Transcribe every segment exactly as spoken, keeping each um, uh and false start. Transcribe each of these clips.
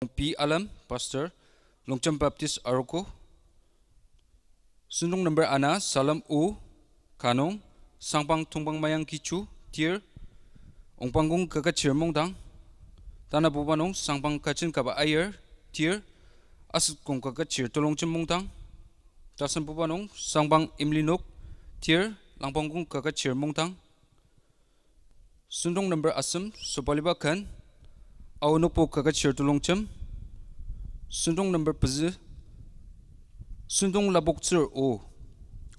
P. Alem, Pastor, Longjem Baptist Arogo. Sentong number ana, Salem O, ka nung, Sangpang Tongpang Mayang Kichu, tir, Ongpangkong Kaketshir Mungdang. Tanabuba nung, Sangpang Kajen Kaba Aier, tir, Asetkong Kaketshir Telongjem Mungdang. Tasembuba nung, Sangpang Imlinok, tir, Langpangkong Kaketshir Mungdang. Sentong number asem, sobaliba ken, Aonokpo Kaketshir Telongjem. Sentong number pezü, Sentong Lapoktsür O,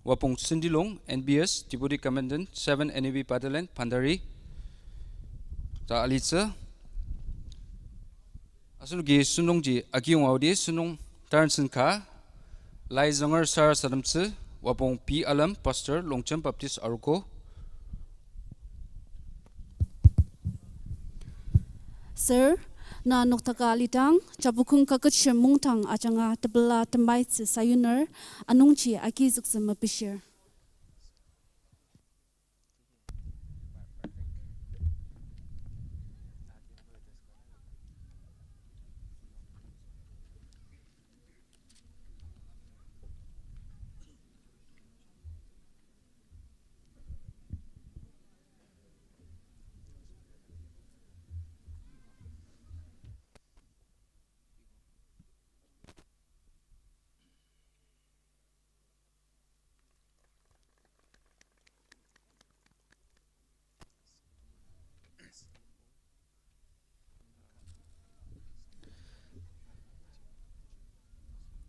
Wapong Sendilong, N B S, Deputy Commandant, seven N A B Battalion, Bhandari, ta alitsü. Asenoki sentongji akiyonga aodi, sentong tarensen ka, lai zünger sarasademtsü, Wapong P. Alem, Pastor, Longjem Baptist Arogo. Sir, na noktaka alidang, Japukong Kaketshir Mungdang ajanga tepela tembaitsü sayuner, anungji agizüktsü mepishir.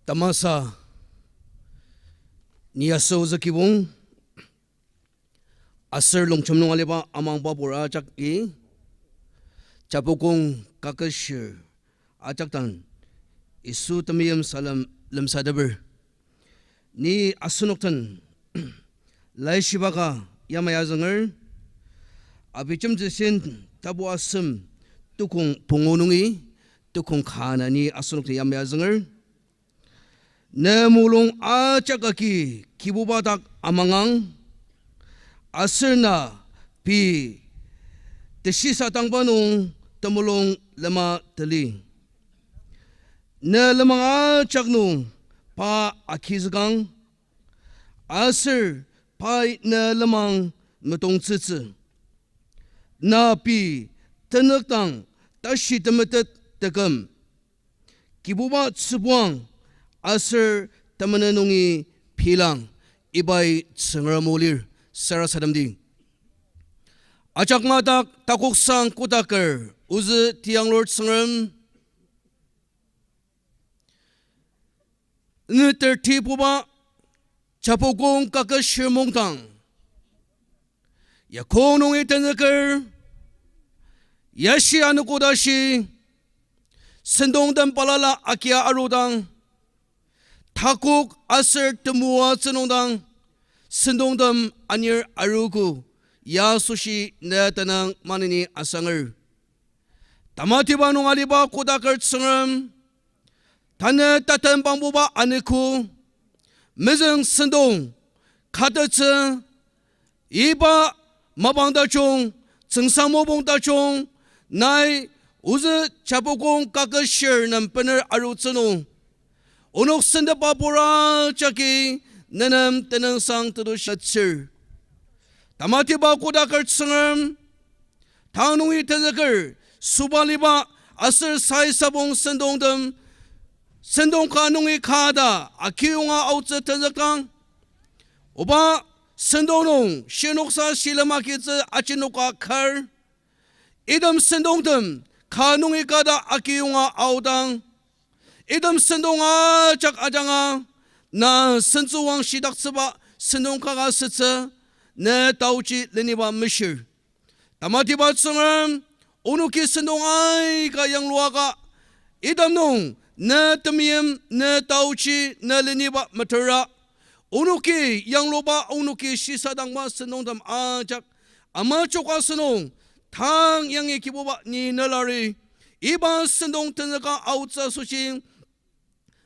Tamasa ni asü ozü kibong, aser Longjem nung aliba amangba pur ajaki, Japukong Kaketshir ajak dang Yisu temeim salem lemsateper. Ni asenok den laishiba ka yamai azünger, Abijemtsüsen tapu asem tukong pungu nungi tukong ka ana ni asenok den yamai azünger. Ne mulung ajak agi Kibuba dak amangang, aser na pei teshisadangba nung temulung lema tali. Ne lenmang ajak nung pa agizükang, aser pai ne lenmang metongtsütsü. Na pei tenükdang tashi temetet teküm, Kibuba tsübuang aser temenen nungi pilang, ibai Tsüngrem o lir. Sarasademdi. Ajak madak takoksang kotaker ozü tiyanglur Tsüngrem, neter tipuba Japukong Kaketshir Mungdang, yakong nungi tenzüker, yashi anogo tashi, sentongtem balala agia arudang, takok aser temoatsü nung dang, sentongtem anir arogo, ya asoshi ne tenüng maneni asanger. Tamatiba nung aliba kotaker Tsüngrem, tanü tatem pangbuba anogo, mezüng sentong, katettsü, iba mapang tajung, tsüngsang mopung tajung, nai ozü Japukong Kaketshir nem bener arutsü nung, onok sentepa pur ajaki nenem tenüngsang tetushi atsür. Tamatiba kotaker Tsüngrem, tang nungi tenzüker, sobaliba aser saisabong sentongtem, sentong ka nungi ka ta akiyonga aotsü tenzükang, oba sentong nung shinoksa shilem agitsü ajinoka kar, item sentongtem ka nungi ka ta akiyonga aodang, item sentong ajak ajanga, na sentsüwang shidaktsüba sentong kaka sütsü, ne taochi leniba meshir. Tamatiba Tsüngrem, onoki sentong aika yangluaka, item nung ne temeim, ne taochi, ne leniba metera, onoki yangluba, onoki shisadangba sentongtem ajak, ama choka sentong, tang yangi Kibuba ni nelari, iba sentong tenzüka aotsü asoshi,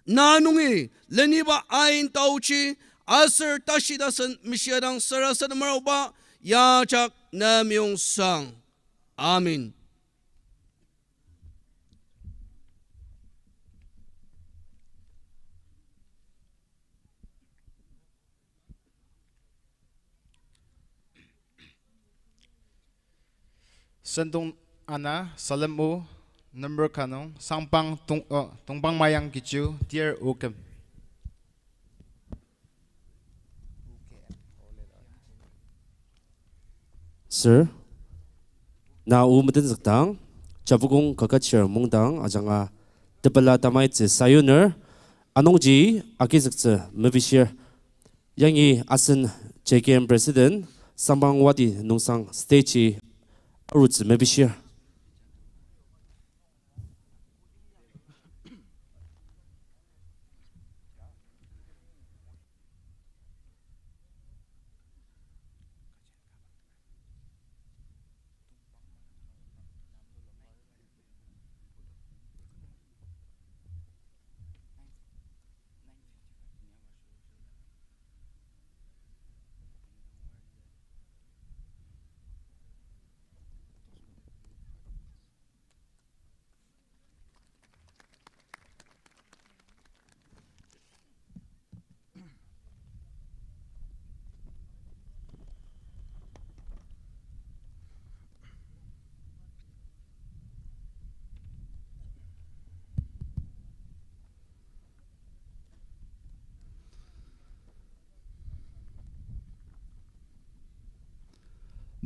na nungi leniba ain taochi, aser tashi tasen meshiadang sarasademer oba, ya ajak ne meyong sang. Amen. Jentong ana, salem o, number ka nung, Sangpang Tong-, uh, Tongpang Mayang Kichu, tir o küm. Sir, na o metenzükdang, Japukong Kaketshir Mungdang ajanga tepela tamaitsü sayuner, anungji agizüktsü mepishir. Yangi asen J K M President, Sangpang Wadi Nungsang stage-i arutsü mepishir.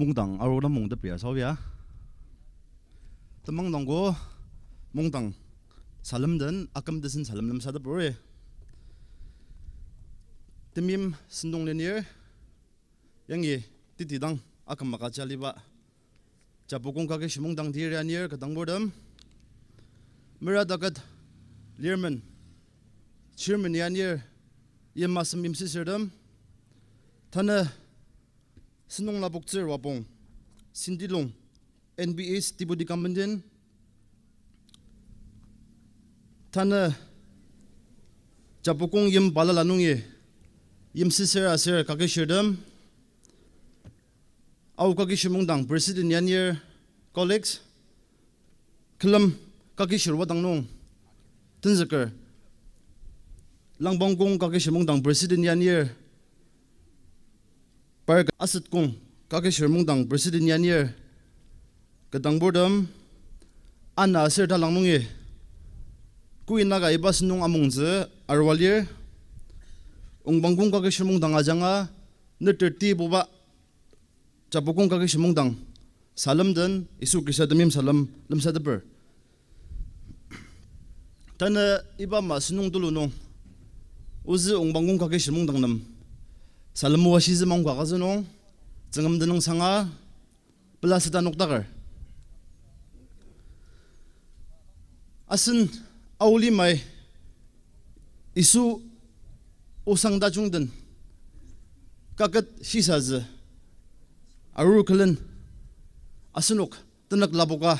Mungdang arur nem mungteper ya sao ya. Temang nungbo mungdang salem den aküm tesen salem lemsateper. Temeim sentong lenir, yangi tetidang aküm maka jaliba Japukong Kakeshi Mungdang tir anir kü dangburtem, mera taket lirmen, chairman anir, yim asem yimsüsürtem, tanü sentong lapoktsür wapong, Sindilong, N B S Deputy Commandant, tanü Japukong yim balala nungi yimsüsür aser kakeshirtem, Ao Kakeshi Mungdang President anir, colleagues, külem kakeshir wadang nung tenzüker, Langpangkong Kakeshi Mungdang President anir, par asetkong Kakeshir Mungdang President anir kü dangburtem, ana aser talang nungi Queen Naga iba sentong amongtsü arua lir, Ongpangkong Kakeshir Mungdang ajanga neter tibuba Japukong Kakeshi Mungdang salem den Yisu Khrista temeim salem lemsateper. Tanü iba ama sentong tulu nung ozü Ongpangkong Kakeshi Mungdang nem salem o ashizü mangka kazü nung, Tsüngrem tenüng sanga pela seta noktaker. Asen Ao limai Yisu osang tajung den kaket shisatsü arur külen asenok tenük lapoka,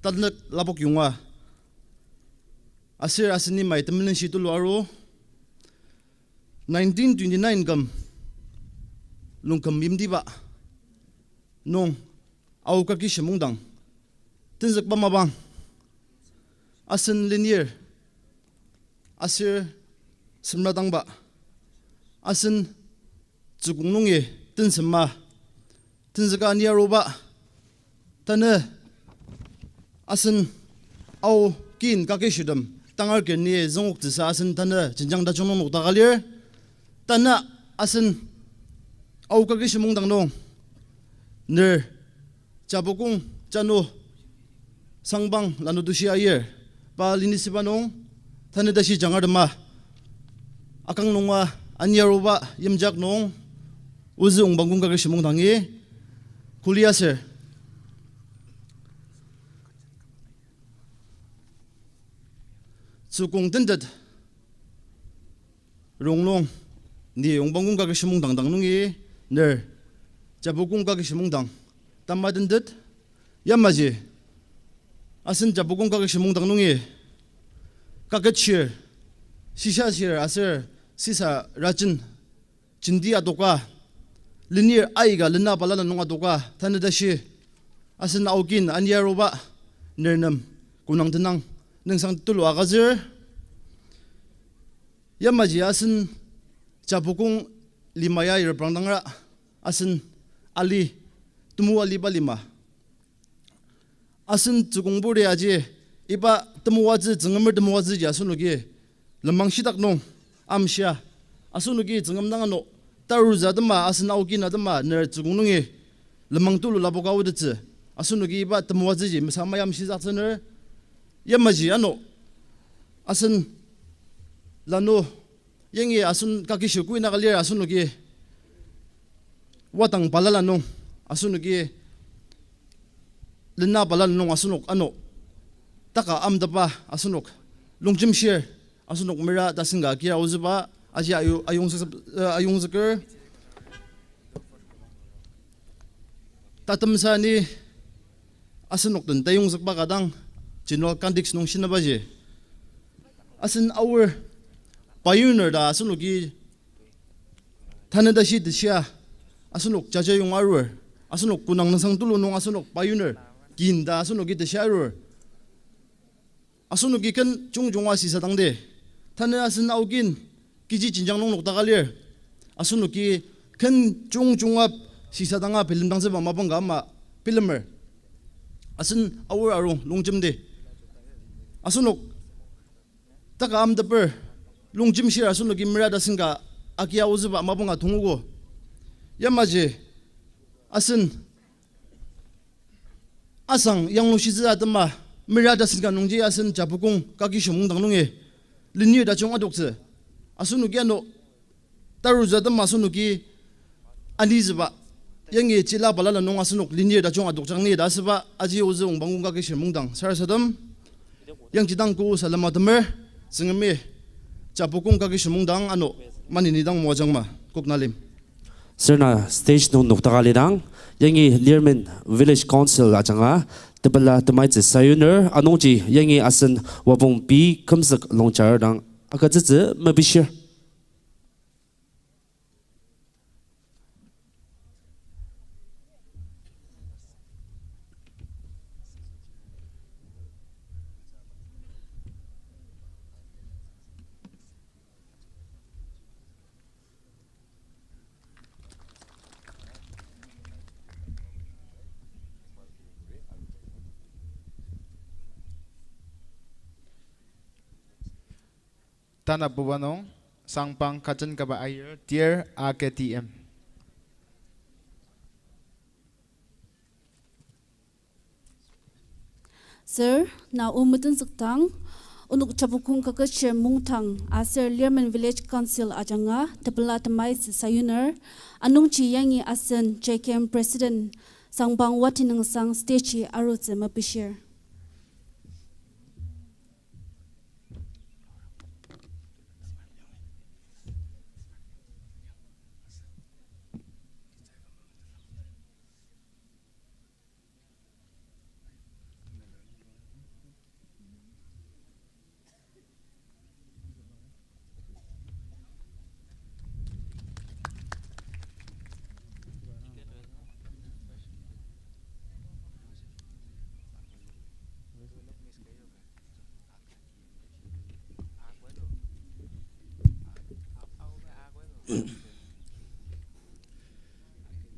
tenük lapok yonga, aser asen limai temelenshi tulu aru, nineteen twenty-nine küm lungküm yimtiba nung Ao Kakeshi Mungdang tenzükba mapang, asen lenir aser semradangba, asen tsükong nungi tensema tenzüka ani aruba, tanü asen Ao kin kakeshirtem tangar ken ni züngoktsüsa asen tanü jenjang tajung nung nokdaka lir. Tanü asen Ao Kakeshi Mungdang nung ner Japukong Chanu Sangpang Lanu Tushi Aier pa lenisiba nung, tanü tashi jangar tema akang nunga ani aruba yimjak nung, ozü Ongpangkong Kakeshi Mungdangi kuli aser tsükong tentet rongnung, ni Ongpangkong Kakeshi Mungdang dang nungi ner Japukong Kakeshi Mungdang tamatentet, yamaji asen Japukong Kakeshi Mungdang nungi kaketshir, shishashir aser sisa rajen jenti adoka, lenir aika lena balala nung adoka, tanü tashi asen Ao kin ani aruba ner nem kümang tenang nüngsang tulu agütsür. Yamaji asen Japukong lima ya reprangdangra, asen ali, temu aliba lima, Asen tsükongburti aji, iba temoatsü, Tsüngremer temoatsüji asenoki lenmang shitak nung amshia, asenoki Tsüngrem dang ano tarutsü atema, asen aokin atema ner tsükong nungi lenmang tulu lapoka aotettsü, asenoki iba temoatsüji mesamai amshitsüner. Yamaji ano asen lanu yangi asen kakishir koinaka lir, asenoki wadang balala nung, asenoki lena balala nung asenok ano taka amteba asenok longjemshir, asenok mera tasen ka kira aotsüba aji ayu-, ayongzük-, eh, ayongzüker. Tatemsa ni asenok den tayongzükba ka dang general context nung shinabaji, asen Aor pioneer ta asenoki tanü tashi teshia, asenok jajayong arur, asenok konang nüngsang tulu nung asenok pioneer kin ta asenoki teshia arur. Asenoki ken jungjunga shisadangdi. Tanü asen aokin kechi jenjang nung noktaka lir. Asenoki ken jungjunga shisadanga bilemdangtsüba mapang ka ama bilemer. Asen Aor arung longjemdi. Asenok taka amteper longjemshir asenoki mera tasen ka agia aotsüba mapang ka tongogo. Yamaji asen asang yanglushitsü atema mera tasen ka nungji asen Japukong Kaketshir Mungdang nungi lenir tajung adoktsü. Asenoki ano tarutsü atema asenoki anitsüba, yangi chila balala nung asenok lenir tajung adokjang ni ta asüba aji ozü Wangpangkong Kaketshir Mungdang sarasadem. Yangji dang kü salem atemer, Tsüngremi Japukong Kaketshir Mungdang ano maneni dang moajangma, Koknalim. Sür na stage nung noktaka lidang, yangi Lirmen Village Council ajanga tepela temaitsü sayuner, anungji yangi asen wapong pei kümzük longjar dang agütsütsü mepishir. Tanabuba nung, Sangpang Kajen Kaba Aier, Tir, A K T M. Sür, na o metenzükdang, onok Japukong Kaketshir Mungdang aser Lirmen Village Council ajanga tepela temaitsü sayuner, anungji yangi asen J K M President Sangpang Watinüngsang stage arutsü mepishir.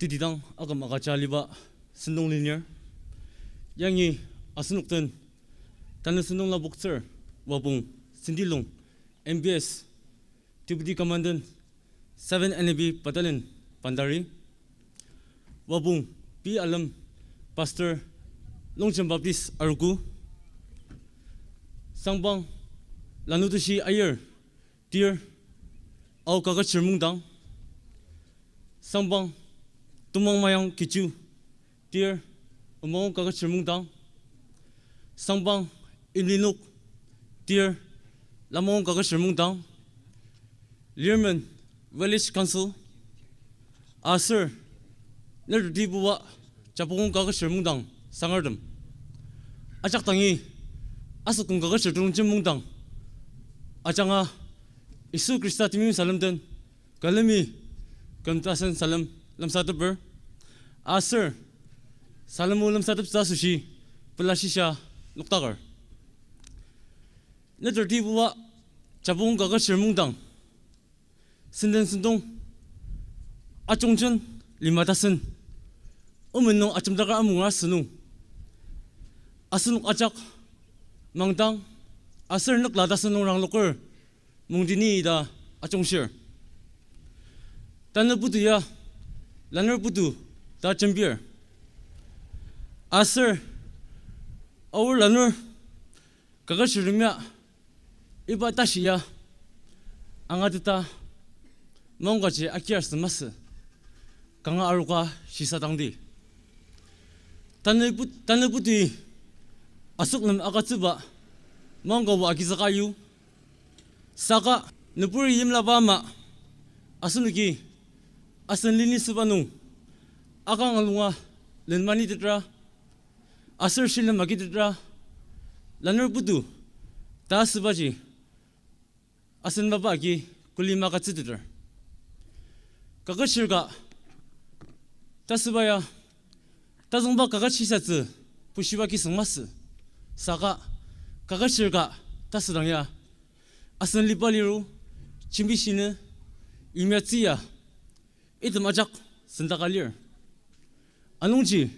Tetidang aküm agüja aliba sentong lenir. Yangi asenok den tanü sentong lapoktsür wapong Sentilong M B S, Deputy Commandant, Seven N A B Battalion, Bhandari. Wapong P. Alem, Pastor, Longjem Baptist Arogo. Sangpang Lanuteshi Aier, Tir, Ao Kaketshir Mungdang. Sangpang Tumang Mayang Kichu, Tir, Omang Kaketshir Mungdang. Sangpang Imlinok, Tir, Lamang Kaketshir Mungdang. Lirmen Village Council, aser netrutibuba Japukong Kaketshir Mungdang sangertem. Ajak dangi asükong kaketshir telongjem mungdang ajanga Yisu Khrista temeim salem den külemi küm tasen salem lemsateper. Aser salem o lemsateptsü asoshi pelashisa noktaker. Netrutibuba Japukong Kaketshir Mungdang senden sentong ajungjen lima tasen omen nung ajemdaker amunga asünung Asenok ajak mangdang aser nükla tasen nung rangloker mungdini ta ajungshir. Tanü putu ya lanur putu ta jembir. Aser aor lanur kaketshirtem ya iba tashi ya angateta maongkaji akiar sü masü, kanga aroka shisadangdi. Tanü put-, tanü putui asok nem agütsüba maongkabo agizüka yu. Saka nübur yimlaba ama asenoki asen leni süba nung akang alunga lenmanitetra aser shilem agitetra lanur putu ta asübaji asen mapa agi kuli magütsüteter. Kaketshir ka ta asüba ya tazüngba kaket shisatsü pushiba kisüng masü. Saka kaketshir ka ta asüdang ya asen liba liru, jembi shinü, yimya tzü ya item ajak sendaka lir. Anungji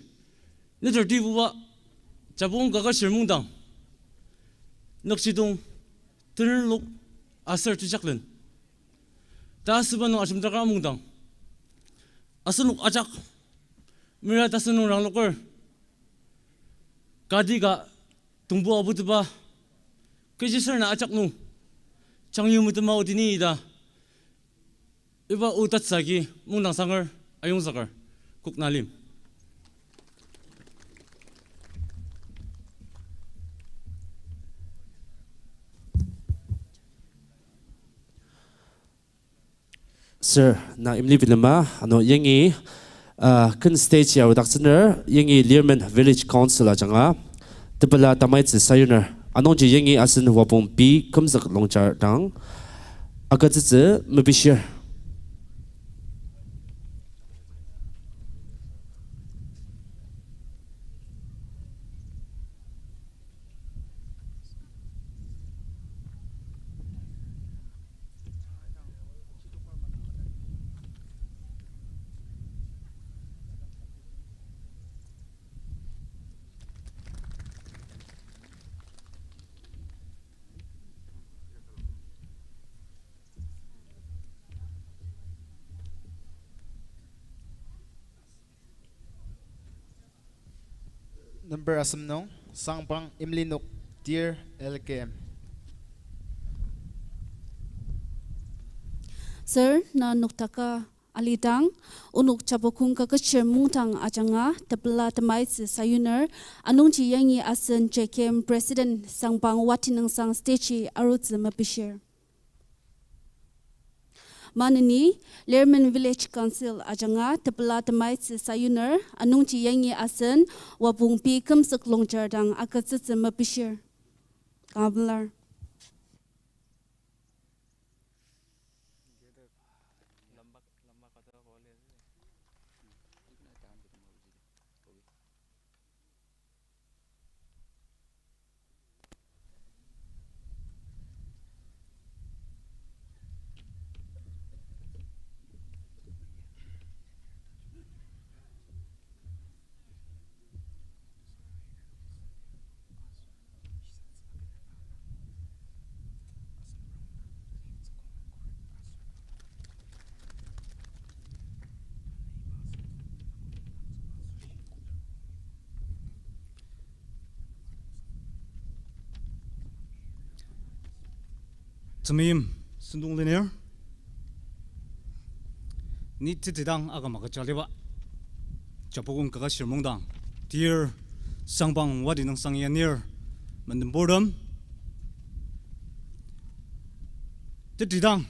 neter tibuba Japukong kaketshir mungdang nükjidong tenlok aser tejaklen ta asüba nung ajemdakra mungdang asenok ajak mera tasen nung rangloker kati ka tongbo abutepa kechi ser na ajak nung changyu metema odini ta iba o tatsü agi mungdang sanger ayongzüker. Koknalim. Sir, na imli bilema, ano yangi, uh, ken stage ya arudaktsüner, yangi Lirmen Village Council ajanga tepela tamaitsü sayuner, anungji yangi asen Wapong P. Kümzük Longchar dang agütsütsü mepishir. Number asem nung, Sangpang Imlinok, Tir L K M. Sir, na noktaka alidang, onok Japukong kaketshir mungdang ajanga tepela tamaitsü sayuner, anungji yangi asen J K M President Sangpang Watinüngsang stage arutsü mepishir. Maneni, Lirmen Village Council ajanga tepela tamaitsü sayuner, anungji yangi asen Wapong P. Kümzük Longchar dang agütsütsü mepishir. Kanga pelar. Temeim sentong lenir, ni tetidang aküm agüja aliba, Japukong kaketshir mungdang, Tir Sangpang Watinüngsang ya nir, menden purtem, tetidang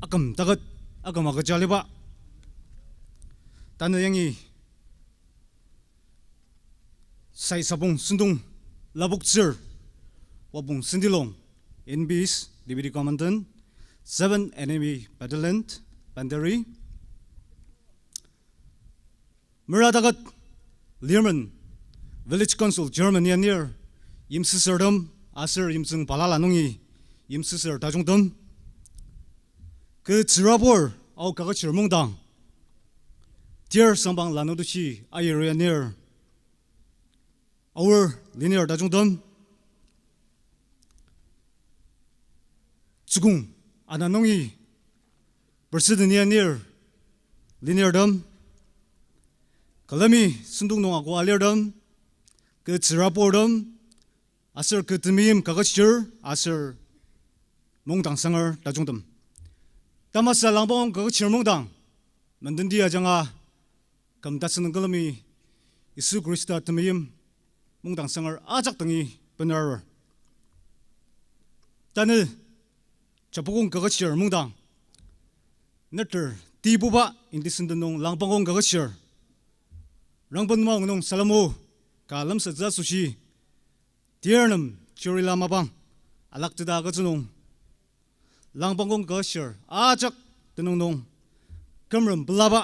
aküm taket, aküm agüja aliba, tanü yangi sai sabong sentong lapoktsür, Wapong Sentilong, N B S, Deputy Commandant, Seven Enemy Battalion, Bandari. Mera taket Lirmen Village Council Chairman ya nir, yimsüsürtem aser yimtsüng balala nungi yimsüsür tajungtem, kü tsürabur Ao kaketshir mungdang, Tir Sangpang Lanu Tushi ayir ya nir, Aor lenir tajungtem, tsükong ana nungi President ya nir lenirtem, külemi sentong nung ako alirtem, kü tsüraburtem, aser kü temeim kaketshir aser mungdang sanger tajungtem. Tamasa langpangong kaketshir mungdang, menden ti ajanga küm tasen nung külemi Yisu Khrista temeim mungdang sanger ajak dangi bener arur. Tanü Japukong kaketshir mungdang, neter tibuba indisenden nung langpangong kaketshir rangben maong nung salamo ka lemsatsü asoshi, tir nem chirila mapang alakteta agütsü nung, langpangong kaketshir ajak tenüng nung kümrem pelaba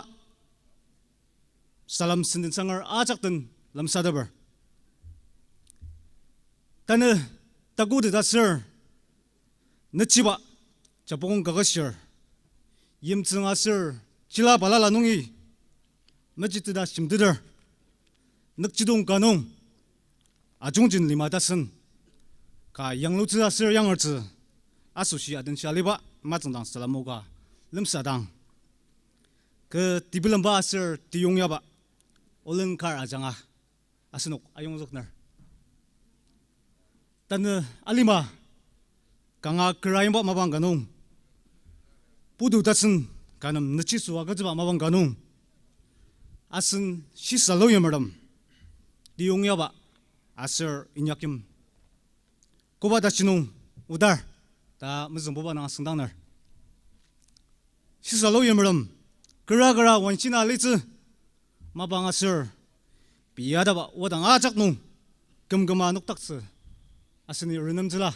salem senden sanger ajak den lemsateper. Tanü takuteta aser nüchiba Japukong kaketshir yimtsüng aser chila balala nungi mejiteta shimteter, nükjidong ka nung ajungjen lima tasen ka yanglutsü aser yangertsü asoshi adenshi aliba matsüngdang salamo ka lemsadang, kü tebilemba aser tiyongyaba olen kar ajanga asenok ayongzükner. Tanü alima kanga kera yimba mapang ka nung, putu tasen ka nem nüchiso agütsüba mapang ka nung, asen shisa luyimertem tiyongyaba aser inyakyim koba tashi nung odar ta mezüngbuba nung asüngdangner. Shisa luyimertem kera kera wanshina alitsü mapang aser pei ataba wadang ajak nung kümküma nokdaktsü aseni renemtsüla.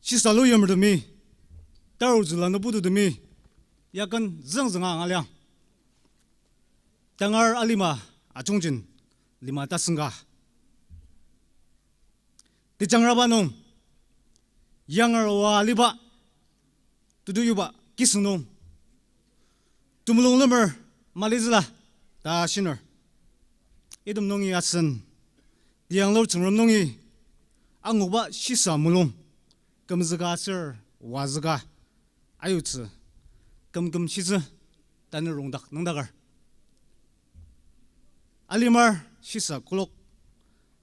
Shisa luyimertemi, tarutsüla nübututemi yaken züngzünga angaliang. Tangar alima ajungjen lima tasen ka tejangraba nung, yangar oa aliba tutuyuba kisüng nung temulung lemer malitsüla ta shiner. Item nungi asen tiyanglur Tsüngrem nungi anguba shisa mulung kümzüka aser wazüka ayutsü kümküm shitsü tanü rongdak nüngdaker. Alimar shisa kolok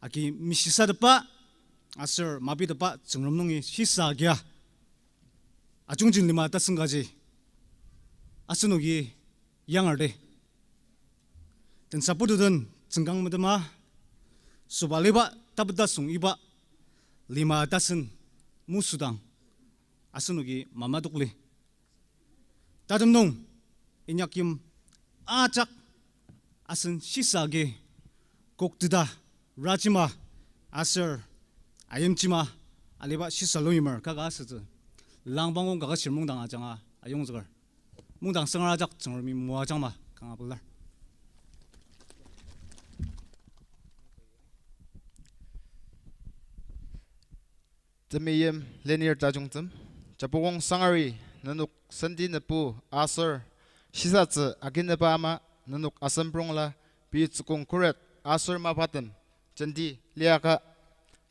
agi mishisatepa aser mapitepa Tsüngrem nungi shisa agia ajungjen lima tasen kaji asenoki yangerte. Tensa pututen tsüngkang metema sobaliba tapeta sung iba lima tasen musudang asenoki mamadokli. Tatem nung inyakyim ajak asen shisa agi kokteta rajima aser ayimjima aliba shisa luyimer kaka asütsü langpangong kaketshir mungdang ajanga ayongzüker. Mungdang sangar ajak Tsüngremi moajangma kanga pelar. Temeim lenir tajungtem, Japukong sangari nenok senti nebu aser shisatsü aginepa ama nenok asemprongla pei tsükong khuret aser mapatem jenti liaka.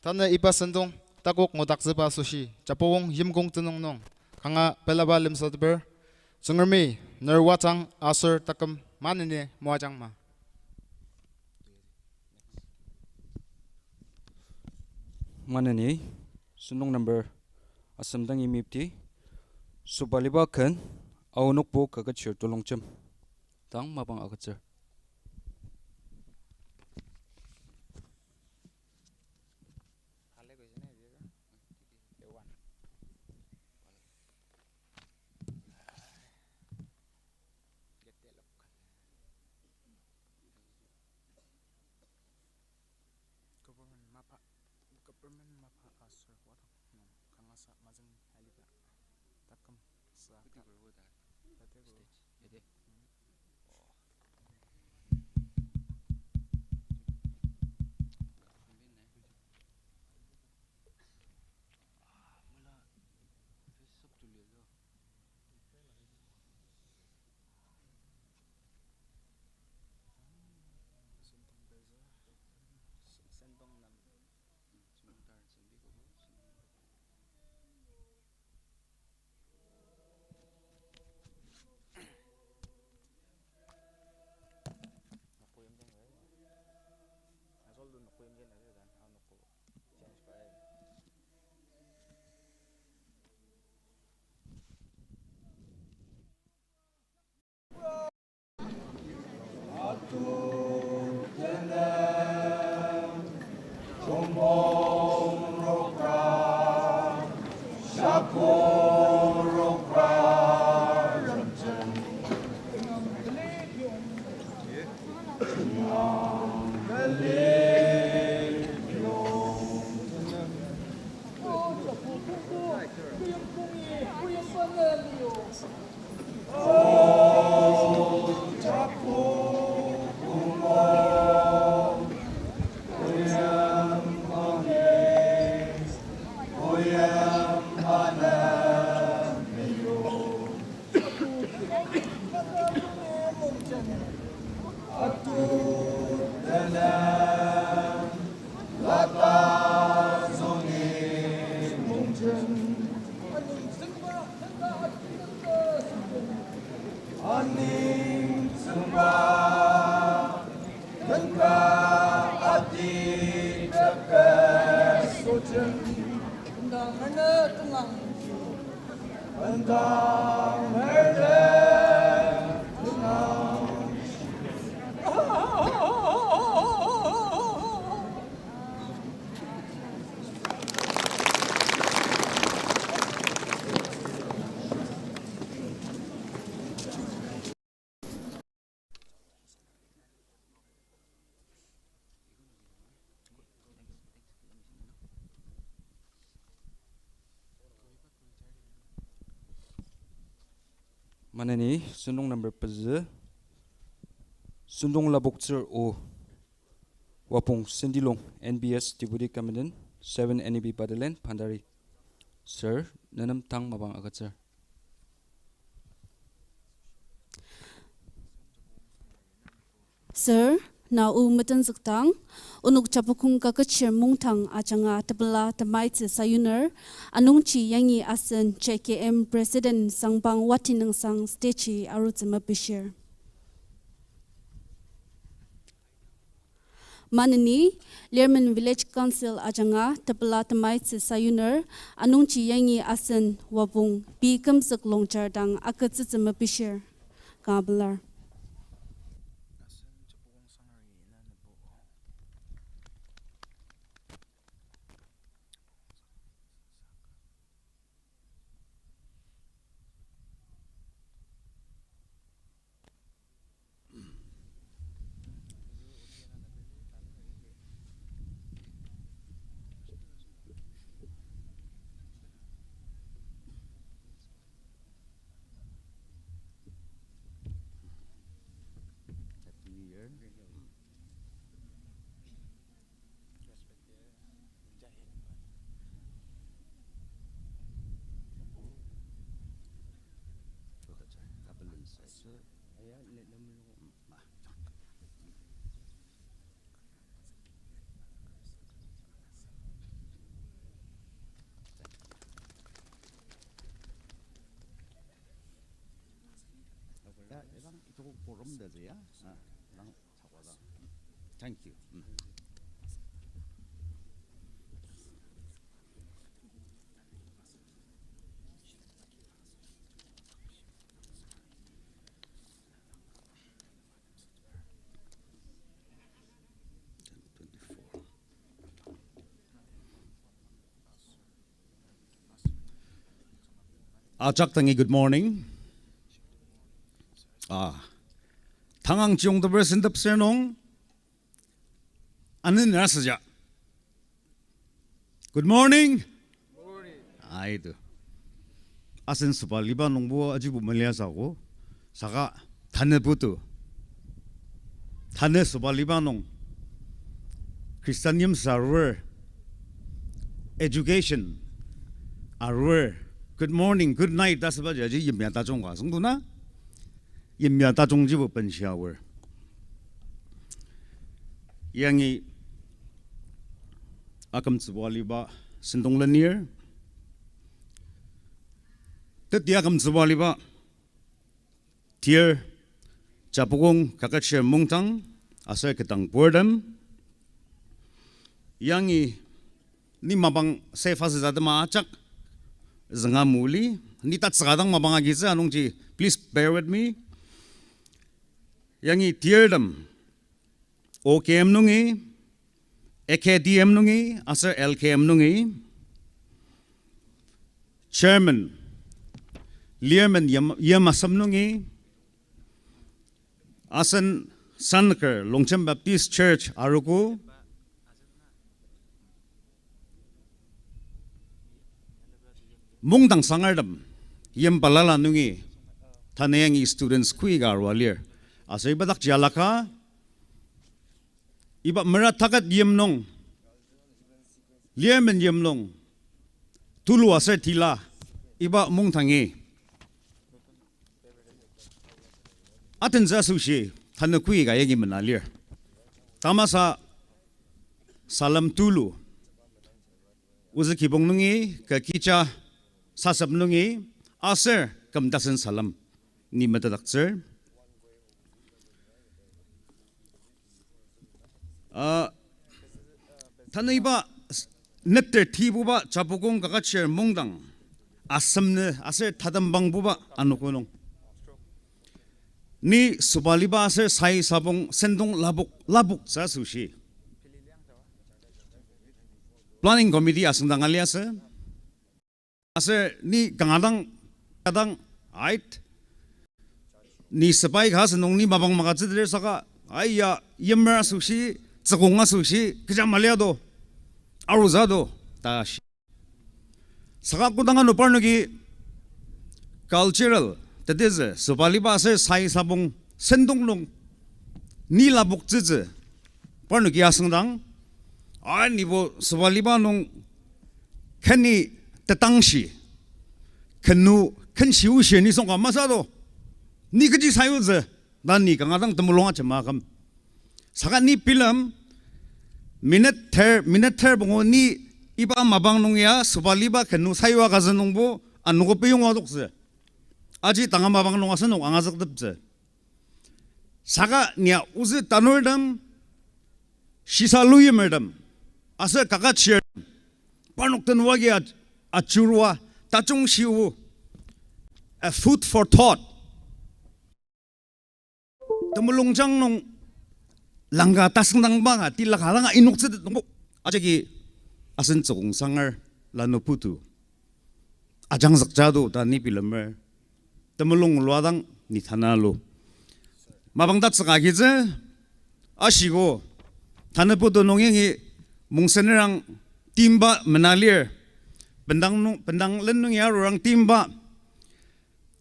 Tanü iba sentong takok ngudaktsüba asoshi Japukong yimkong tenüng nung kanga pelaba lemsateper. Tsüngremi ner wajang aser taküm maneni moajangma. Maneni, sentong number asem dangi mipti, sobaliba ken, aonokbo kaketshir tulongjem, dang mapang agütsür. Government mapa, government mapa aser wadang nung kangasa mazüng aliba taküm sa ka. Tate ko. Stage. Ede. Mm. Oh. Ah, mula Facebook tulialo. Maneni sentong number pezü, sentong lapoktsür o, Wapong Sendilong, N B S Deputy Commandant, seven N A B Battalion, Bhandari. Sir, nenem tang mapang agütsür. Sir, na o metenzükdang, onok japukong kaketshir mungdang ajanga tepela temaitsü sayuner, anungji yangi asen J K M President Sangpang Watinüngsang stage-i arutsü mepishir. Maneni, Lermen Village Council ajanga tepela temaitsü sayuner, anungji yangi asen Wapong P. Kümzük Longchar dang agütsütsü mepishir. Kanga pelar. Happy New Year. Ya, ilang itu forum da ya. Ah, ilang Thank you. Mm. Ajak dangi, good morning. Ah. Tangang chiyong teper sentep sernung. Anen rasüja. Good morning. Aido. Asen sobaliba nungbo ajibo maliasako. Saka tanü putu. Tanü sobaliba nung. Christian yimsü arur. Education arur. Good morning, good night ta sübaji aji yimya tajung ka asüngdang na. Yimya tajungjibo benshia aor. Yangi akümtsübo aliba sentong lenir. Teti akümtsübo aliba tir Japukong Kaketshir Mungdang aser ketdang purtem. Yangi ni mapang safe asütsü atema ajak zünga muli, ni tatsüka dang mapang agitsü anungji, please bear with me. Yangi tirtem, O K M nungi, A K D M nungi aser L K M nungi, chairman, lirmen yim, yim asem nungi, asen Sanker Longjem Baptist Church arogo, mungdang sangertem, yim balala nungi, tanü yangi students kü ka arua lir. Aser iba dakji alaka, iba mera takat yim nung, lirmen yim nung, tulu aser tila, iba mungdangi atentsü asoshi, tanü kü ka yangi mena lir. Tamasa salem tulu, ozü kibong nungi, kü kija sasep nungi, aser küm tasen salem ni metetdaktsür. Ah, tanü iba s-, neter tibuba Japukong Kaketshir mungdang asemnü aser tatembangbuba anogo nung, ni sobaliba aser sai sabong sentong lapok, lapoktsü asoshi Planning Committee asüngdang aliasü. Aser ni kanga dang, kadang, ait, ni sepai ka asünung ni mapang magütsüdir saka, aiya, yimer asoshi, tsükong asoshi, kecha malia do, arutsü do, ta shi. Saka kodang ano parnoki cultural, tetezü, sobaliba aser sai sabong sentong nung ni lapoktsütsü parnoki asüngdang, a nibo sobaliba nung keni tetangshi, kenu, kenshi oshi nisung ka masü do, ni kechi sayutsü, ta ni kanga dang temulung ajema aküm. Saka ni bilem, minute ter, minute ter pungu ni iba mapang nung ya sobaliba kenu sayua kazü nungbo anogo peyong adoktsü. Aji tanga mapang nung asenok angazükteptsü. Saka nia ozü tanurtem, shisa luyimertem, aser Kaketshirtem, parnok den wagi a-, ajurua, tajung shiu, a food for thought. Temulungjang nung langka tasüngdangba ka tila ka dang inoktsütet nungbo. Ajaki asen tsükong sanger lanu putu ajangzükjado ta ni bilemer. Temulung lua dang ni tanalu. Mapang tatsüka agitsü, ashiko, tanü putu nung yangi mungsenerang timba mena lir. Bendang nung, bendang len nung ya arurang timba.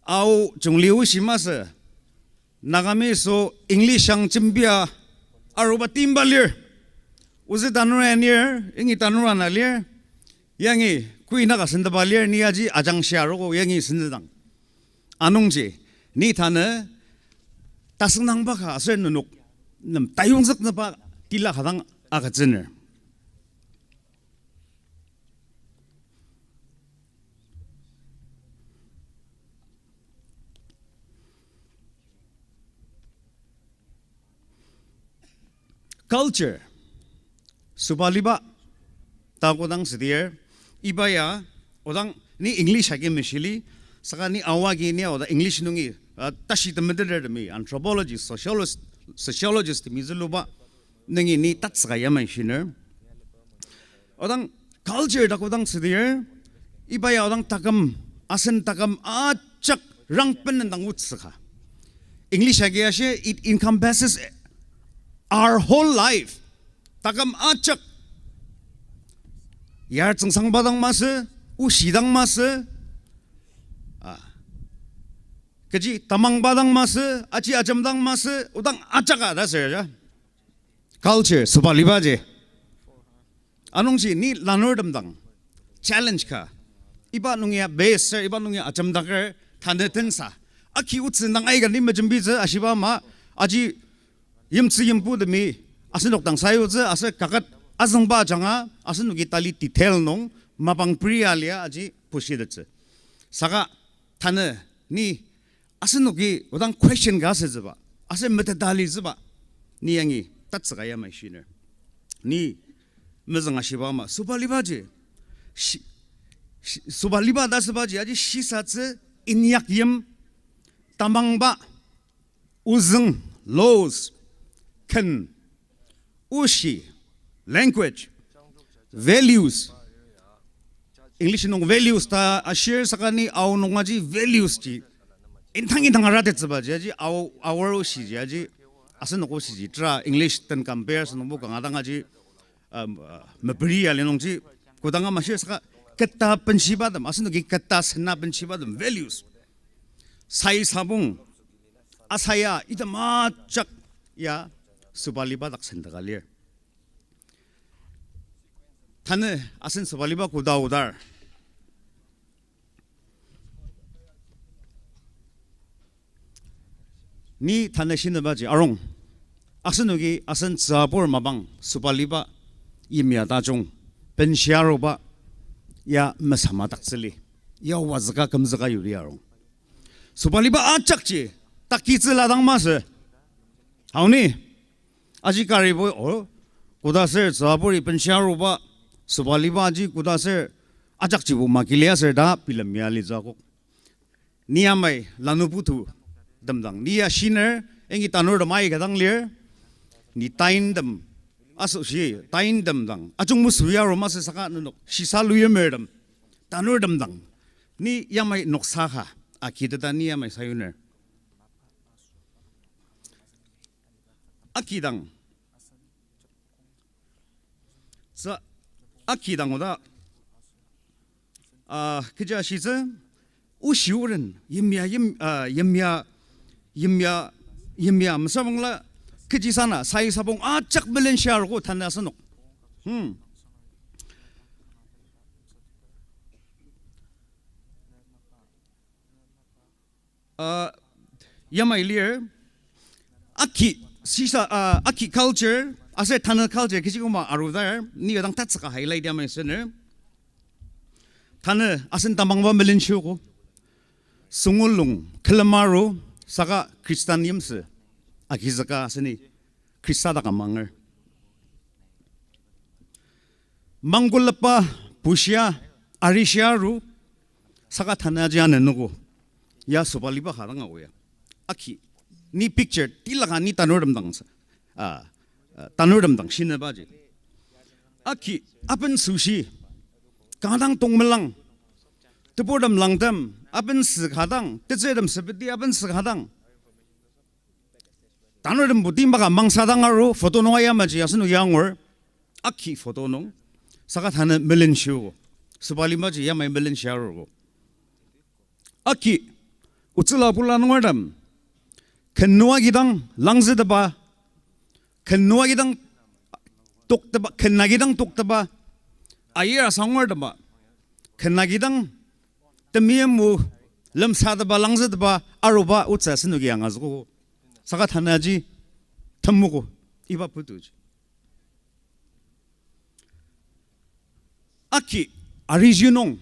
Ao jungli oshi masü, Nagami so English ang jembia aruba timba lir. Ozü tanur anir, yangi tanur ana lir. Yangi kui naka sendaba lir, ni aji ajangshi arogo yangi sendedang. Anungji, ni tanü tasüngdangba ka aser nenok nem tayongzüknüba tila ka dang agütsüner. Culture, sobaliba, ta kodang südir, iba ya, odang ni English agi meshili, saka ni Ao agi ni odang English nungi, ah, tashi temeteter temi, anthropologist, sociologist, sociologist temi züluba, nungi ni tatsüka yamai shiner. Odang culture ta kodang südir, iba ya odang taküm, asen taküm ajak rangpenen dang otsü ka. English agi ashi, it encompasses our whole life. Taküm ajak. Yar tsüngsangba dang masü, oshi dang masü, ah, kechi tamangba dang masü, aji ajem dang masü, odang ajak a ta sür ja. Culture, sobalibaji. Anungji ni lanurtem dang challenge ka. Iba nung ya base, iba nung ya ajemdaker, tanü tensa. Aki otsü nang aika ni mejembitsü ashiba ama, aji yimtsü yimpu temi, asenok dang sayutsü, aser kaket azüngba ajanga, asenoki tali detail nung, mapang pri alia aji pushitettsü. Saka tanü ni asenoki odang question ka asütsüba, aser meteta litsüba, ni yangi tatsüka yamai shiner. Ni mezüng ashiba ama, sobalibaji, shi-, shi-, sobaliba ta sübaji, aji shisatsü, inyakyim, tamangba, ozüng, laws, ken, oshi, Language, values. English nung values ta ashir saka ni Ao nungaji values ji. Intang intang aratettsüba ji, aji Ao, Ao aru shiji, aji asenok o shiji. Tera English den compare asünungbo kanga dang aji, um, uh, meperi ali nungji kodanga mashir saka keta benshiba tem, asenoki keta sena benshiba tem values. Sai sabong, asaya item ajak ya sobaliba dak sendaka lir. Tanü asen sobaliba koda aodar. Ni tanü shinibaji arung. Asenoki asen tsübur mapang sobaliba yimya tajung benshia aruba ya mesama daktsüli. Ya wazüka kümzüka yuri arung. Sobaliba ajakji takitsüla dang masü. Aoni. Aji karibo, o, koda ser tsüburi benshia aruba, sobaliba aji koda ser ajakjibo makili aser ta bilemya litsü akok. Ni yamai lanu putu temdang. Ni ya shiner, yangi tanurtem aika dang lir. Ni taintem, asoshi taintem dang ajungmesü ya aru masü saka nenok shisa luyemertem, tanurtem dang. Ni yamai noksa ka akiteta ni yamai sayuner. Akidang. Sa akidang oda, ah, kecha shitsü, oshiuren yimya, yim, ah, yimya, yimya, yimya mesüra bangla kechi sana sai sabong ajak melenshia arogo tanü asenok. Hmm. Ah, yamai lir, aki, sisa, ah, aki culture aser tanü culture kechi koma arudar, ni odang tatsüka highlight yamai sener. Tanü asen tamangba melenshiogo. Sungulung külema aru, saka Khristan yimsü agizüka aseni Khrista dak amanger. Mangkulepa bushia, arishia aru, saka tanü aji anenogo. Ya sobaliba ka dang aoa. Aki, ni picture tilaka ni tanurtem dang sa, ah, ah, tanurtem dang shinibaji. Aki, aben süshi, kanga dang tongmelang, teburtem langtem, aben sü ka dang, tetsürtem süpeti aben sü ka dang. Tanurtem puti maka mangsa dang aru, photo nung ayamaji asenoki angur, aki photo nung, saka tanü melenshiogo. Sobalibaji yamai melenshia arugo. Aki, otsüla obula nungertem, ken nua kidang langzütepa, ken nua kidang toktepa, ken na kidang toktepa, ayir asangertepa, ken na kidang temeim o lemsatepa, langzütepa aruba otsü asenoki angazükogo. Saka tanü aji temogo, iba putuji. Aki, ariji nung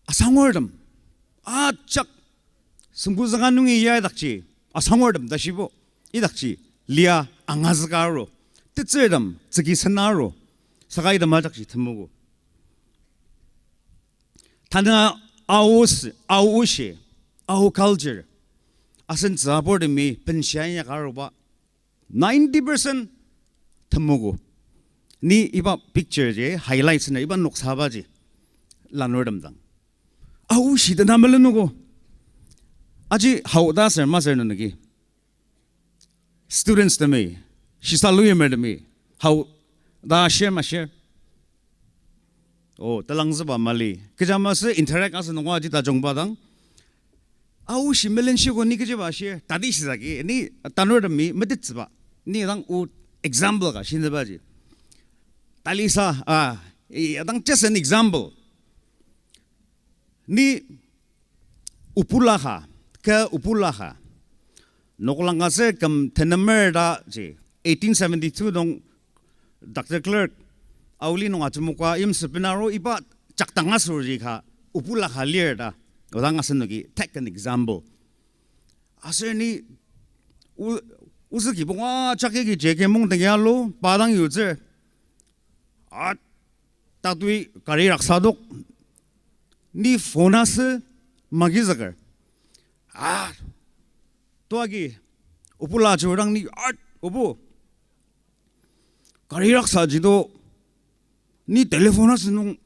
asangertem ajak süngkuzüka nungi ya idakji, asangertem tashibo idakji lia angazüka aru, tetsürtem tsüki sena aru, saka item ajakji temogo. Tanü Ao s-, Ao oshi, Ao culture, asen tsüburtemi benshia inyaka aruba ninety percent temogo. Ni iba picture ji highlight sena iba noksabaji lanurtem dang. Ao oshi tena melenogo. Aji hao ta ser ma ser nenoki students temi, shisa luyemer temi, hao ta share ma share. O, talangzüba mali. Kecha masü interact asü nunga aji tajungba dang. Ao oshi melenshiogo ni kechiba share. Tati shisaki, ni tanurtemi metetsüba. Ni dang o example ka shinibaji. Talisa, ah, i, dang just an example. Ni opula ka, kü opula ka. Noklang ka ser küm tenemer ta ji, eighteen seventy-two nung Doctor Clark, Aoli nung atemoka yimsü bena aru iba jakdang asür ji ka, opula ka lir ta, odang asenoki take an example. Aser ni, o-, ozü kibong ajak agi jagi mung tengi alu, pa dang yutsür. A, tatoi kari raksadok, ni phone asü magizüker. A, toagi, opula churang ni, a, obu. Kari raksa ji to, ni telephone asünung,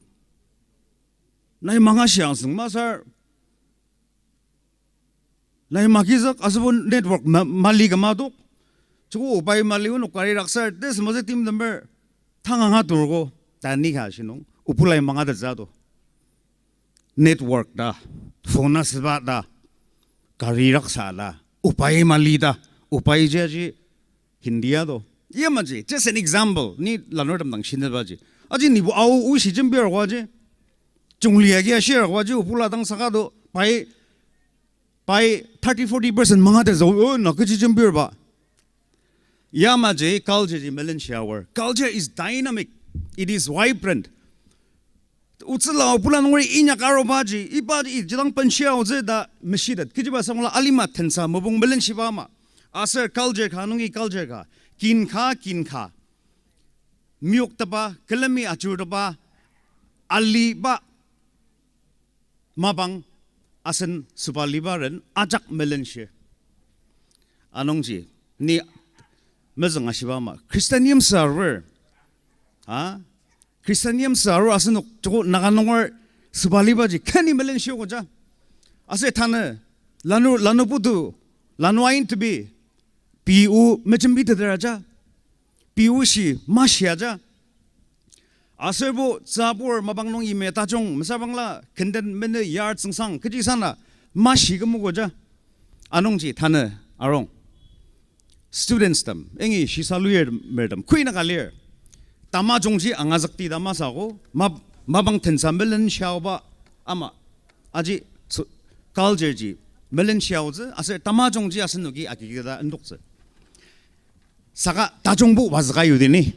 nai manga shiang süng masür, nai magizük asübo network ma-, mali küma tok. Joko opai mali onok kari raksar, te semaze timtemer, tanga nga turko, ta ni ka shinung, opulai manga tetsü to. Network ta, phone asüba ta, kari raksa ta, opai mali ta, opai ji aji Hindi ya to. Yamaji, just an example, ni lanurtem dang shinübaji. Aji nibo ao oshi jembir kwa ji, jungli agi ashir kwa ji, opula dang saka to, pai, pai thirty, forty percent manga tezü, o, na kechi jembir ba. Yamaji culture ji melenshia aor. Culture is dynamic. It is vibrant. Otsüla opula nungri inyak arubaji, ibaji jidang benshia otsü ta meshitet. Kechiba sangla alima tensa mopung melenshiba ama. Aser culture ka nungi culture ka. Kin ka, kin ka. Miyoktepa, külemi ajurtepa, aliba mapang asen süba liba ren ajak melenshir. Anungji, ni mezüng ashiba ama, Christian yimsü arur. Ha? Christian yimsü arur asenok joko Naga nunger süba libaji kani melenshiogo ja. Aser tanü, lanu, lanu putu, lanu ain tebi, pei o mejembiteter aja. Pei o shi mashi aja. Aserbo tsübur mapang nung yimya tajung mesüra bangla kenden mene yar tsüngsang kechi sana mashi kümogo ja. Anungji tanü arung. Students tem, yangi shisa luyir mertem, kuinaka lir. Tamajungji angazükti ta masü ako, ma-, mapang tensa melenshiaoba ama, aji su-, culture ji melenshia aotsü, aser tamajungji asenoki agigita indoktsü. Saka tajungbo wazüka yudini,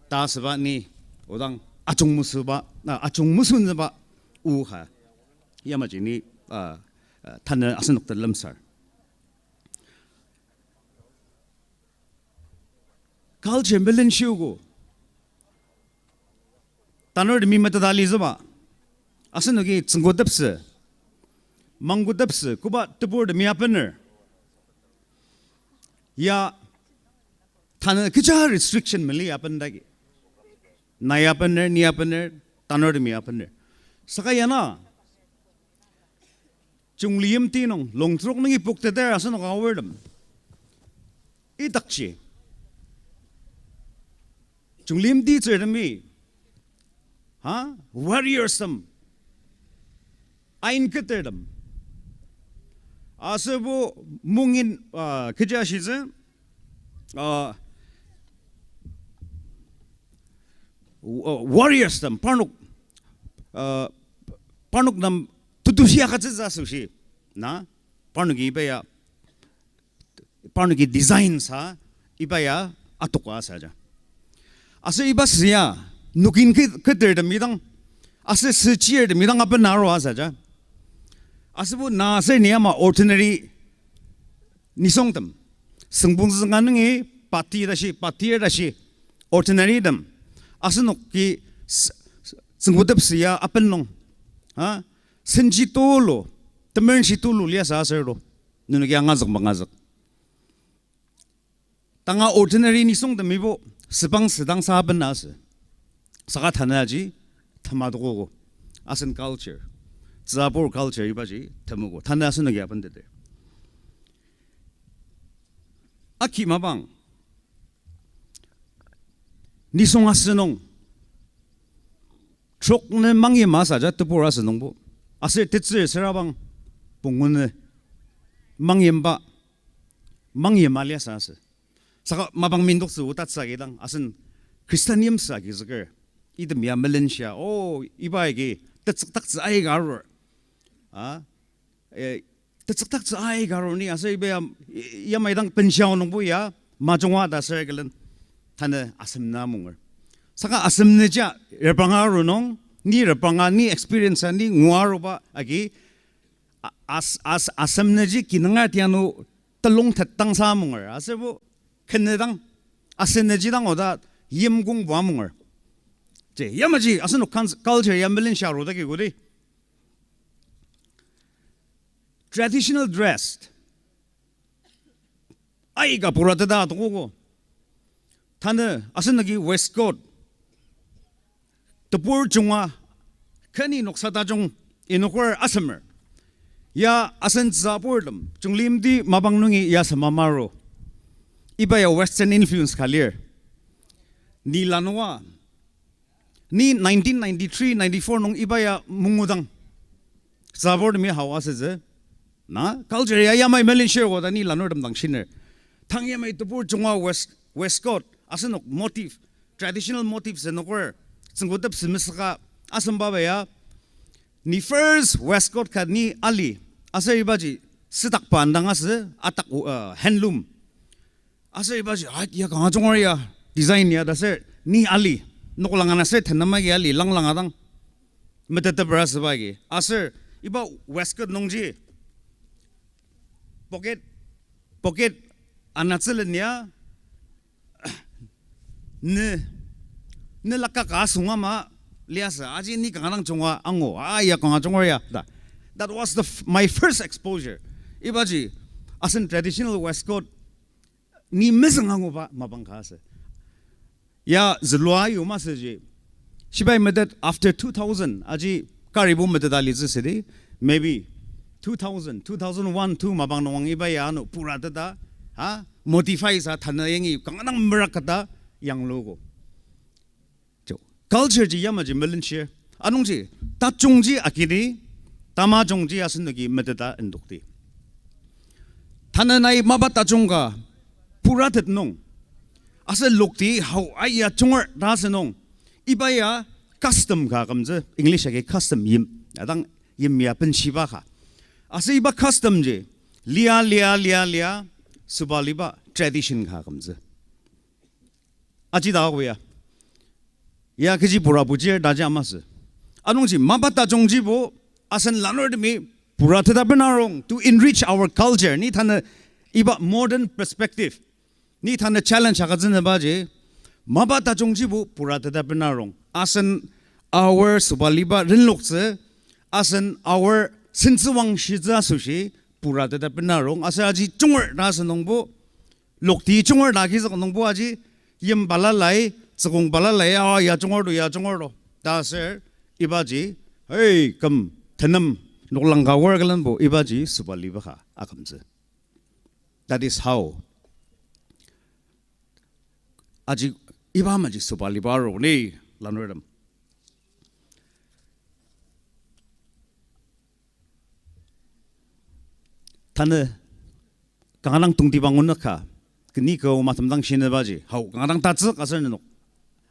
ta asüba ni, odang ajungmesüba, na ajungmesünüba, o ka. Yamaji ni, ah, ah, tanü asenok ta lemsar. Culture melenshiogo. Tanurtemi meteta litsüba. Asenoki tsüngkutepsü, mangkutepsü, koba teburtemi abener. Ya, tanü kecha restriction mali abendagi. Nai abener, ni abener, tanurtemi abener. Saka yana, Chungli yimti nung, Longtrok nungi pokteter asenok aortem. Idakji. Chungli yimtitsürtemi. Ha? Warriors tem. Ain ketertem. Aserbo mungin, ah, kecha shitsü, ah, wa-, warriors tem, parnok, ah, parnok nem tetushi akatsütsü asoshi. Na? Parnoki iba ya, parnoki design sa, iba ya atoka sa ja. Aser iba süa, nokin ke-, ketertemi dang, aser süchirtemi dang abenaro sa ja. Aserbo na aser ni ama ordinary nisungtem. Süngpong zünga nungi party tashi, party tashi, ordinary tem. Asenoki s-, s-, süngputepsü ya aben nung. Ha? Senji tulu, temerenshi tulu liasü aser to. Nenoki angazük mangazük. Tanga ordinary nisungtemibo, sübang südang sa aben asü. Saka tanü aji, tamatokogo. Asen culture. Tsübur culture ibaji, temogo. Tanü asenoki abenteter. Aki mapang. Nisung asünung. Trok nü mangyim asa ja tebur asünungbo. Aser tetsür sürabang pungu nü mangyimba, mangyim aliasü asü. Saka mapang mindoktsü otatsü agidang asen Christian yimsü agizüker. Item ya melenshia, o, iba agi tetsüktaktsü aika arur. A, eh, tetsüktaktsü aika arur ni aser iba ya, yamai dang benshia nungbo ya, majunga ta aser külen tanü asemna munger. Saka asemnüja repanga arur nung, ni repanga, ni experience ni ngua aruba agi, a-, as-, as-, asemnüji kinunga tianu telung tettang sa munger. Aserbo kenedang, asenüji dang oda yimkongbo amunger. Je, yamaji, asenok cul-, culture ya melenshia arudagi kudi. Traditional dress. Aika pura teta atokogo. Tanü asenoki waistcoat tebur junga kani noksa tajung inoker asemer. Ya asen tsüburtem, Chunglimdi mapang nungi ya sema maru. Iba ya Western influence ka lir. Ni lanua, ni nineteen ninety-three ninety-four nung iba ya mungudang tsüburtemi hao asütsü. Na, culture ya yamai melenshir koda ni lanurtem dang shiner. Tang yamai tebur junga waist, waistcoat, asenok motif, traditional motif senoker, tsüngkutep semesaka, asembaba ya, ni first waistcoat ka ni ali, aser ibaji südakba indang asü, atak, uh, handloom. Aser ibaji, ah, ya kanga junger ya, design ya, ta aser, ni ali, noklang ana aser tenema agi ali, langlang adang. Metetepra süba agi. Aser, iba waistcoat nungji, pocket, pocket, anatsülen ya, ne, ne laka ka asung ama, liasü, aji ni kanga dang junga angu, ah, ya kanga junger ya, ta. That was the f-, my first exposure. Ibaji, asen traditional waistcoat, ni mezüng anguba mapang ka asü. Ya zülua yuma süji. Shibai metet after two thousand, aji karibo metet alitsü südi, maybe two thousand, two thousand one, two mapang nung iba ya ano pura teta, ha, modify sa tanü yangi kanga dang merak kata yanglugo. Jo, culture ji yamaji melenshir. Anungji, tajungji akidi, tamajungji asenoki meteta indokdi. Tanü nai mapa tajung ka puratet nung, aser lokti hao aya junger ta asünung, iba ya custom ka akümtsü, English agi custom yim, adang yim ya benshiba ka. Aser iba custom ji, lia, lia, lia, lia, süba liba tradition ka akümtsü. Aji ta ako ya. Ya kechi pura pujir ta aji amasü. Anungji mapa tajungjibo asen lanurtemi pura teta bena rong to enrich our culture. Ni tanü iba modern perspective. Ni tanü challenge agütsünübaji. Mapa tajungjibo pura teta bena rong. Asen aor süba liba renloktsü. Asen aor sentsüwangshitsü asoshi pura teta bena rong. Aser aji junger ta asünungbo lokti junger ta agizük nungbo aji, yim balalai, tsükong balalai, ah, ya junger to, ya junger to. Ta aser, ibaji, hey, küm, tenem, noklang ka aor külenbo, ibaji, süba liba ka, akümtsü. That is how. Aji, iba maji süba liba aro ni, lanurtem. Tanü, kanga dang tongtibang onük ka, keni kü o matem dang shinübaji, hao, kanga dang tatsük aser nenok.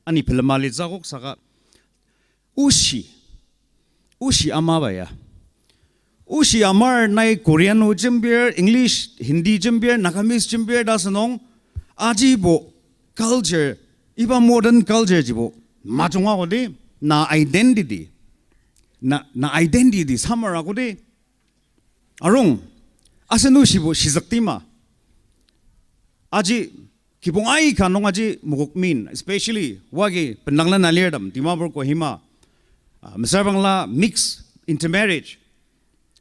Ani pelema litsü akok saka, oshi, oshi amaba ya. Oshi amar nai Korean o jembir, English, Hindi jembir, Nagamese jembir ta asünung, ajibo culture, iba modern culture jibo, majung akodi, na identity, na, na identity samar akodi. Arung, asen oshibo shizüktima. Aji, kibong aika nung aji mokokmin, especially, wagi pendanglen alirtem, Dimapur Kohima, ah, mesüra bangla mix intermarriage.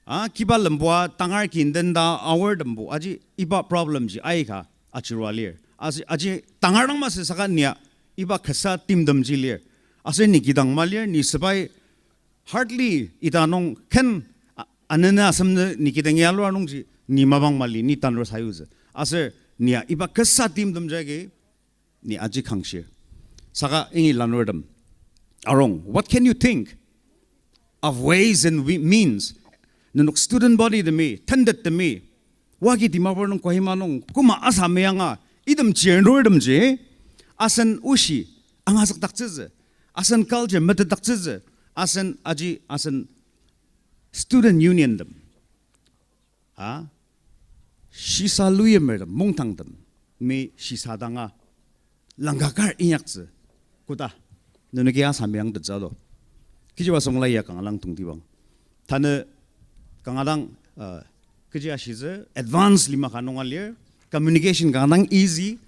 Ah, kiba lembua tangar kinden ta aortembo, aji iba problem ji aika achirua lir. Aji, aji tangar dang masü saka nia iba kasa timtemji lir. Aser ni kidang ma lir, ni sepai hardly ita nung ken a-, anene asem ne ni kidang yalua nungji ni mapang mali ni tanur sayutsü. Aser nia iba kasa timtem jagi ni aji kangshir. Saka ingi lanurtem. Arung, what can you think of ways and we-, means? Nenok student body temi, tentet temi, wagi Dimapur nung Kohima nung, koma asa meyanga, item chir nurtemji, asen oshi, angazükdaktsütsü, asen culture metetdaktsütsü, asen aji, asen student union tem. A? Shisa luyemertem, mungtangtem, mi shisa danga, langka kar inyaktsü, koda, nenoki asa meyangtettsü ado. Kechiba süngla ya kanga dang tongtibang. Tanü kanga dang, uh, kechi ashitsü, advance lima ka nunga lir, communication kanga dang easy.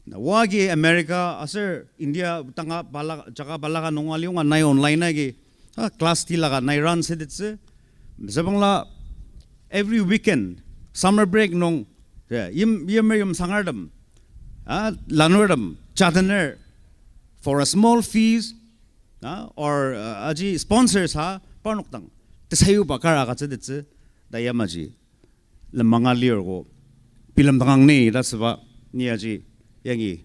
Na wagi America, aser India, tanga bala, jaka balaka nunga liyonga nai online agi, ah, class tilaka nai run sütettsü. Mesüra bangla every weekend, summer break nung, ya, yim, yim, yim sangartem, ah, lanurtem, jatener for a small fees, ah, or, uh, aji sponsor sa parnok dang tesayuba kar agütsütettsü, ta yamaji lenmanga lir ko bilemdang angur ni ta süba ni aji yangi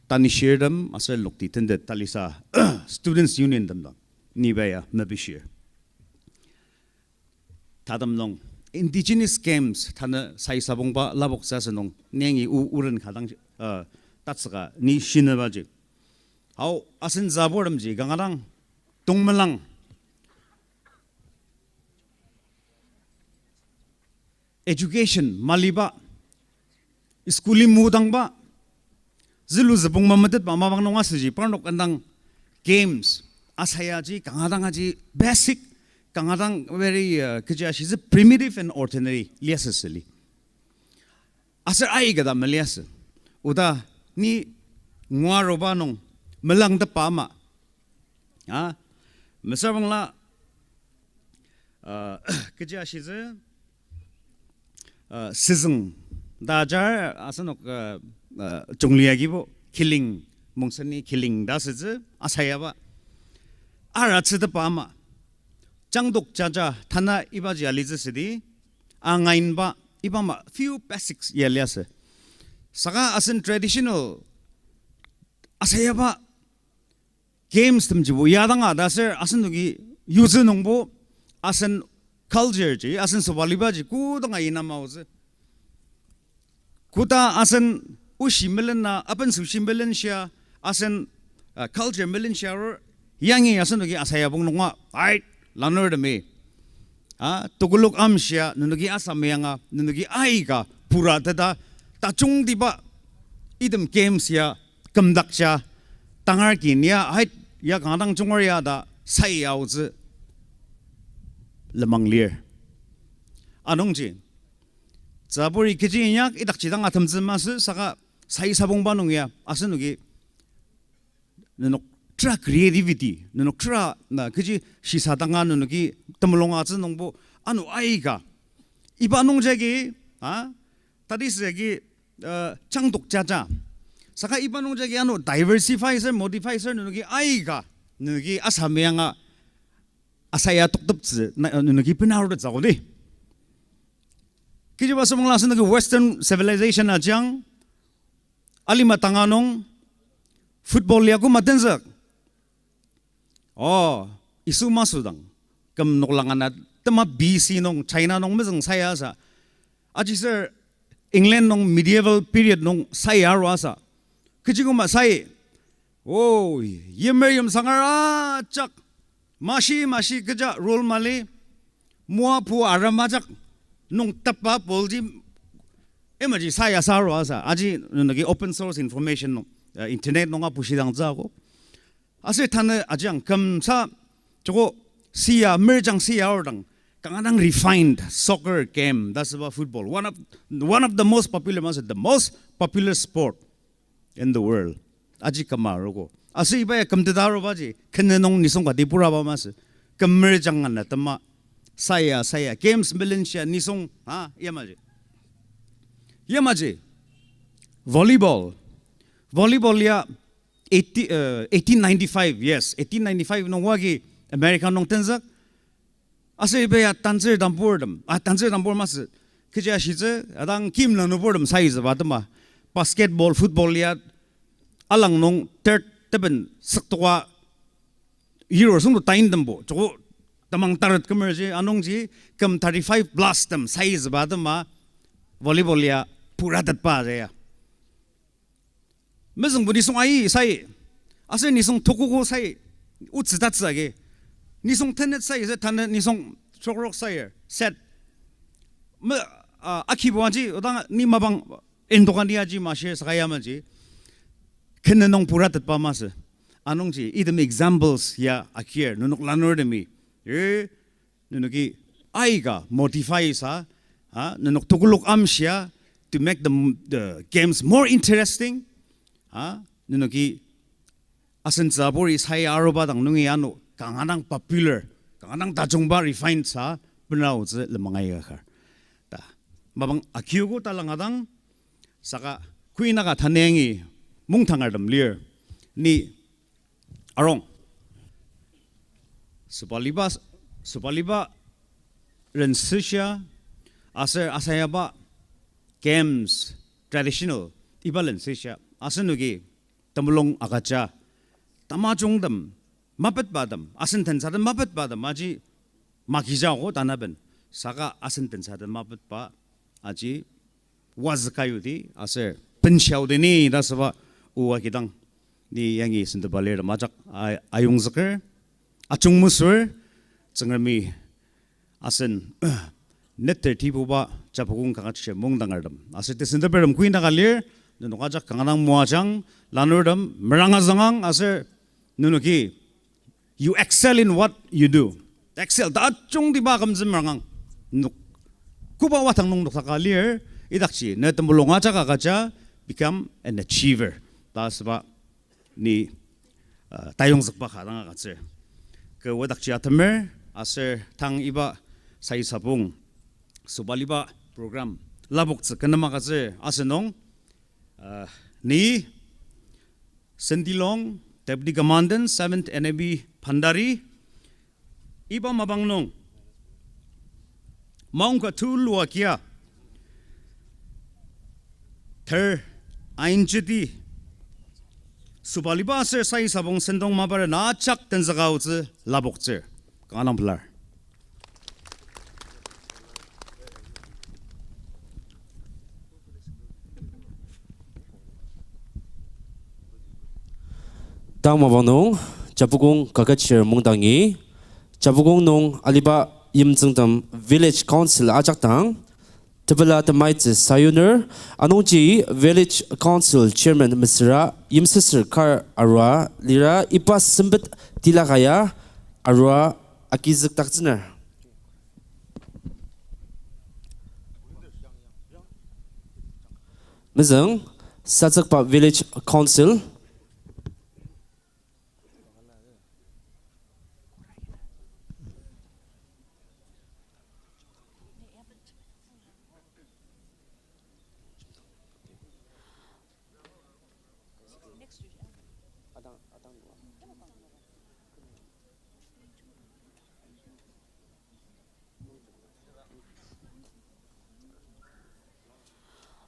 tanishirtem aser lokti tentet talisa students union tem dang ni ba ya mepishir. Tatem nung indigenous games tanü sai sabongba lapoktsü asünung ni yangi o-, oren ka dang, uh, tatsüka ni shinübaji. Ao asen zaburtemji kanga dang tongmelang education maliba, school-i mudangba, zülu zübong mametetba mapang nung asüji parnok indang games asayaji kanga dang aji basic, kanga dang very, uh, kechi ashitsü primitive and ordinary liasü süli. Aser aika ta maliasü. Oda ni ngua aruba nung melangtepa ama, ah, mesüra bangla, uh, kechi ashitsü, uh, süzüng ta ajar asenok, uh, uh, Chungli agibo kiling, Mongsenni kiling ta asütsü asayaba. Aratsütepa ama, jangdok jaja tanü ibaji alitsü südi, angainba iba ama few basics ya liasü. Saka asen traditional asayaba games temjibo ya danga ta aser asenoki yutsü nungbo asen culture ji, asen sobalibaji kodanga ina maotsü. Koda asen oshi melena, aben süshi melenshia, asen, uh, culture melenshia arur, yangi asenoki asayabong nunga, ai, lanurtemi, ah, tekolak amshia, nenoki Assami anga, nenoki aika pura teta, tajungtiba, item games ya kümdakja, tangar kin ya, ait, ya kanga dang jungar ya ta sai aotsü lenmang lir. Anungji tsüburi kechi inyak idakji dang atemtsü masü saka sai sabongba nung ya asenoki nenok tera creativity, nenok tera na kechi shisadanga nenoki temulung atsü nungbo ano aika. Iba nungjagi, ah, tati süagi, uh, jangdok jaja. Saka iba nungjagi ano diversify ser, modify ser nenoki aika, nenoki Assami anga asaya tokteptsü na, nenoki bena arutettsü akodi. Kechiba asü bangla asenoki Western civilization ajang, alima tanga nung football ya koma tenzük. Oh, Yisu masüdang küm noklang ana tema B C nung China nung mezüng saya asa. Aji ser England nung medieval period nung saya aru asa. Kechi koma sai, oh, yimer yimsangar ajak, mashi mashi kecha rule mali, moapu aram ajak nung tepba bolji, imaji saya sa aru asa. Aji nenoki open source information nung, uh, internet nunga pushidangtsü ako. Aser tanü ajang kümsa, joko siya, merjang siya aordang, kanga dang refined soccer game ta süba football. One of, one of the most popular, masü the most popular sport in the world. Aji küma arogo. Aser iba ya kümteta arubaji, kene nung nisung kati puraba masü. Küm merjang ana tema. Saya, saya. Games melenshia nisung, ha, yamaji. Yamaji. Volleyball. Volleyball ya eighty, uh, eighteen ninety-five, yes, eighteen ninety-five nung wagi America nung tenzük. Aser iba ya tanzür tambur tem, ah, tanzür tambur masü. Kechi ashitsü, adang kim la nübur tem saizüba tema. Basketball, football ya alang nung ter teben süktoka euro sungto tain tembo. Joko tamang taret kümerji, anungji küm thirty-five plus tem saizüba tema. Volleyball ya puratetba ya. Mezüngbo nisung ai sai, aser nisung tokogo sai, otsü tatsü agi. Nisung tenet sai, se tanü nisung trokrok sai, set. Me, ah, akibo aji, odang ni mapang, indokani aji mashir saka yamaji. Kene nung puratetba masü. Anungji, item examples ya akir, nenok lanurtemi. Eh, nenoki aika modify sa, ah, nenok tokolok amshia to make the, the games more interesting, ah, nenoki asen tsüburi sai aruba dang nungi ano kanga dang popular, kanga dang tajungba refine sa, bena aotsü lenmang aika kar. Ta, mapang akiugo talanga dang, saka kuinaka tanü yangi mungtangertem lir, ni arung. Sobaliba, sobaliba rensüshia, aser asayaba games, traditional, iba rensüshia, asenoki temulung agüja, tamajungtem, mapetbatem, asen tensatem mapetbatem aji magijago tanaben, saka asen tensatem mapetba aji wazüka yudi aser benshiaodi ni ta asüba o agidang ni yangi sentepa lirtem ajak a-, ayongzüker, ajungmesür, Tsüngremi asen neter tibuba Japukong Kaketshir mungdangertem aser tesentepertem kuinaka lir, nenok ajak kanga dang moajang, lanurtem meranga zangang aser nenoki you excel in what you do. Excel, tajungtiba akümtsü merangang. Nok, koba wadang nung noktaka lir, idakji ne temulung ajak agüja, become an achiever ta asüba ni, uh, tayongzükba ka dang agütsür. Kü wadakji atemer, aser tang iba Sayisapong sobaliba program lapoktsü kü nem agütsür asünung, uh, ni Sendilong, Deputy Commandant, Seventh N A B Bhandari, iba mapang nung maongka tulu akia ter ainjeti sobaliba aser Sayisapong sentong maparen ajak tenzüka aotsü lapoktsür. Kanga dang pelar. Tang mapang nung, Japukong Kaketshir mungdangi, Japukong nung aliba yimtsüngtem Village Council ajak dang tepela temaitsü sayuner, anungji Village Council Chairman mesüra yimsüsür kar arua lira iba sempet tilaka ya arua agizükdaktsüner. Mezüng, Satsükba Village Council.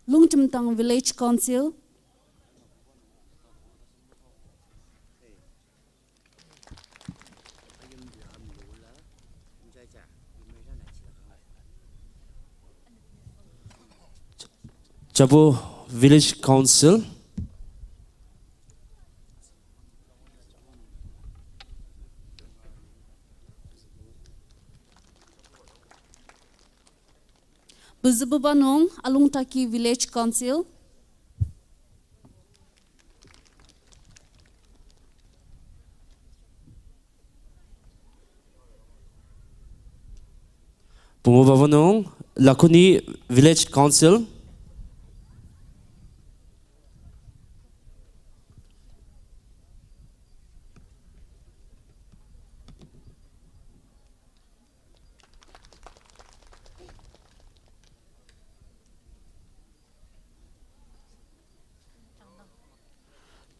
Longchimtang Village Council. Japu Village Council. Pezübuba nung Alongtaki Village Council. Pungubaba nung Lakuni Village Council.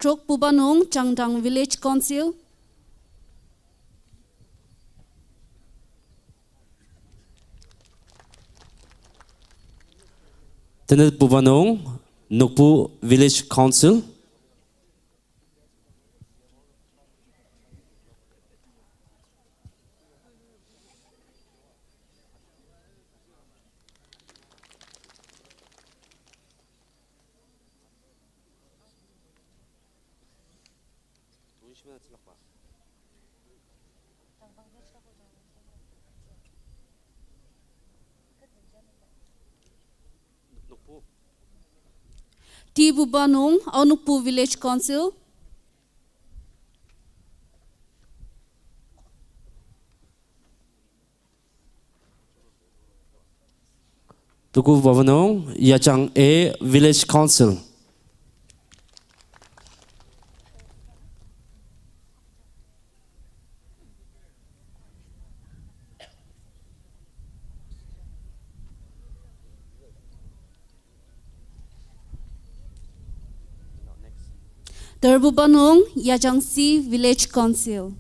Trokbuba nung Changdang Village Council. Tenetbuba nung Nokpu Village Council. Tibuba nung Aonokpu Village Council. Tuku Babanung, Yachang A Village Council. Terbuba nung Yajangsi Village Council.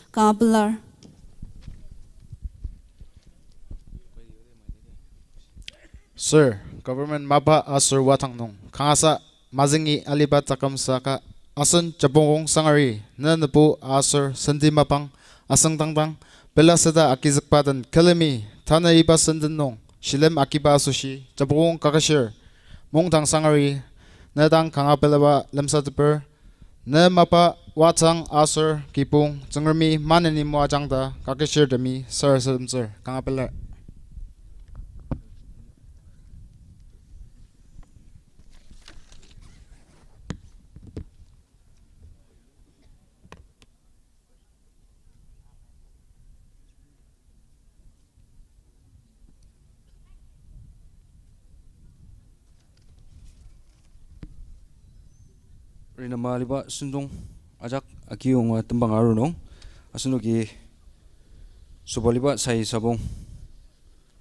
Kanga pelar. Sir, government mapa aser watang nung kangasa mazüngi aliba taküm saka asen Japukong Sangari, ne nübu aser senti mapang asüngdangdang pela süda agizükba den külemi tanü iba senden nung shilem agiba asoshi Japukong Kaketshir Mungdang Sangari, ne dang kanga pelaba lemsateper, ne mapa watang aser kibong Tsüngremi maneni moajang ta kaketshirtemi sarasademtsür. Kanga pelar. Renema aliba sentong ajak akiyonga tembang aru nung, asenoki sobaliba sai sabong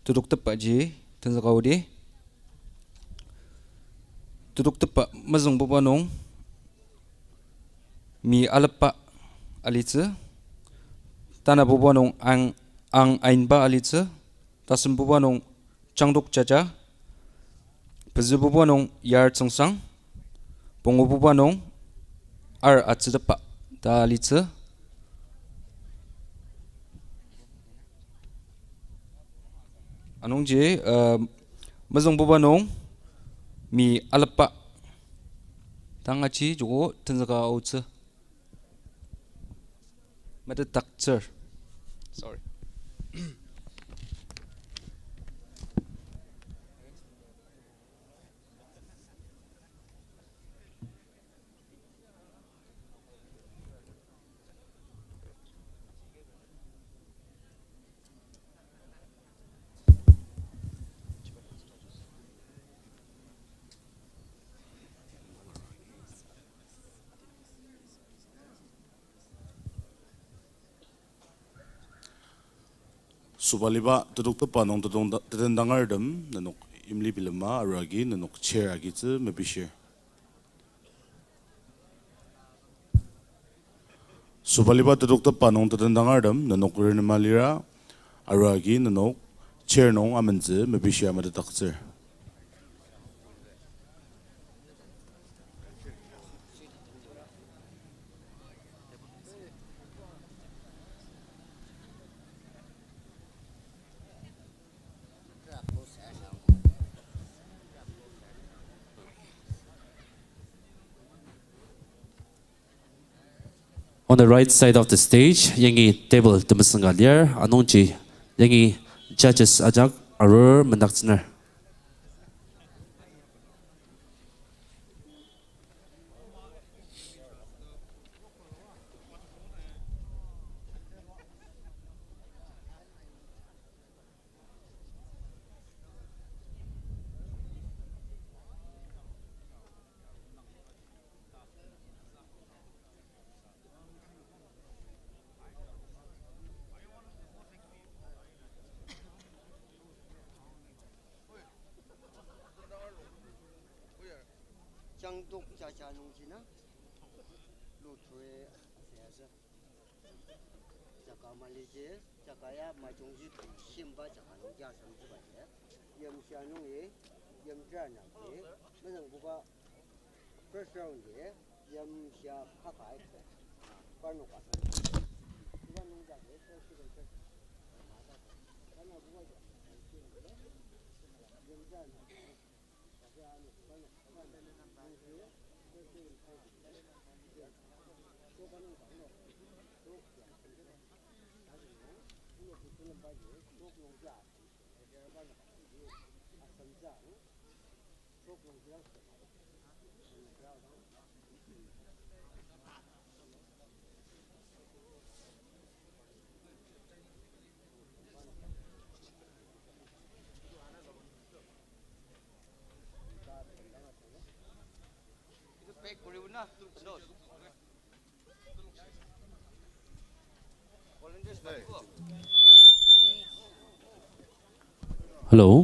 tetuktepbaji tenzüka odi. Tetuktepba mezüngbuba nung mi alepba alitsü, tanabuba nung ang, ang ainba alitsü, tasembuba nung Changdok Jaja, pezübuba nung Yar Tsüngsang, pungububa nung Ar Atsütepba ta alitsü. Anungji, uh, mezüngbuba nung mi alepba. Tang aji joko tenzüka aotsü. Metetdaktsür. Sorry. Sobaliba tetuktepba nung tetong-, tetendangertem, nenok imli bilema arua agi nenok chair agitsü mepishir. Sobaliba tetuktepba nung tetendangertem, nenok renema lira, arua agi nenok chair nung amentsü mepishia metetdaktsür. On the right side of the stage, yangi table temesüng ka lir, anungji yangi judges ajak arur mendaktsüner. Changdok Jaja nungji na, luture ase ase. Jaka maliji, jaka ya majungji shimba jaka nungji asamjiba ji. Yimshia nungi, yimtra nungji, mezüngbuba first round ji, yimshia kaka aika. Parnok asa. Iba nungji ji first, second, third. Kana buba ji, yimtra nungji. Hello.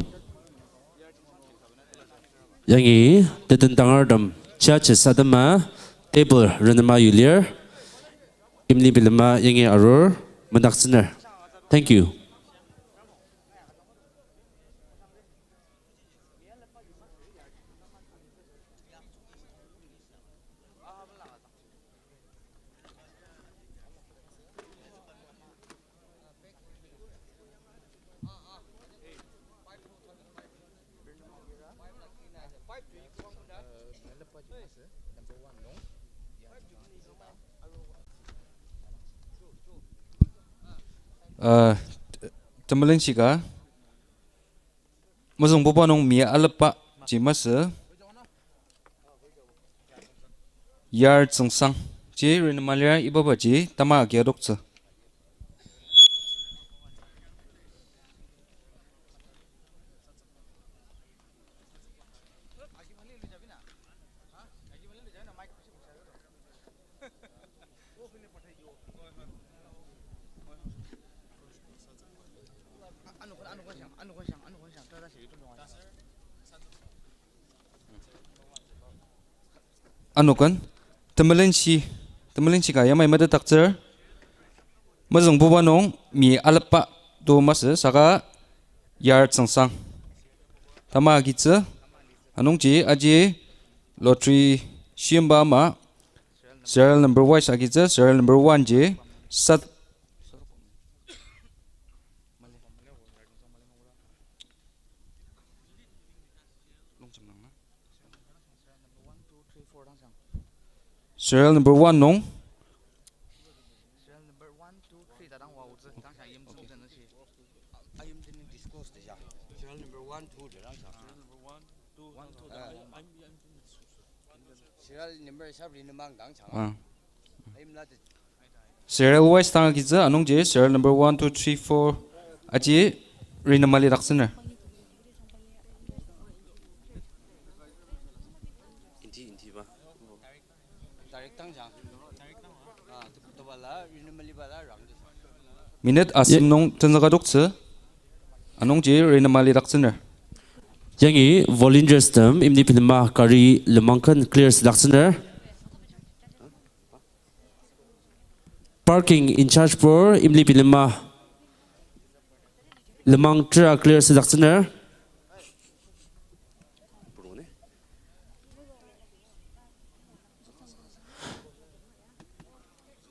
Yangi tetendangertem judges atema table renema yulir, imli bilema yangi arur, mendaktsüner. Thank you. Uh, temelenshika. Mezüngbuba nung mi alepba ji masü. Yar Tsüngsang ji renema lir, ibabaji tama agi adoktsü. Anokan, temelenshi, temelenshika yamai metetdaktsür. Mezüngbuba nung mi alepba to masü saka Yar Tsüngsang. Tama agitsü, anungji aji lottery shimba ama serial number wise agitsü, serial number one ji sat Serial number one nung. Ah. Serial wise tang agitsü, anungji serial number one, two, three, four aji renema lidaktsüner. Minute asem nung tenzüka doktsü, anungji renema lidaktsüner. Yangi volunteers tem imli bilema kari lenmang ken clear südaktsüner. Parking in charge pur imli bilema lenmang tera clear südaktsüner.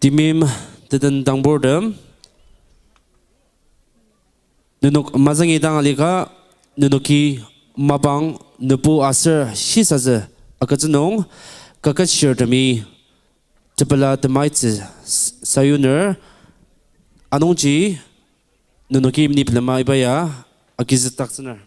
Timim teten dangburtem. Nenok mazangi dang alika, nenoki mapang nübu aser shisatsü agütsü nung, kaketshirtemi tepela temaitsü s-, sayuner, anungji nenoki imni bilema iba ya agizükdaktsüner.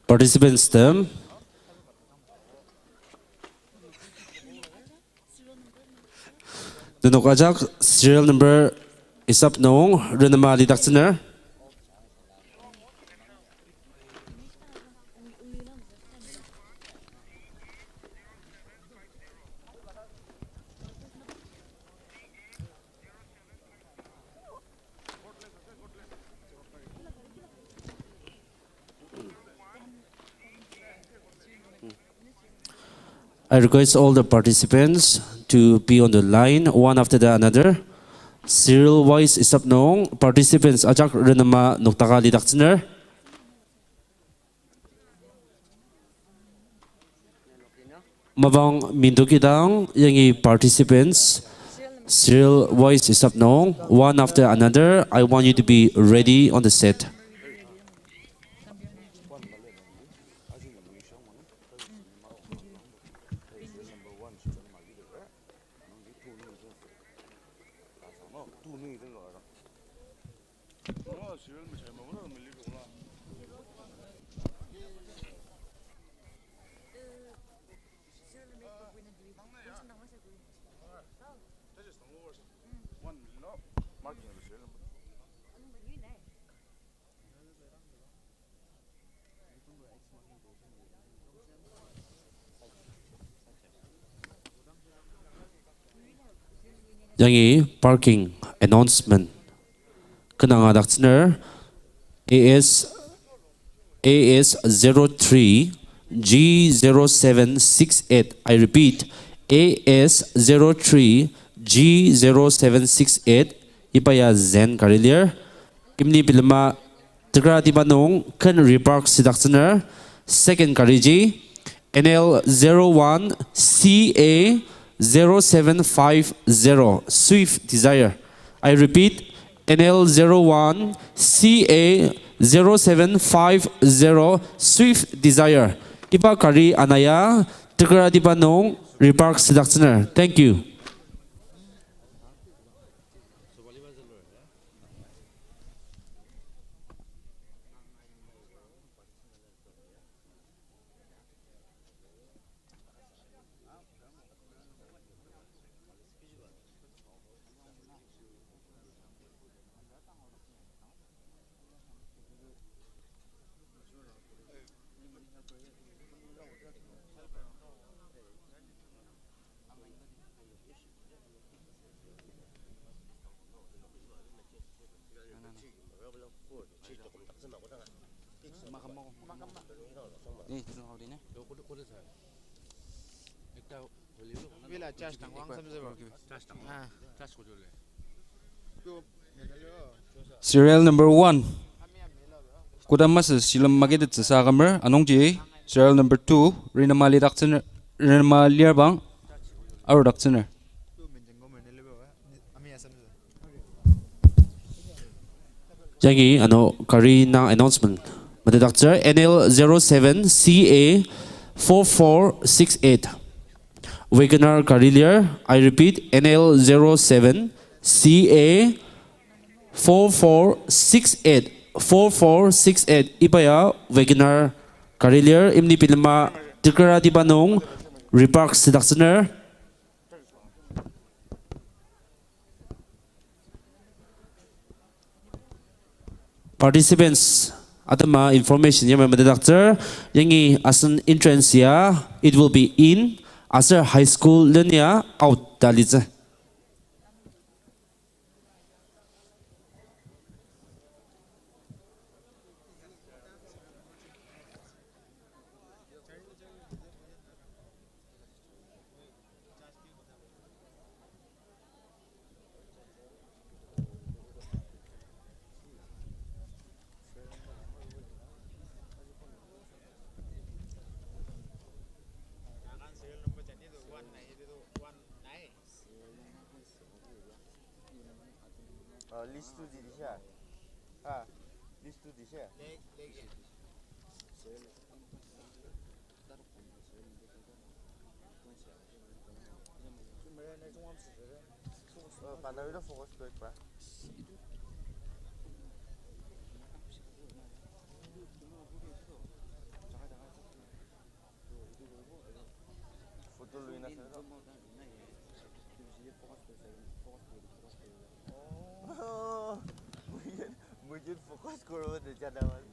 Participants tem. Nenok ajak serial number isap nung renema lidaktsüner. I request all the participants to be on the line, one after the another. Serial wise isap nung, participants ajak renema noktaka lidaktsüner. Mapang mindokidang yangi participants, serial wise isap nung, one after another. I want you to be ready on the set. Yangi parking announcement. Kanga daktsüner A S, A S zero three G zero seven six eight. I repeat, A S zero three G zero seven six eight. Iba ya zen kari lir. Imni bilema Tekratiba nung ken repark sidaktsüner, second kariji, N L zero one C A zero seven five zero, Swift Dzire. I repeat, N L zero one C A zero seven five zero, Swift Dzire. Iba kari ana ya Tekratiba nung repark sidaktsüner. Thank you. Serial number one. Kodama sü shilem maketetsü sa akümer, anungji serial number two, renema lidaktsüner, renema lirbang, arudaktsüner. Yangi ano kari nung announcement. Metetdaktsür N L zero seven C A four four six eight. WagonR kari lir, I repeat, N L zero seven C A four four six eight, four four six eight, iba ya WagonR kari lir, imni bilema Tekratiba nung repark sidaktsüner. Participants, atema information yamai metetdaktsür, yangi asen entrance ya, it will be in, aser high school len ya out ta litsü. These two dish, yeah? Uh, banner focus kuri pra. Photo lui na sa. Oh, mujhe, mujhe focus kuro de jada wali.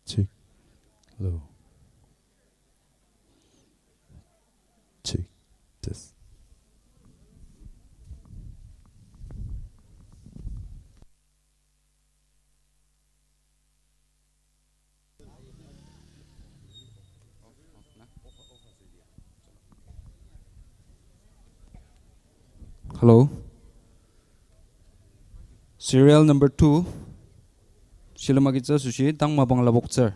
Check. Hello. Check. Test. Hello. Serial number two. Shilem agitsü asoshi tang mapang lapoktsür.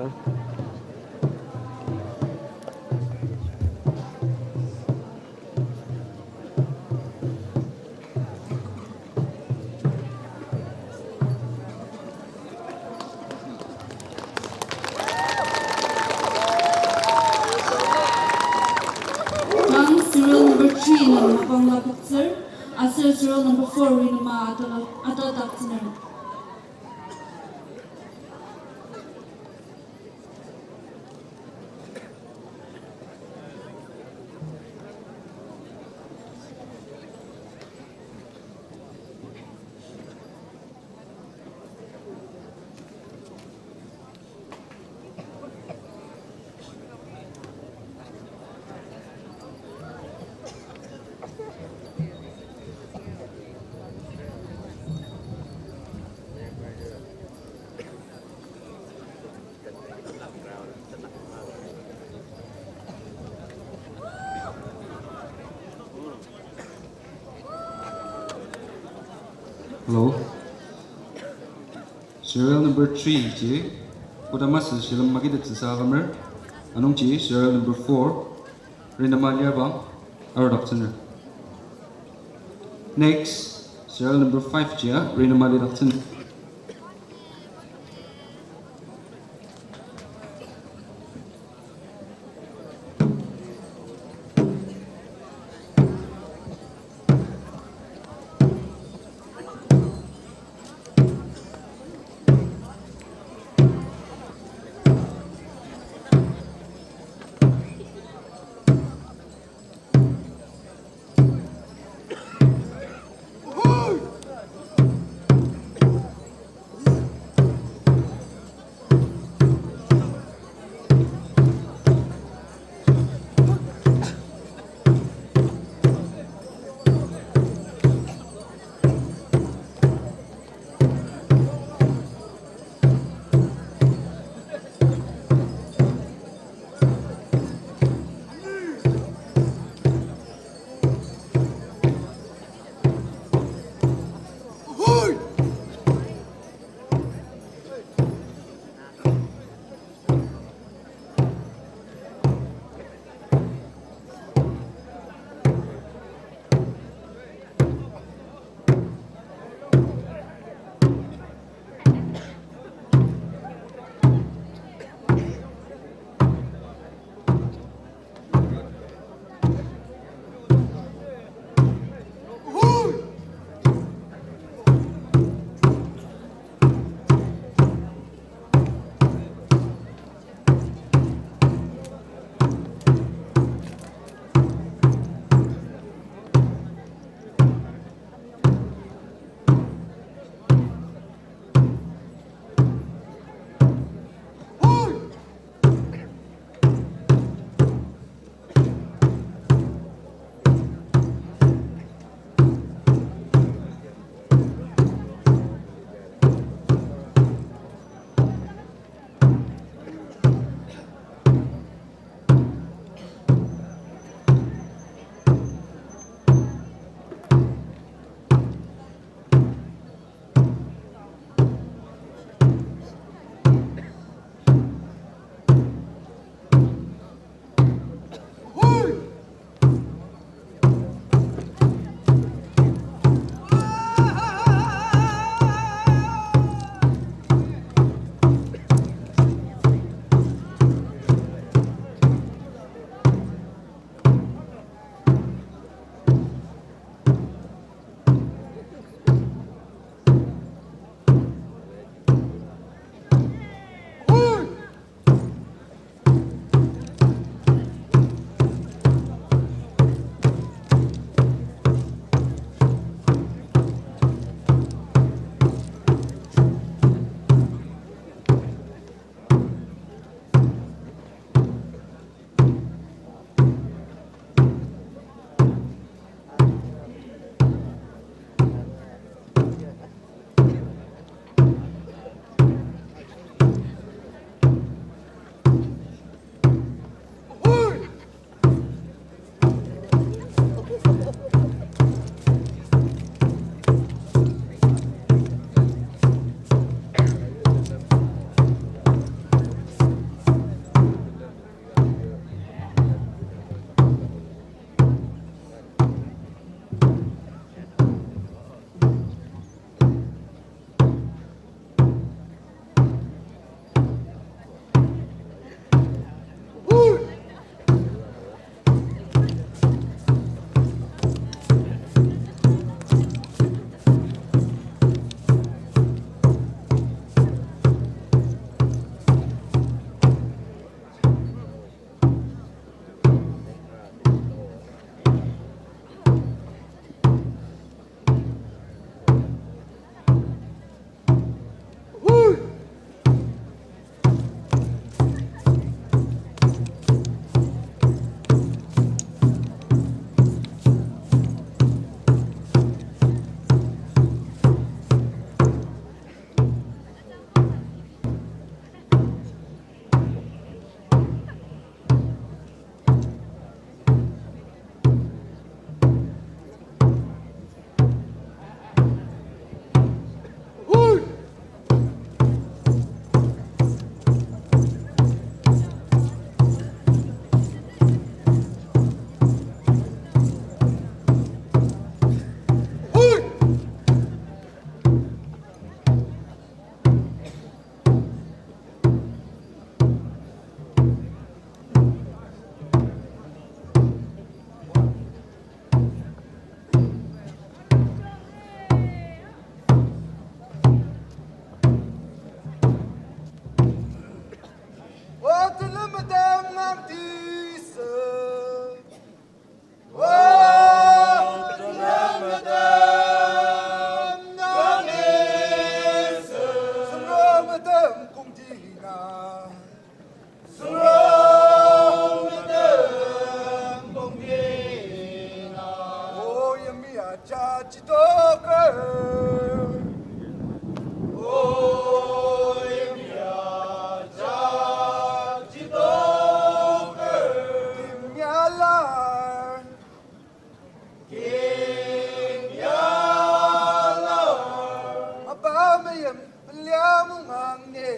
Tang serial number three nung mapang lapoktsür, aser serial number four Rinema ata, ata daktsüner. Hello. Serial number three ji, kodama sü shilem magitettsüsa akümer. Anungji serial number four, Rinema liabang, arudaktsüner. Next, serial number five ji ya, Rinema lidaktsüner. Jaji toker. O, yimya jaji toker. Kimyalar. Kimyalar. Mapa mayim liamungang ne.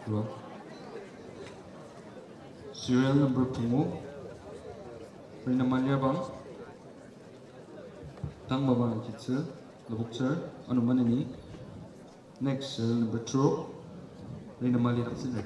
Hello. Serial number pungu, Rinamali abang. Tang mapang agitsü, lapoktsür, ano maneni. Next, serial number two, Rinamali daktsüner.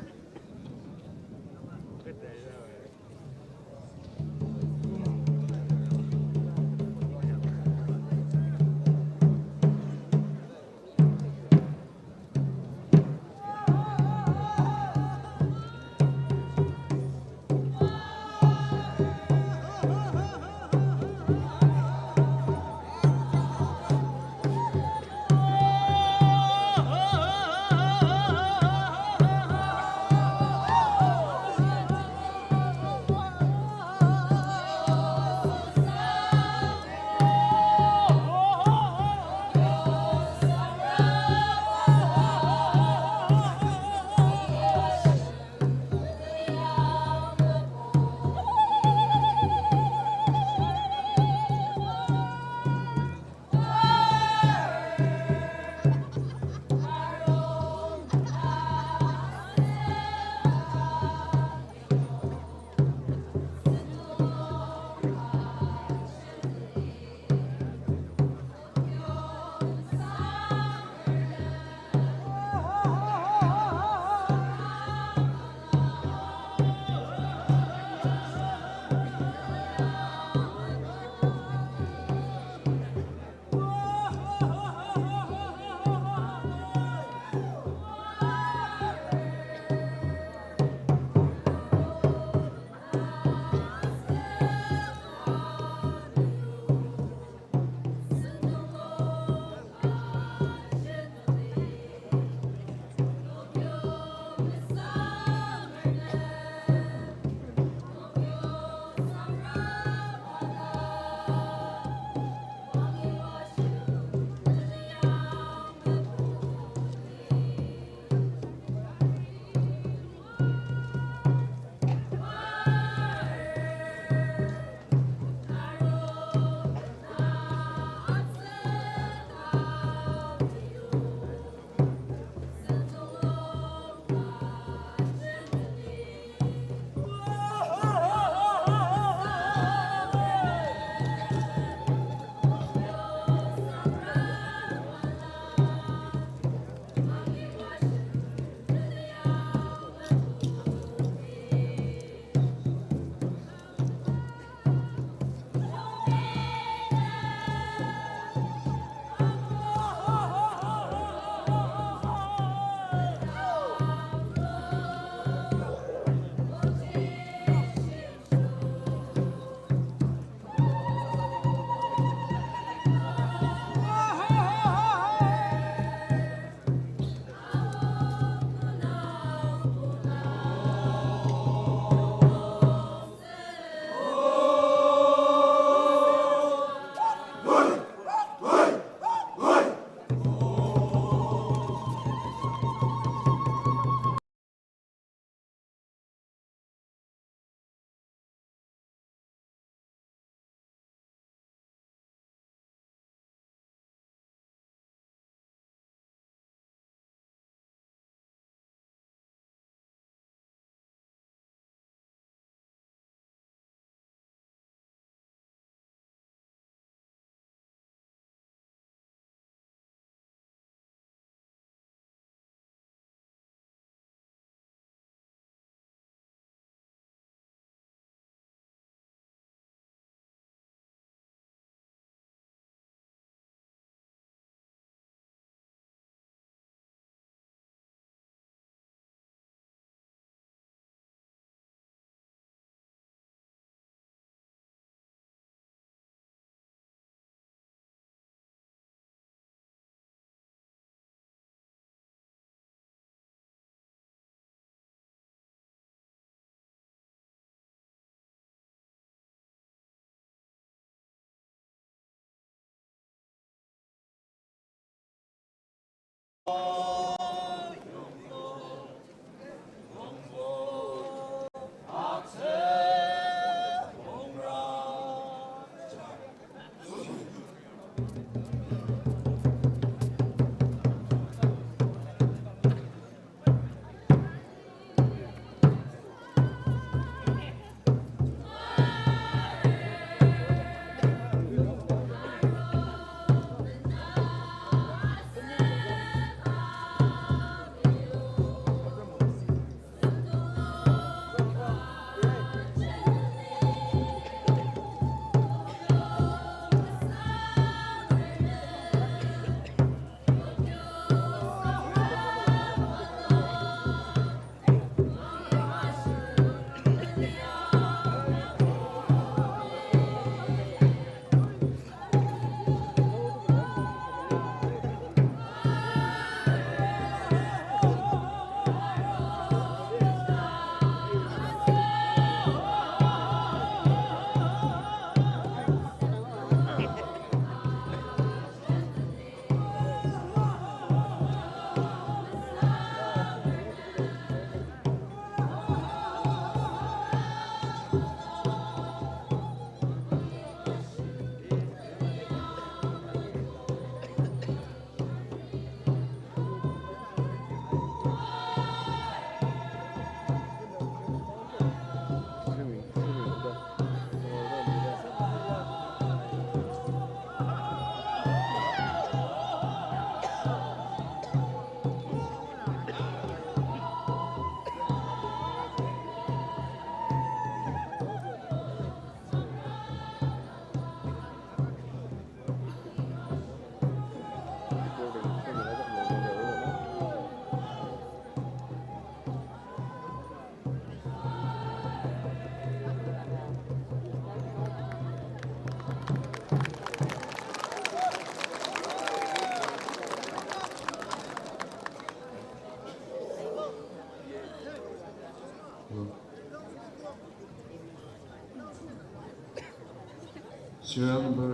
Serial number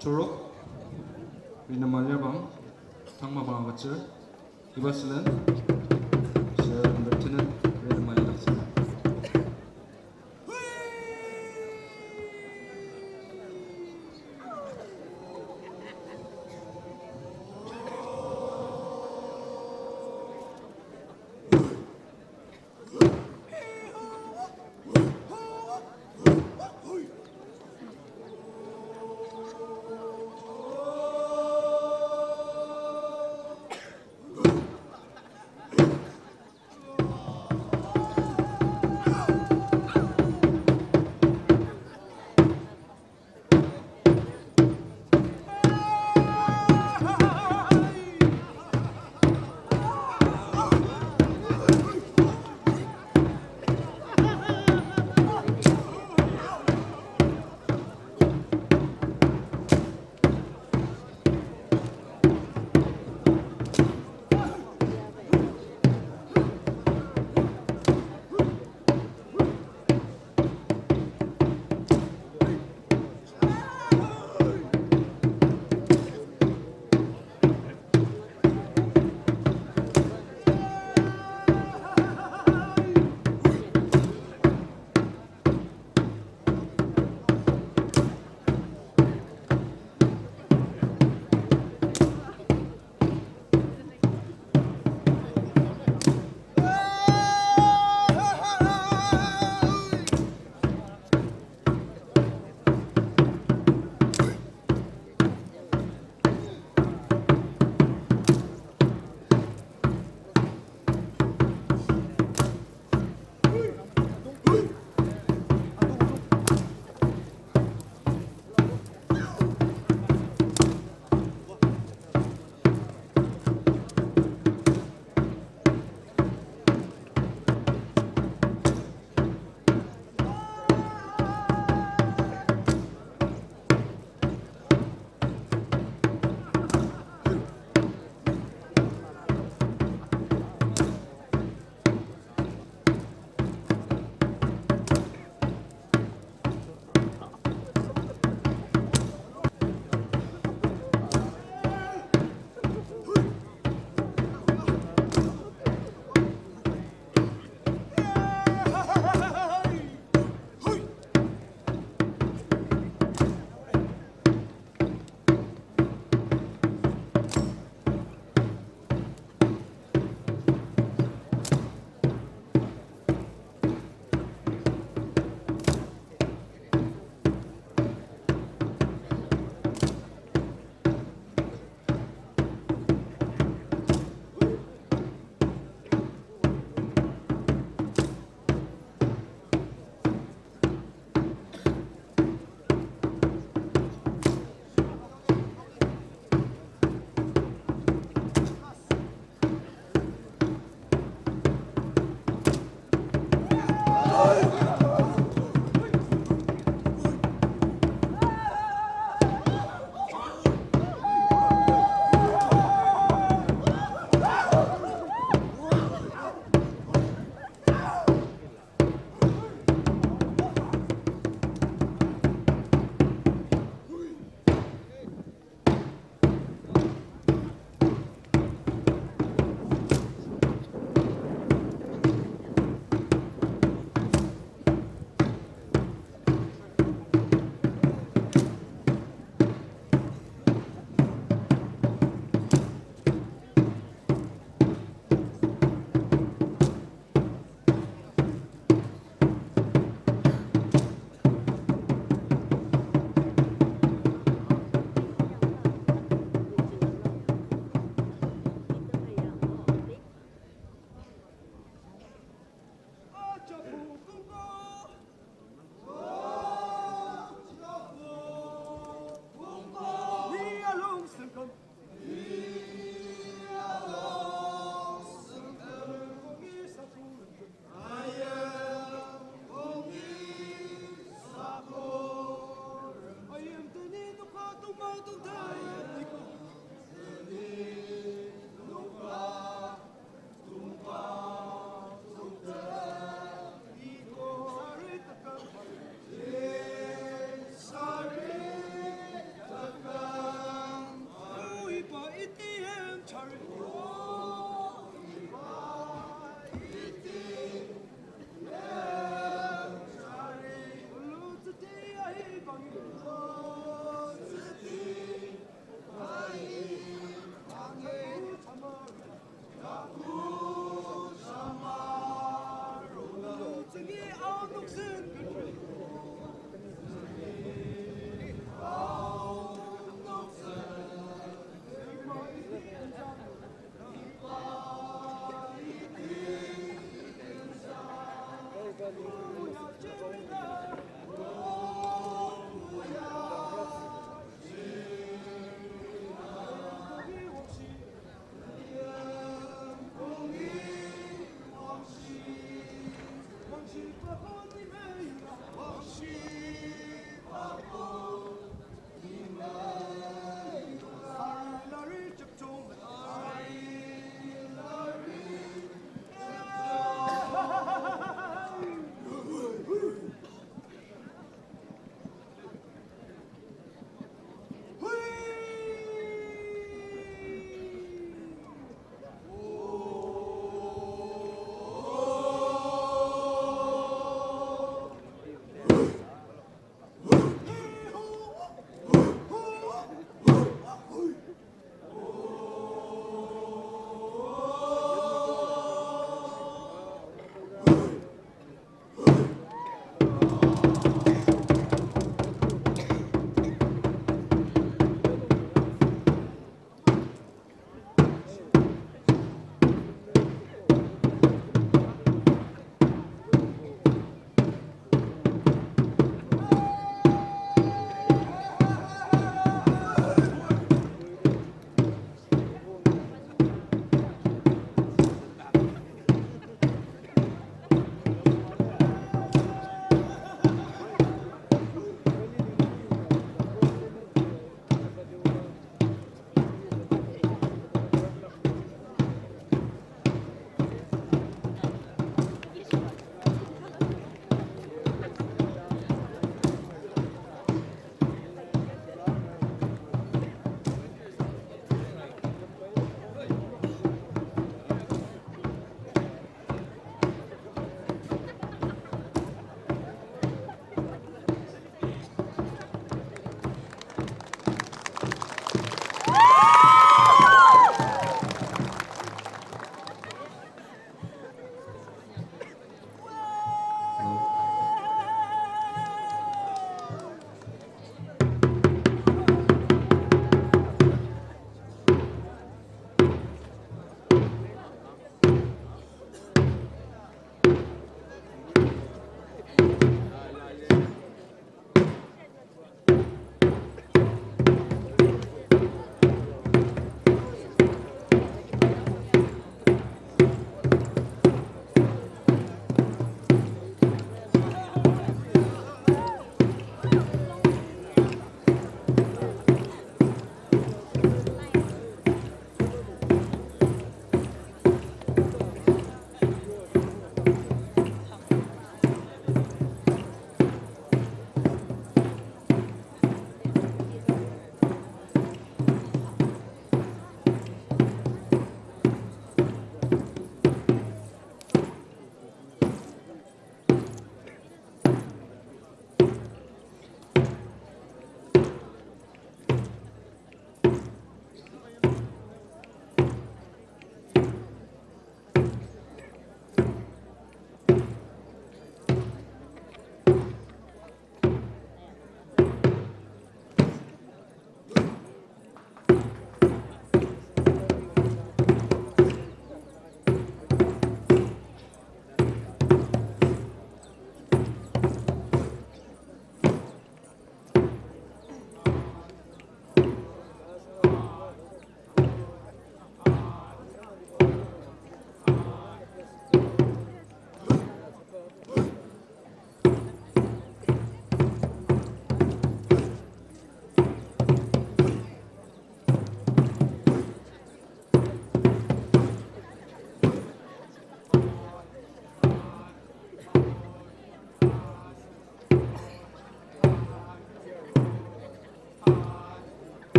terok, Rinema Lirbang, Tangmabang agütsür. Iba sülen, serial number tenet, Rinema Lirdaktsüba.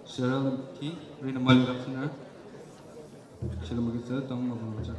Sarah Lemki, Rina Mali Raksenar. Shilem agitsü tang mapang aja.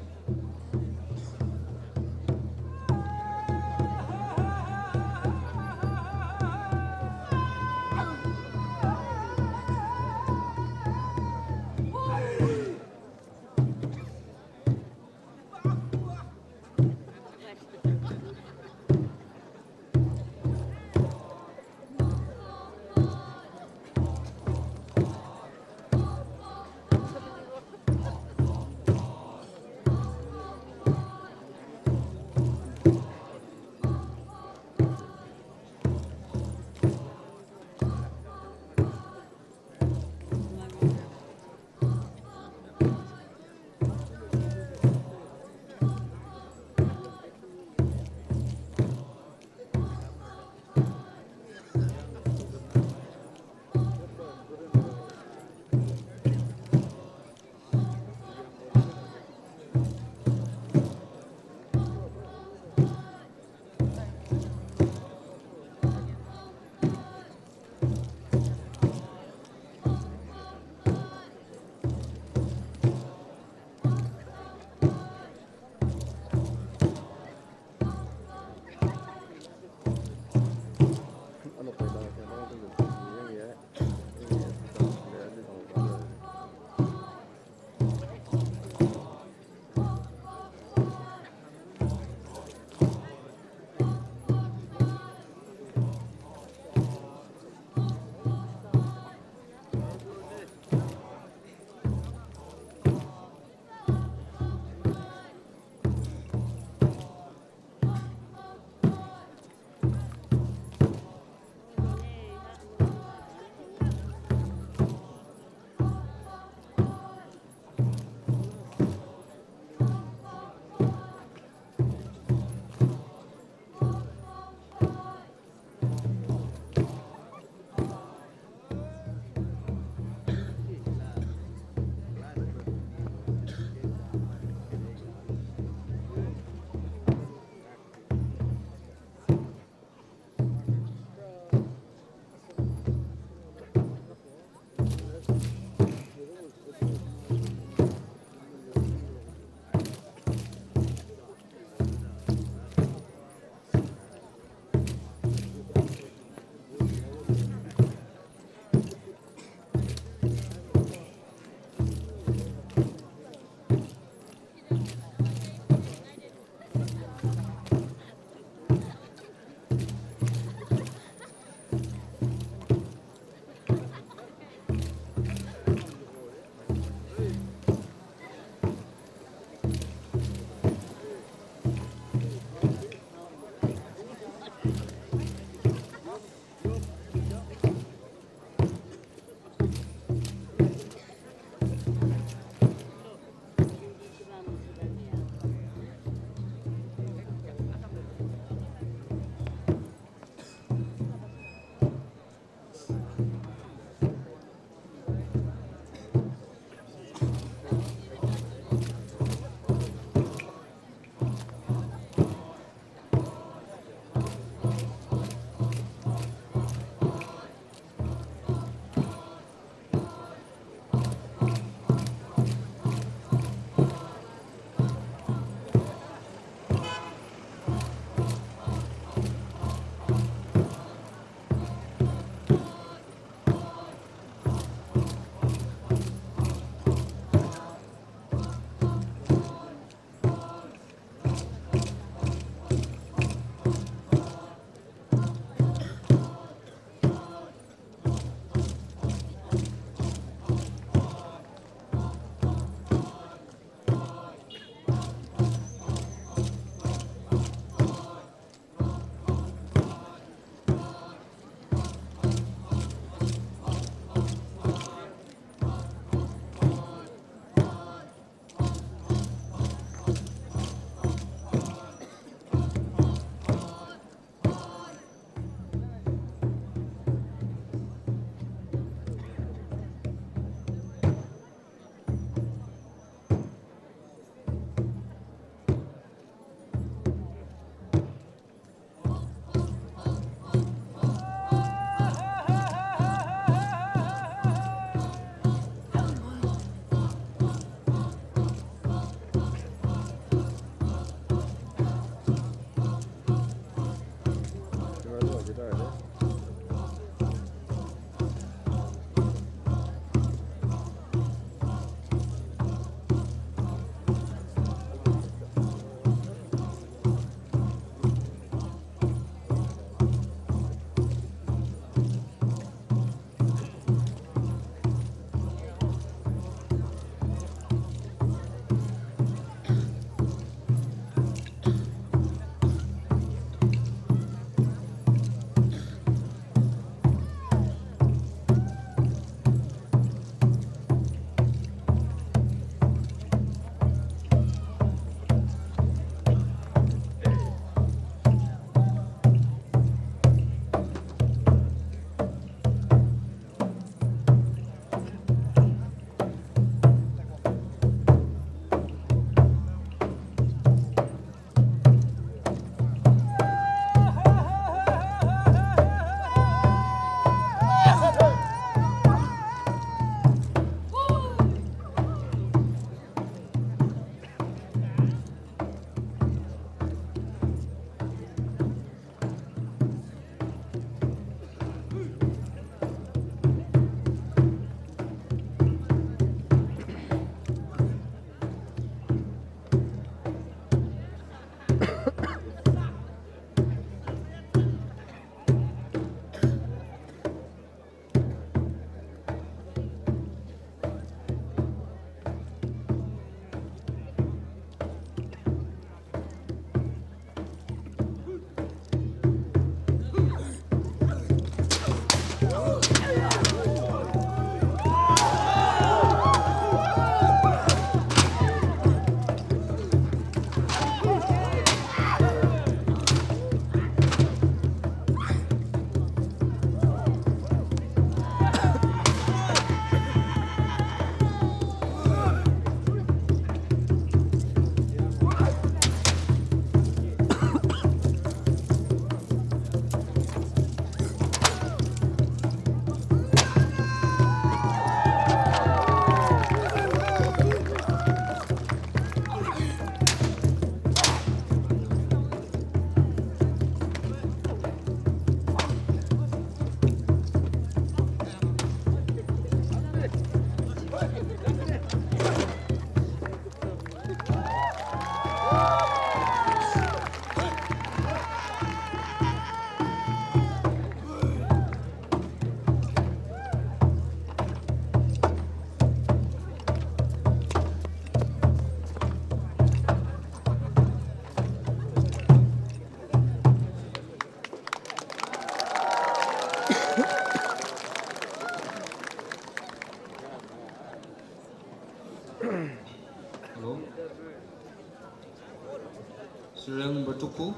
Serial number two ko,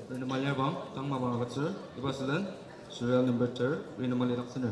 Rinema Lirbang, tang mapang agütsür, iba sülen, serial number ter, Rinema Lidaksener.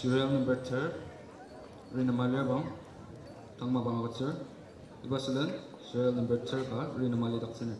Serial number ter, Rinema Lirbang, tang mapang agütsür. Iba sülen serial number ter ka Rinema lidaktsüner.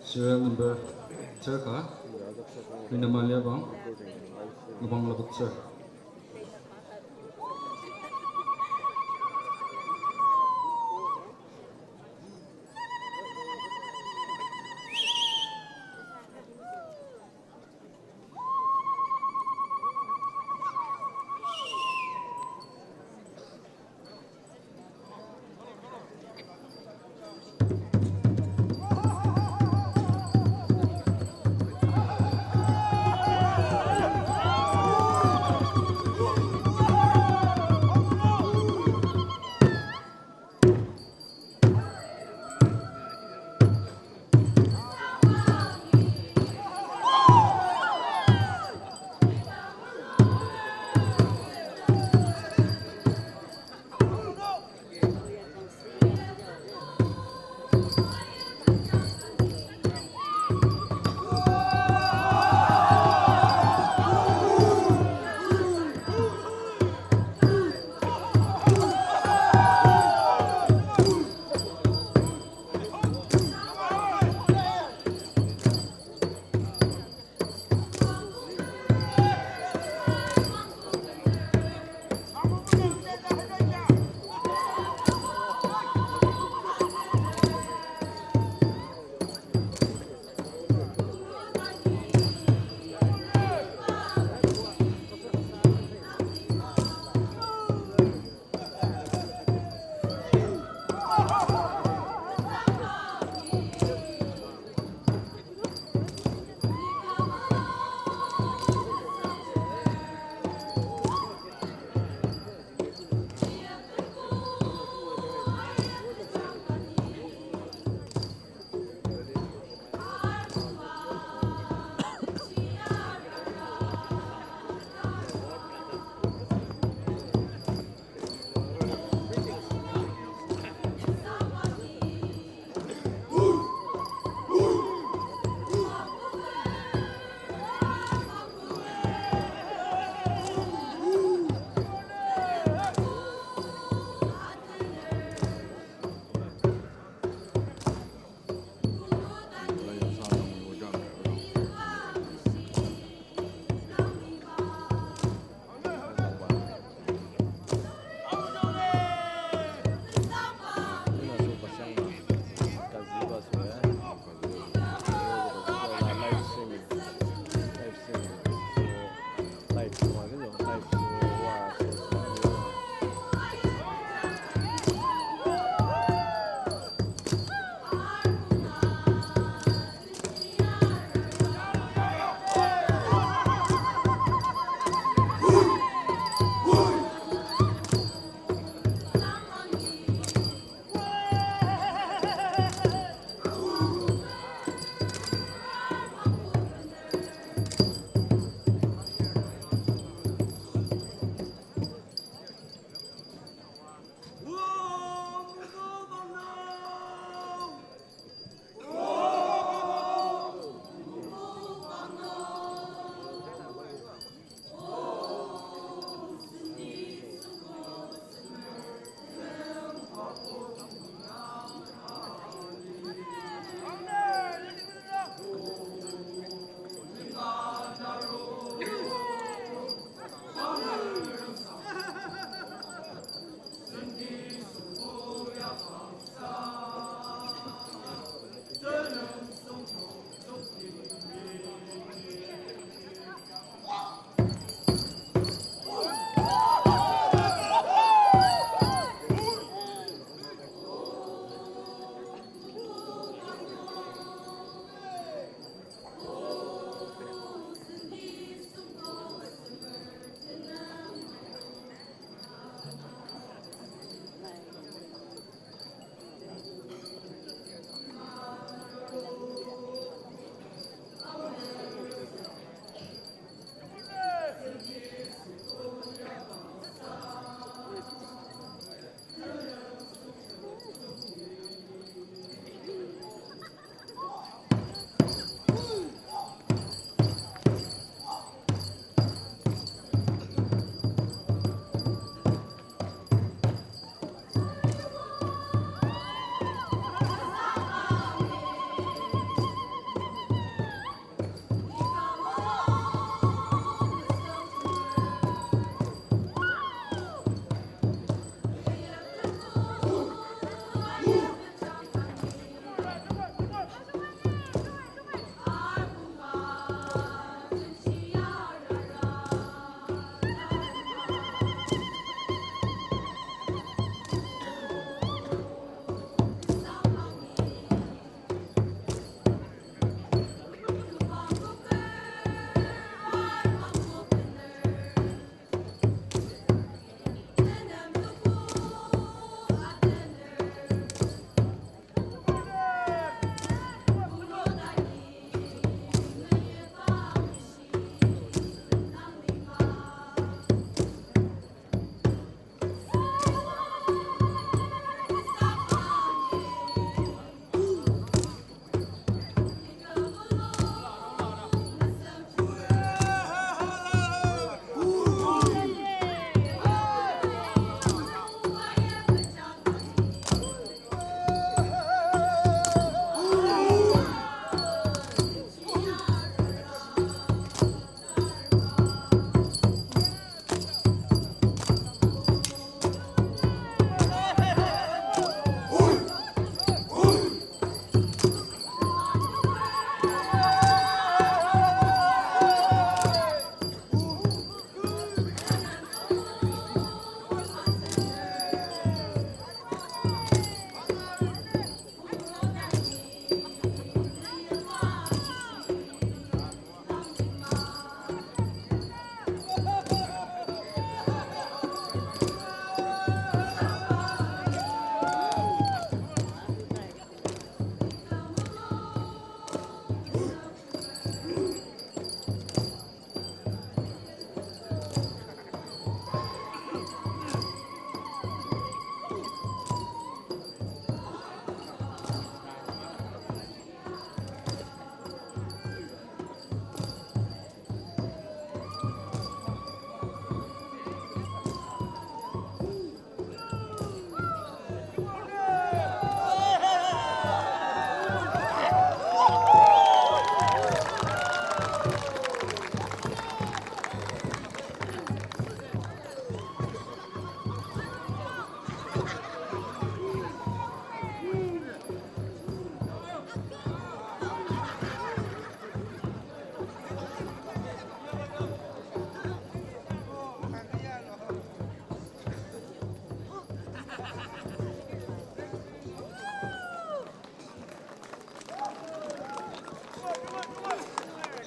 Serial number terka, Rinama Liabang, Mapang Lapoktsür.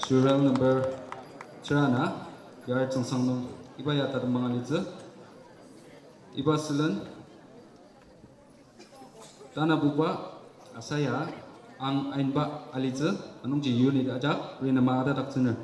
Serial number tera na, yar tsüngsang nung, iba ya tatembang alitsü. Iba sülen, tanabuba, asaya, ang ainba alitsü, anungji unit ajak, rinema adadaktsüner.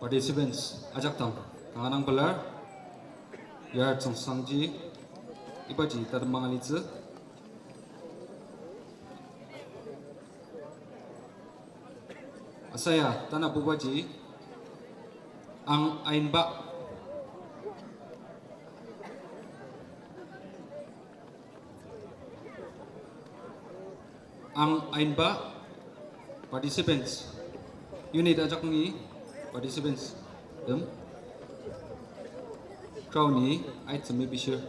Participants ajak dang kanga nang pelar, yar tsüngsangji ibaji tatembang alitsü. Asaya tanabubaji ang ainba. Ang ainba participants, unit ajak nungi participants tem crowd ni aitsü mepishir.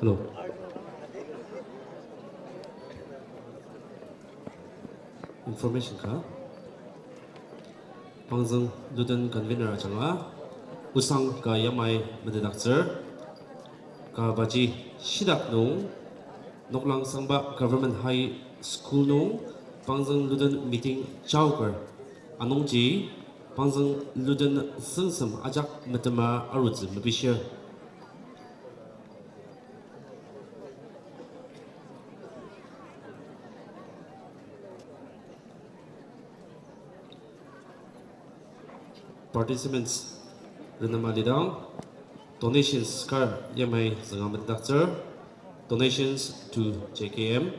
Hello. Information ka. Pangzüng Ludent Convener ajanga, osang ka yamai metetdaktsür, ka baji shidak nung, Noklang Sangba Government High School nung, Pangzüng Ludent Meeting jaoker, anungji, Pangzüng Ludent Tsüngsem ajak metema arutsü mepishir. Participants, renema lidang, donations kar yamai zünga metetdaktsür, donations to J K M,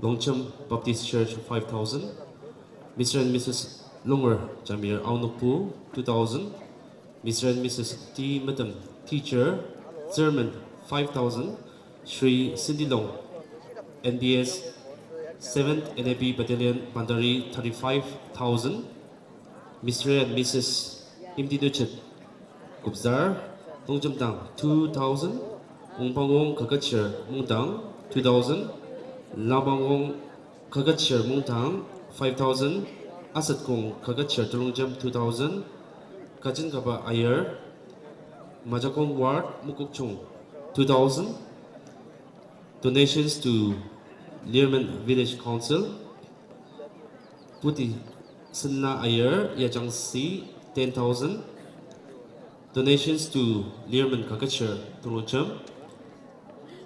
Longjem Baptist Church, five thousand, Mister and Missus Longer Jamir Aonokpu, two thousand, Mister and Missus T Metem, teacher, chairman, five thousand, Shri Cindy Long, N B S, seventh N A P Battalion, Bhandari, thirty-five thousand, Mister and Missus Imtinuchet Kubzar, Longjemdang, two thousand, Ongpangong Kaketshir Mungdang, two thousand, Lapangong Kaketshir Mungdang, five thousand, Asetkong Kaketshir Telongjem, two thousand, Kachinkaba Aier, Majakong Ward, Mokokchung, two thousand, donations to Lirmen Village Council, Puti Senna Aier, Yajangsi, ten thousand. Donations to Lirmen Kaketshir Telongjem,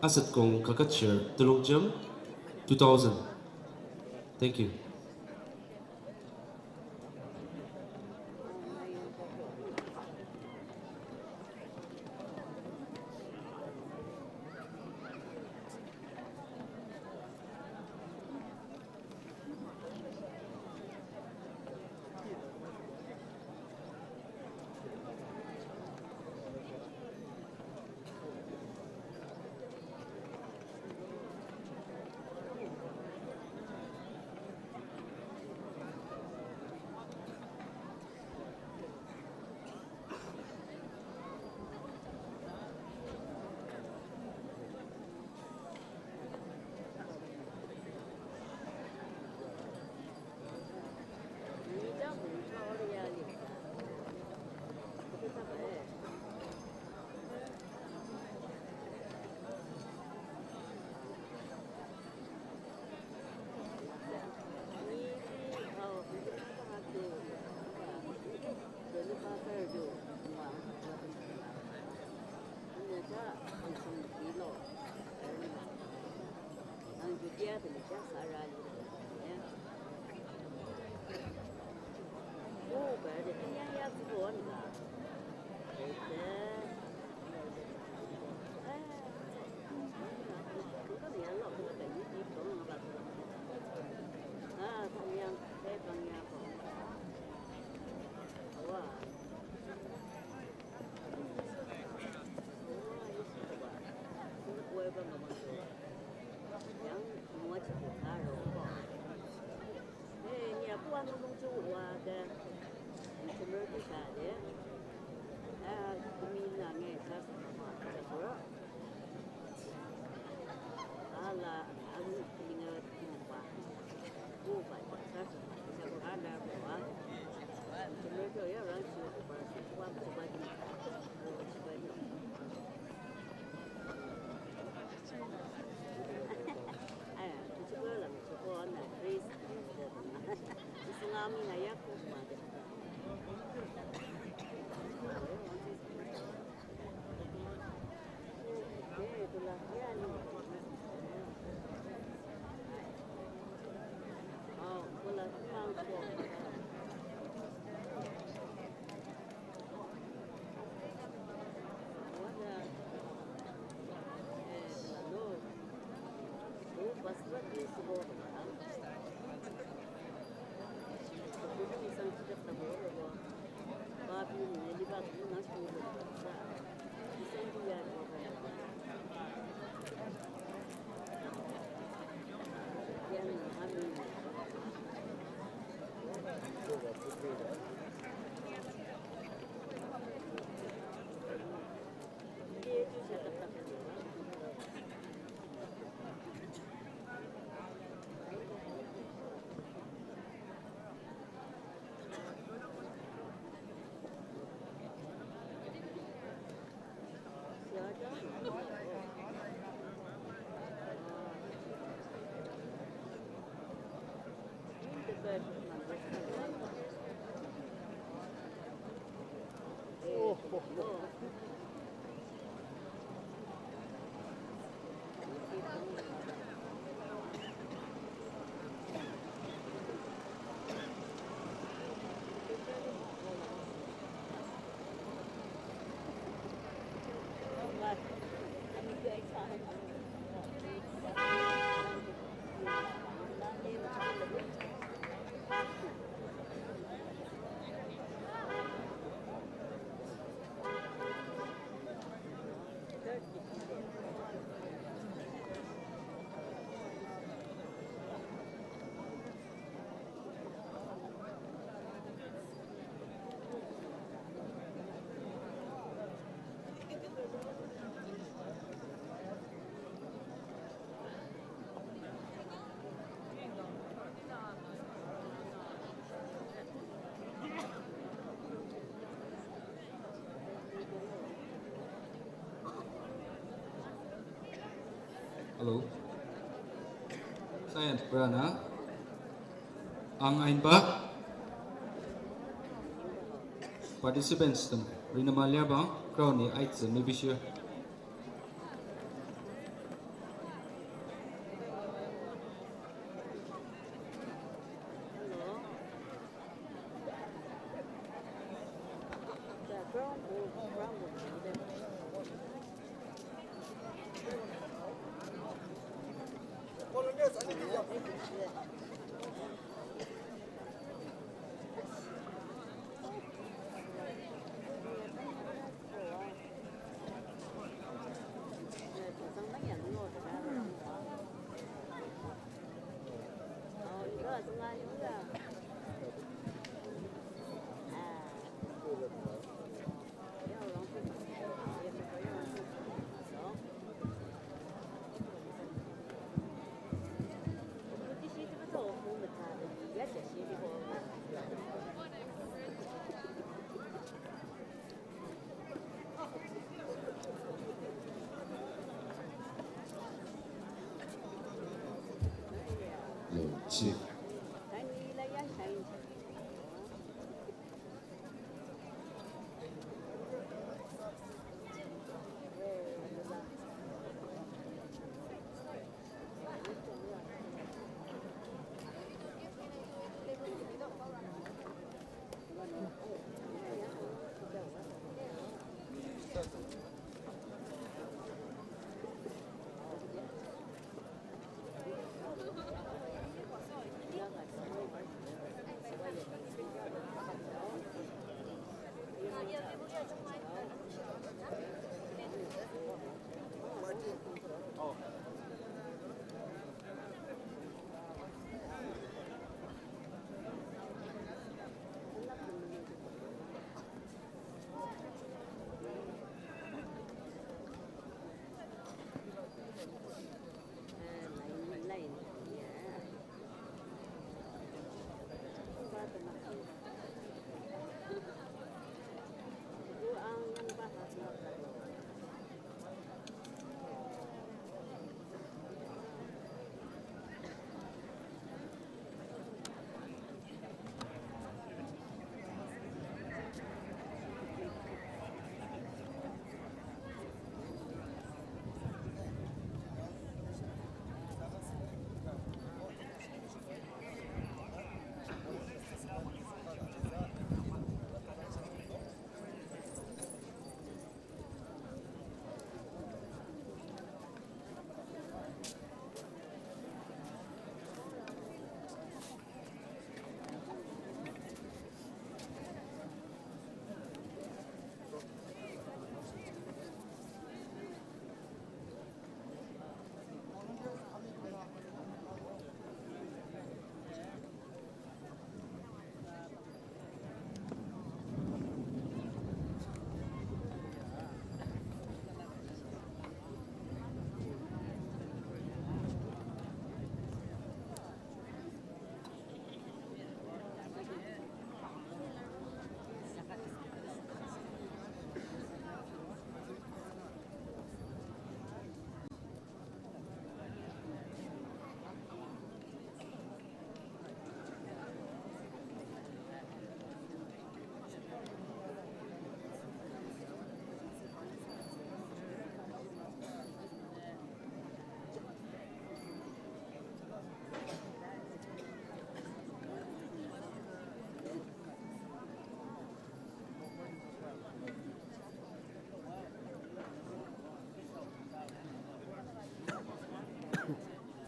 Asetkong Kaketshir Telongjem, two thousand. Thank you. Hello. Science prana. Ang ainba. Participants tem. Rina Maliabang, crowd ni aitsü mibishir.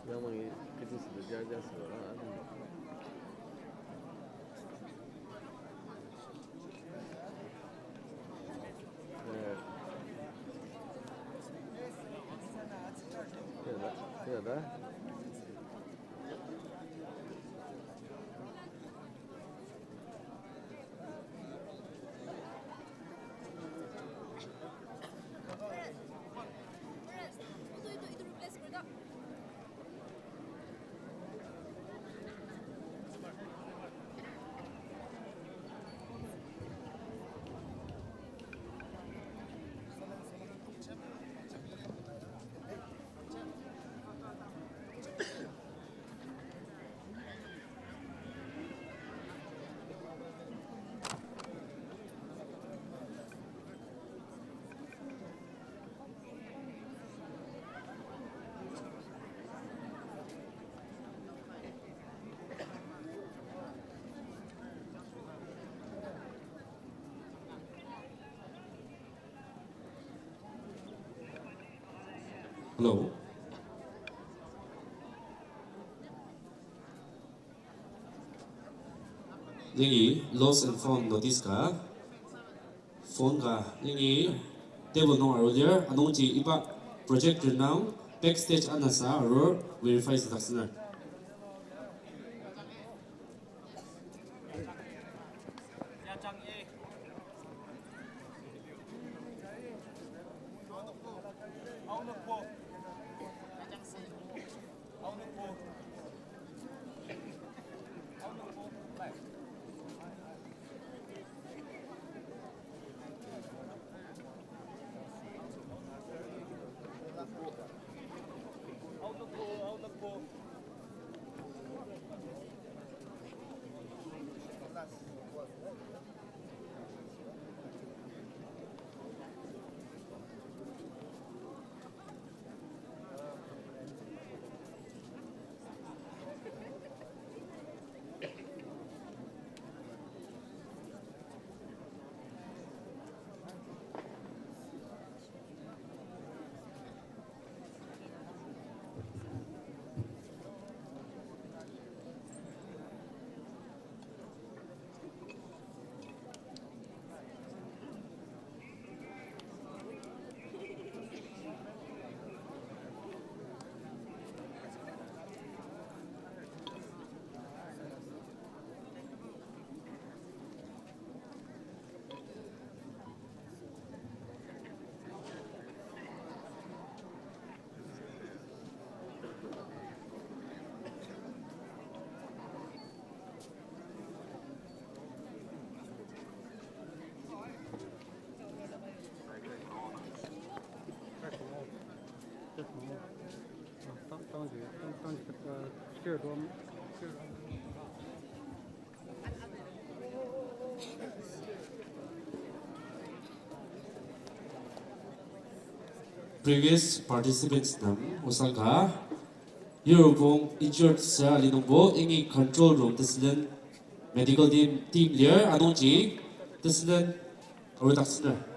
Yangi kiti sida jaja sida, ah, ano. Eh. Ya da, ya da. Hello. Yangi lost and found notice ka, phone ka, yangi table nung aru lir, anungji iba projector nung backstage anasa arur verify sitaksüner. Previous participants nem osaka, yirubong injured sa ali nungbo, yangi control room tesülen medical team, team lir, anungji tesülen arudaktsüner.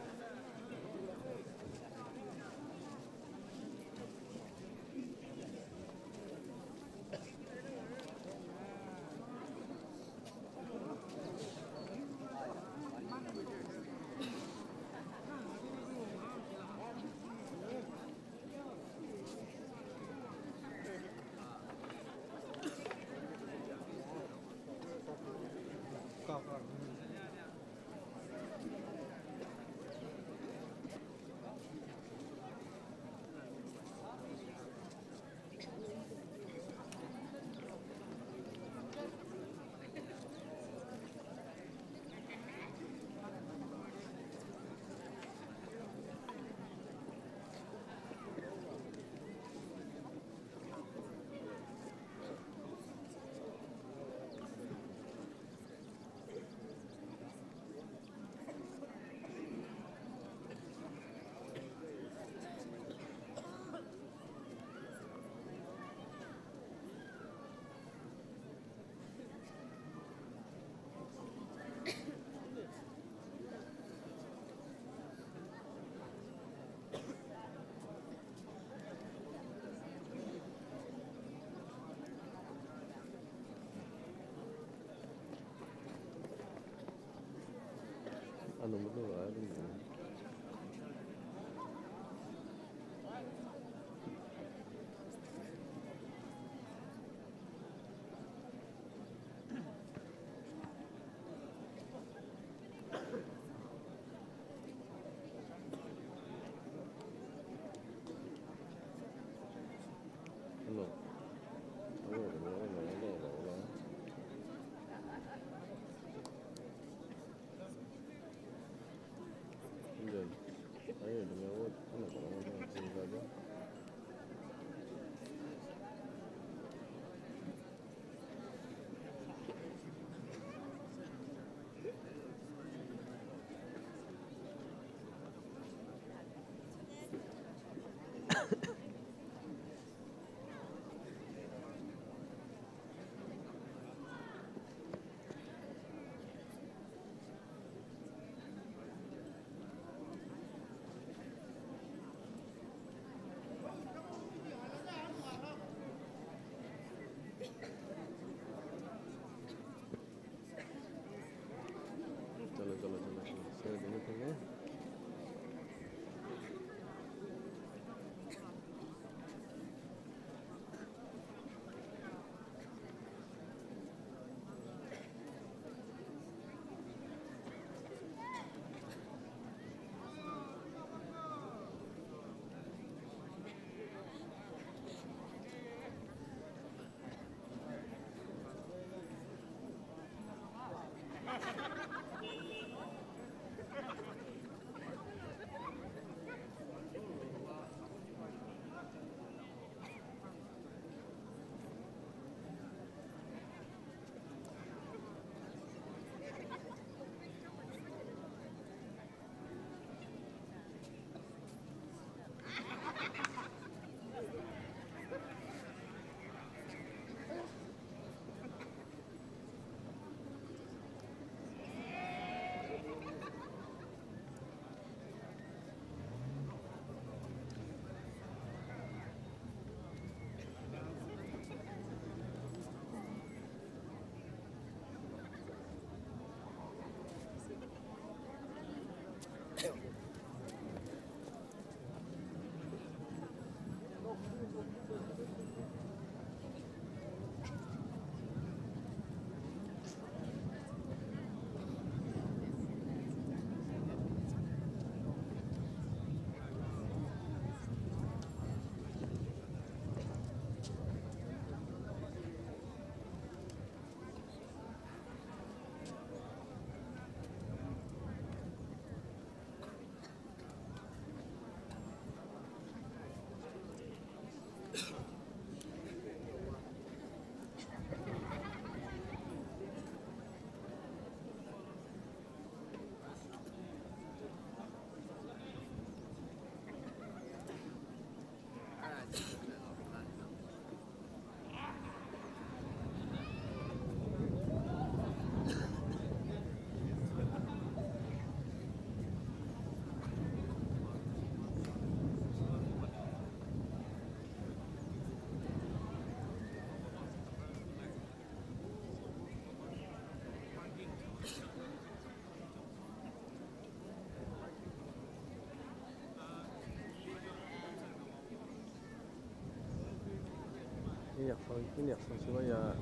Yakpang, ini yakpang shiba ya,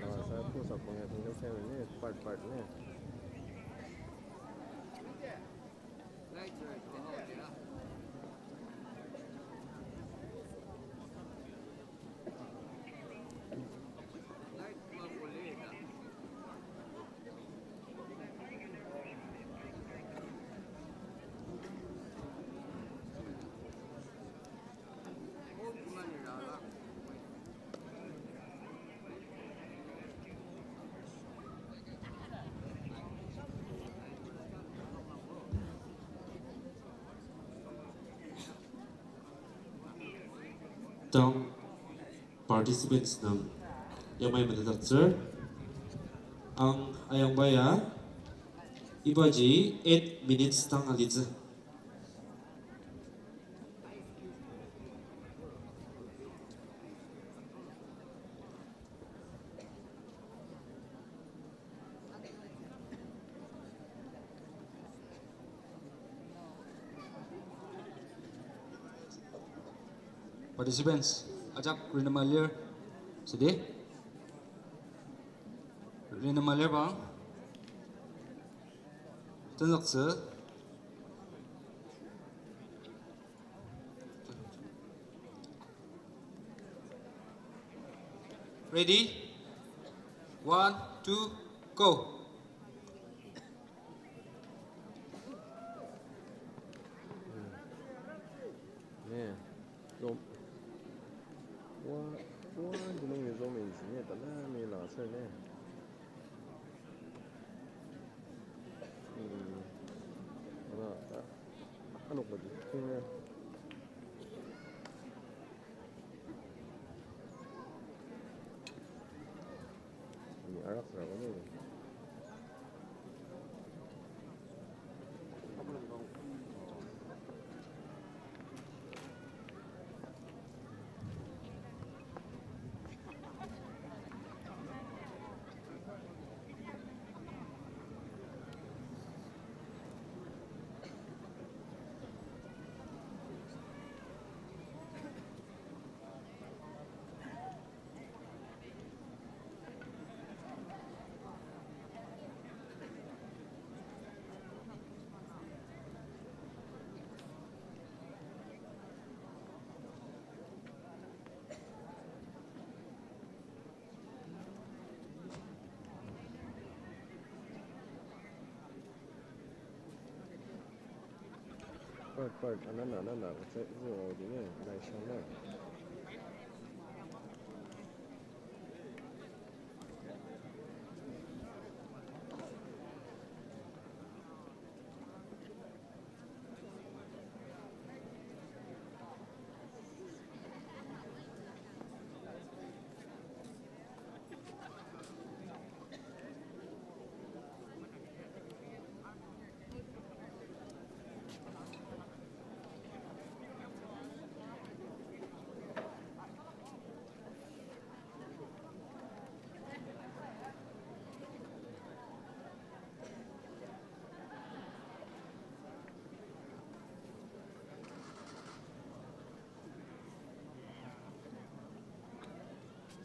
ah, sa, pu sa pang ya, tinggal sa ni, part, part ni. Tang participants nem yamai metetdaktsür. Ang ayangba ya, ibaji eight minutes tang alitsü. Participants, ajak rinema lir, sidi. Rinema lir bang. Tenzüktsü. Ready? One, two, go. Ne, zom. Wa, wa, dunung ni zom inji ne, tala mi la ser ne. Hmm. Ana, ta, anok ba di, ne. Ni arak sara kani. Part, part, anana, anana, kutsa, zü, o, dine, lai, shana.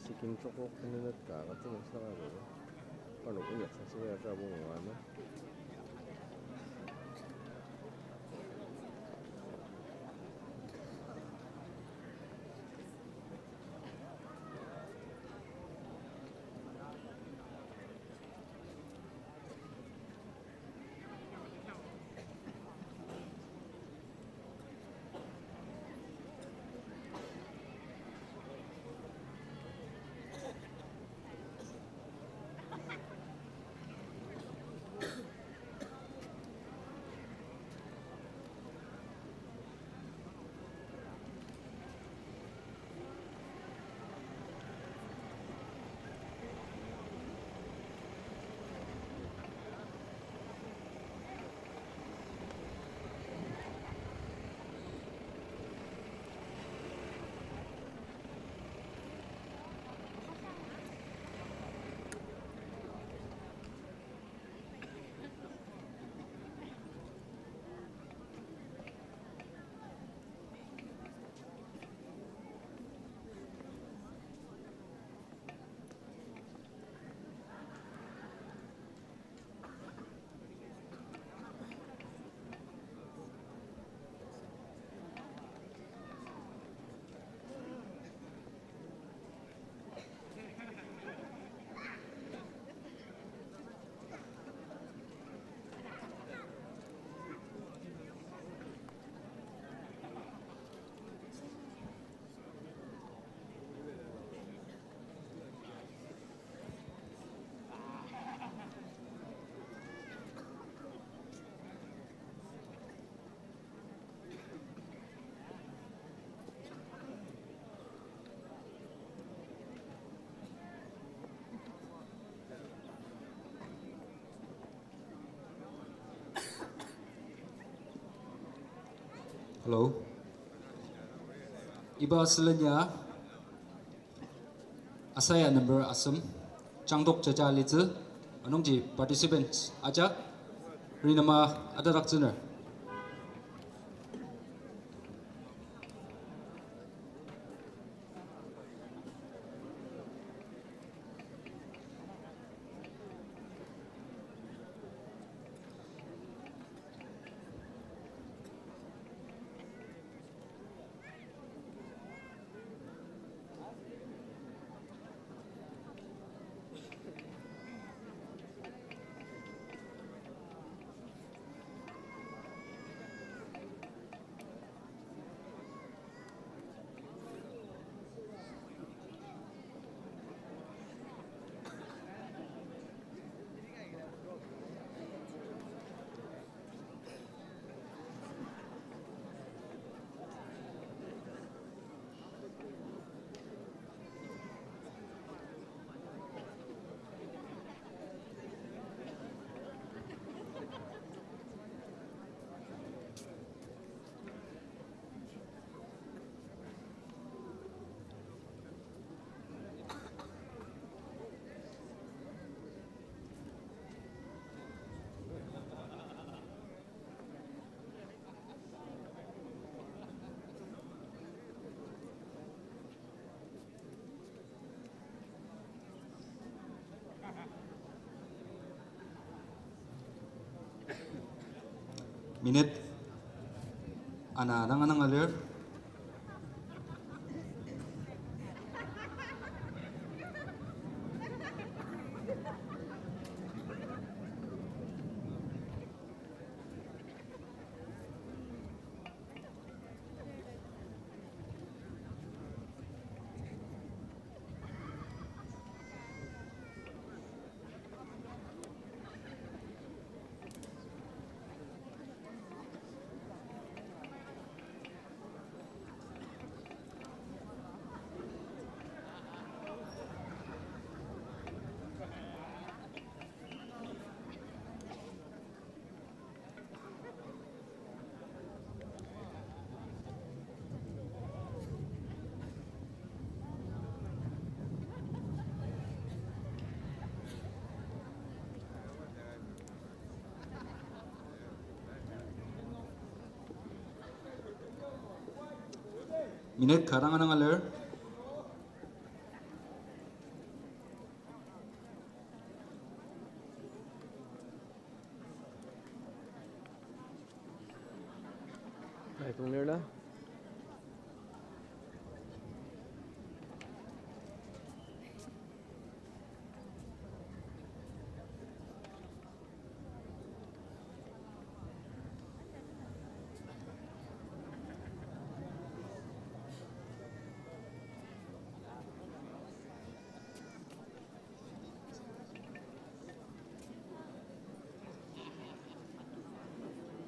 Sikin chokok tenet ka ka tenük saka lir. Parnok inyak sa süba ya ka bunga na. Hello. Iba sülen ya asaya number asem, Changdok Jaja alitsü, anungji participants ajak, rinema atadaktsüner. Minute ana dang ananga lir. Minute ka dang ananga lir. Ai, tong lir la.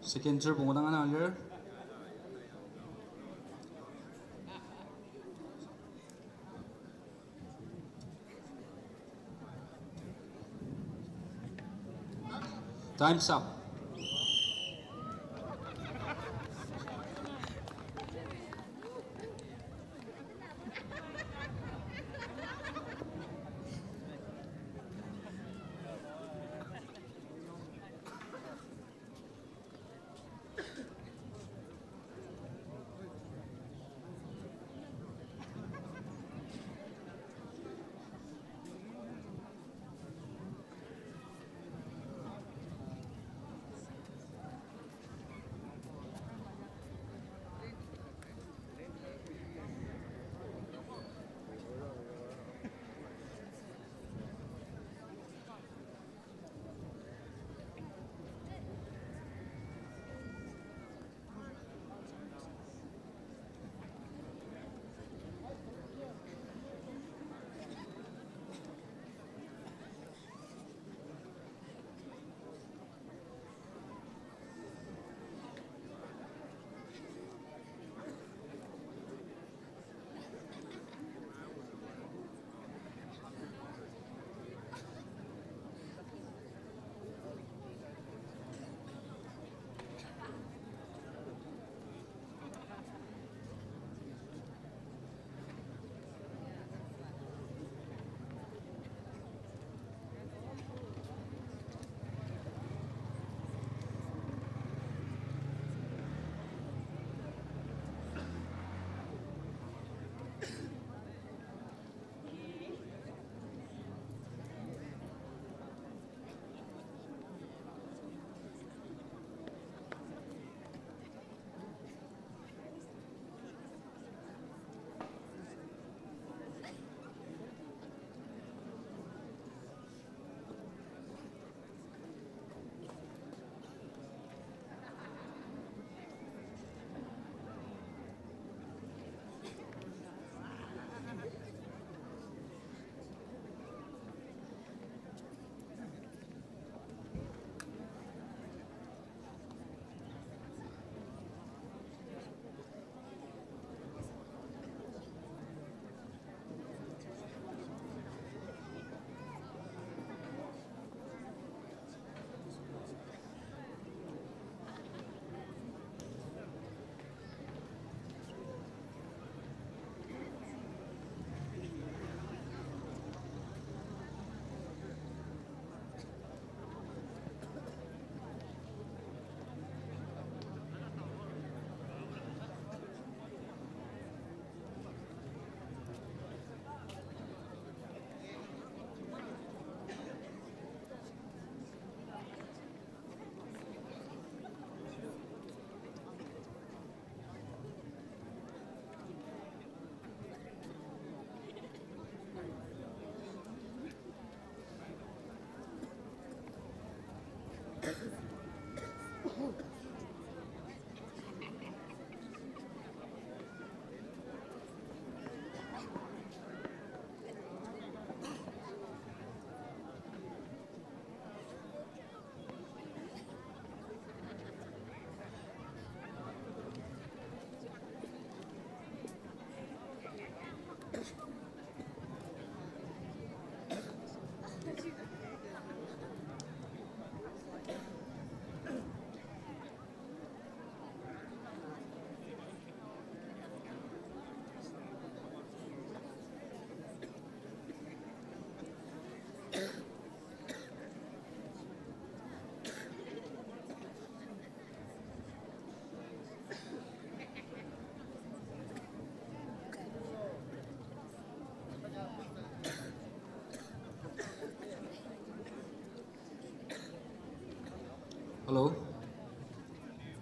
Second chair pungu dang ananga lir. Time's up.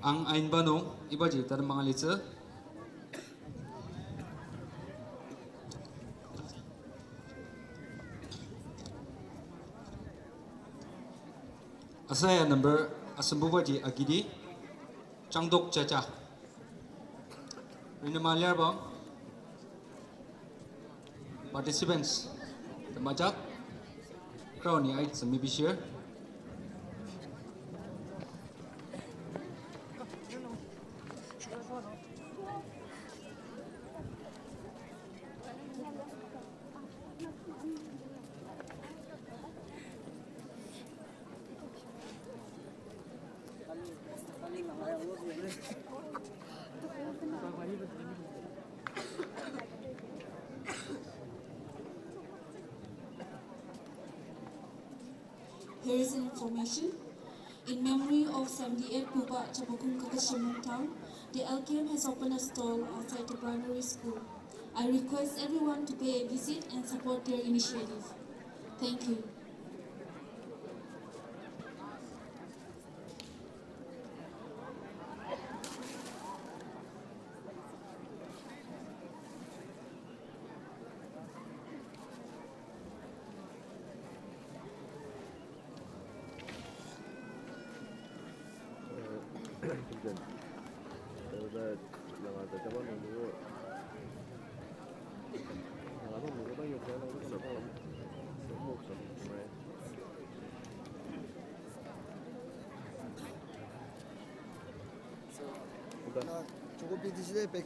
Ang ainba nung ibaji tatem mangalitsü. Asaya number asembubaji agidi, Changdok Chacha. Rinema liarbang, participants, temajak, crowd ni aitsü mibishir. Here is an information. In memory of seventy-eight Puba Chapokong Kaketshimung Town, the L K M has opened a stall outside the primary school. I request everyone to pay a visit and support their initiative. Thank you.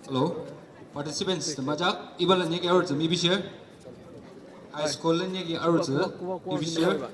Hello, participants, temajak, iba lanyagi arutsü mibishir. High school lanyagi arutsü mibishir.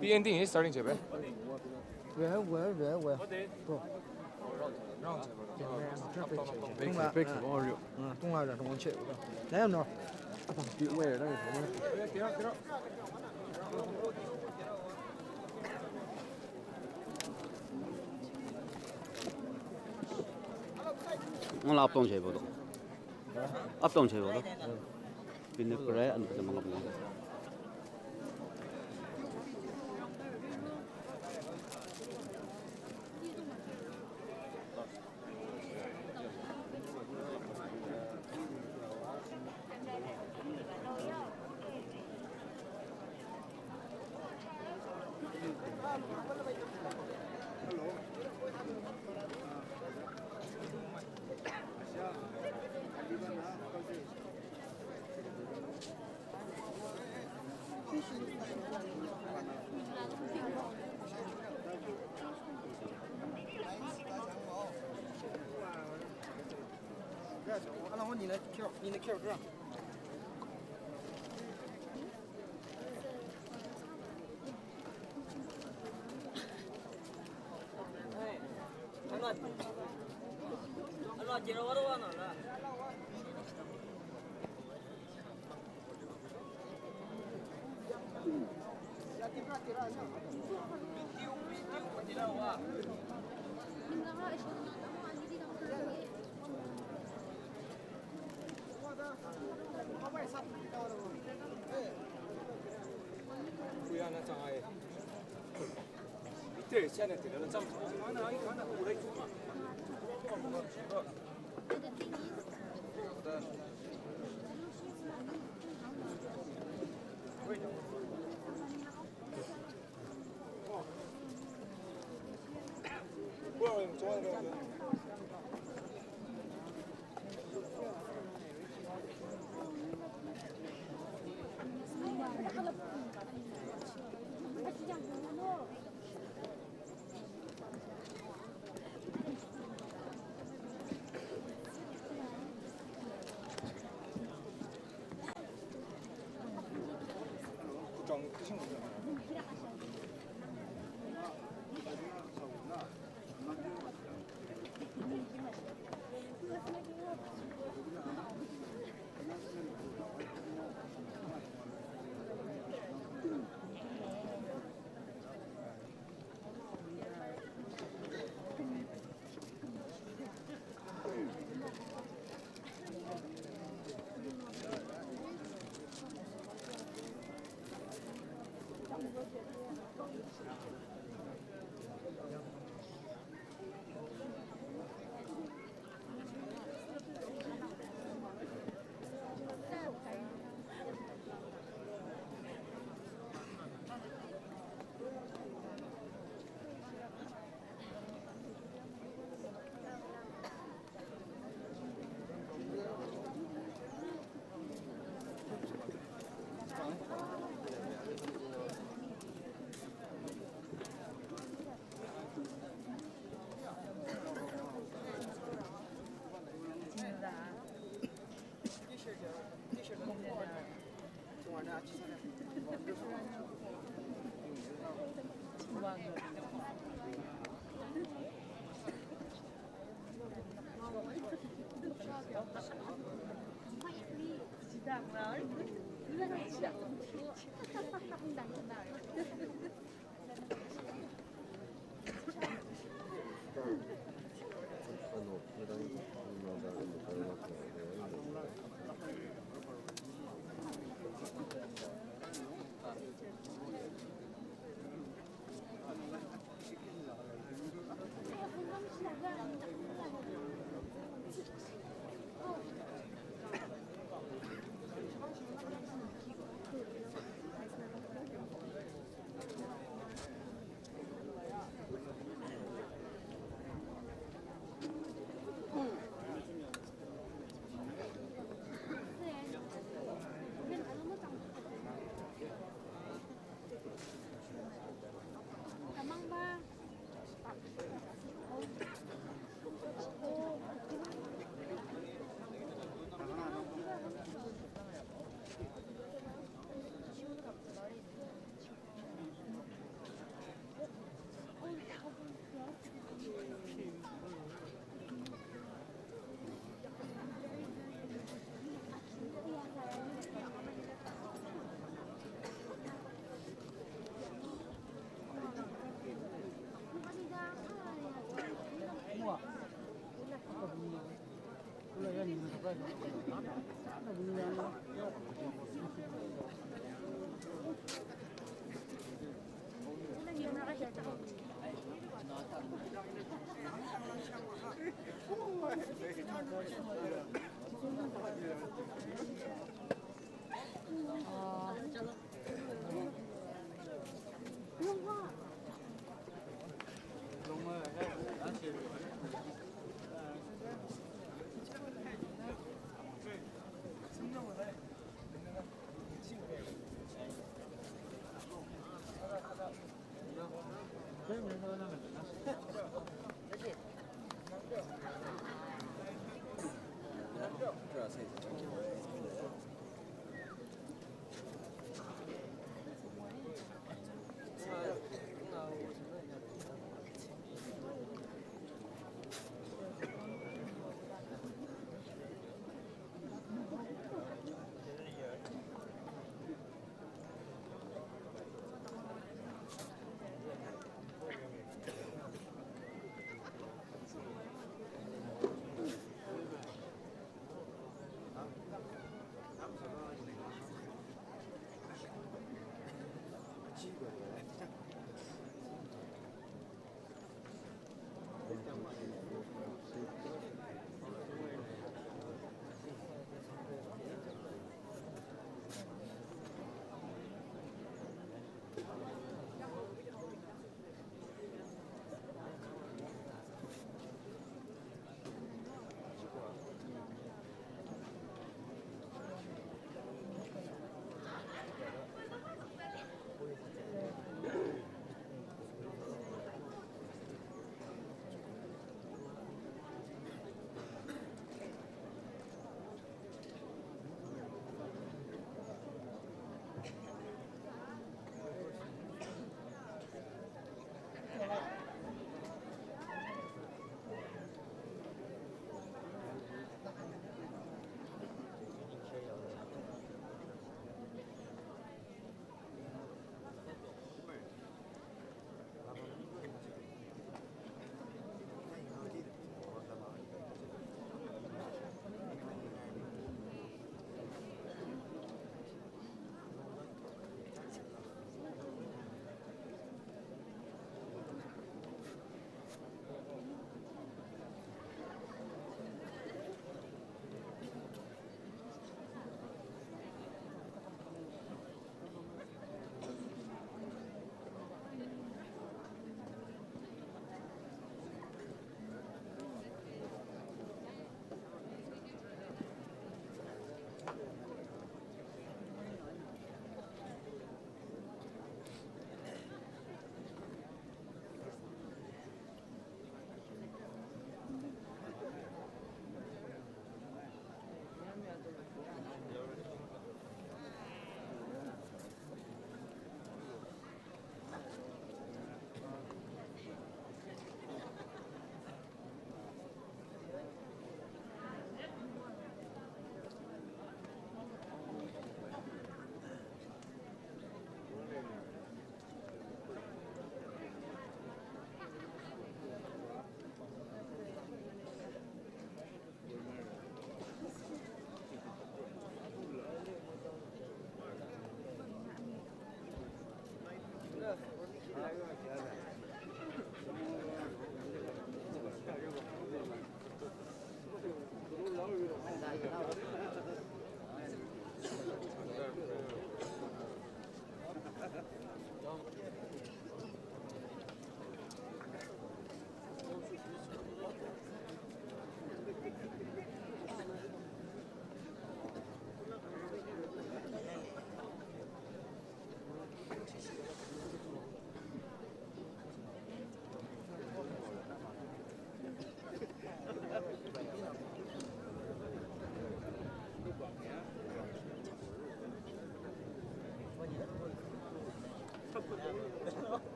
P ending is starting shape, eh? Where, where, where, where? Bro. Round shape, bro. Back, back, back, oh, you. Tunga da, tunga che. There, no. Where, there is one. Ngala aptong che, bro. Aptong che, bro. Pin ni pray and pray mangap mangap.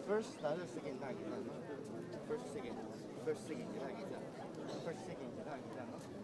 First, ta second ta gita no? First, second. First, second ta gita. First, second ta gita no? Second.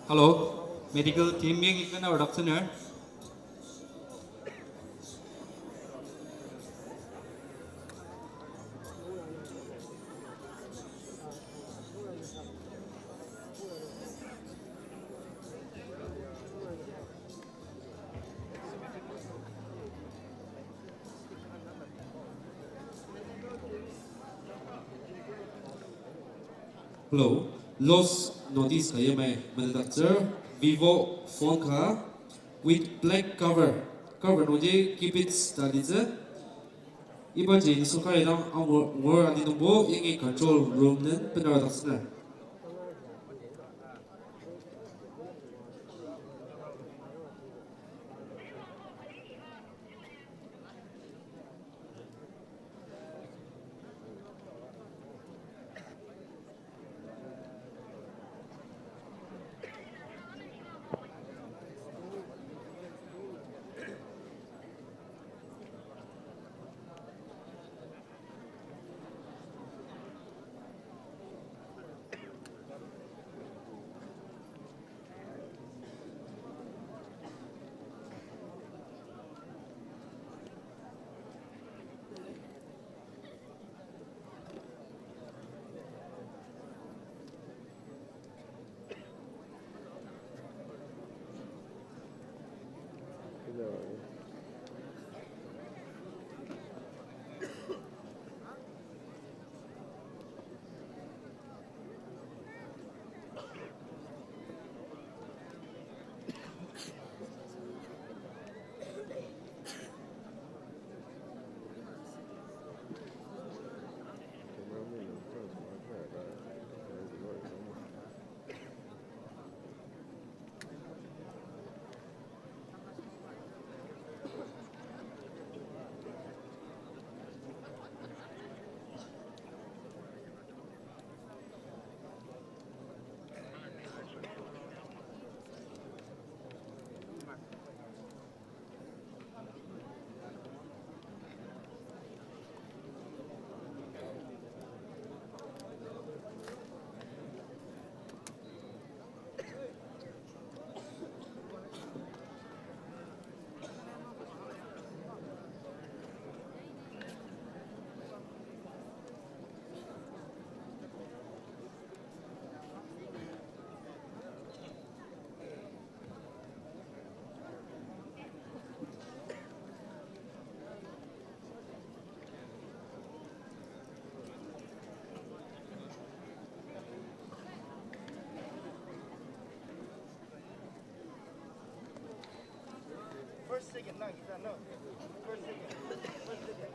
Hello, medical team, yagi kena reduction er. Hello, loss notice ka yamai metetdaktsür, Vivo phone ka with black cover, cover nungji keypads ta litsü. Ibaji nisung kar indang angur, angur ali nungbo yangi control room den benarudaktsüner. First, second, no, no. First, second. First, second.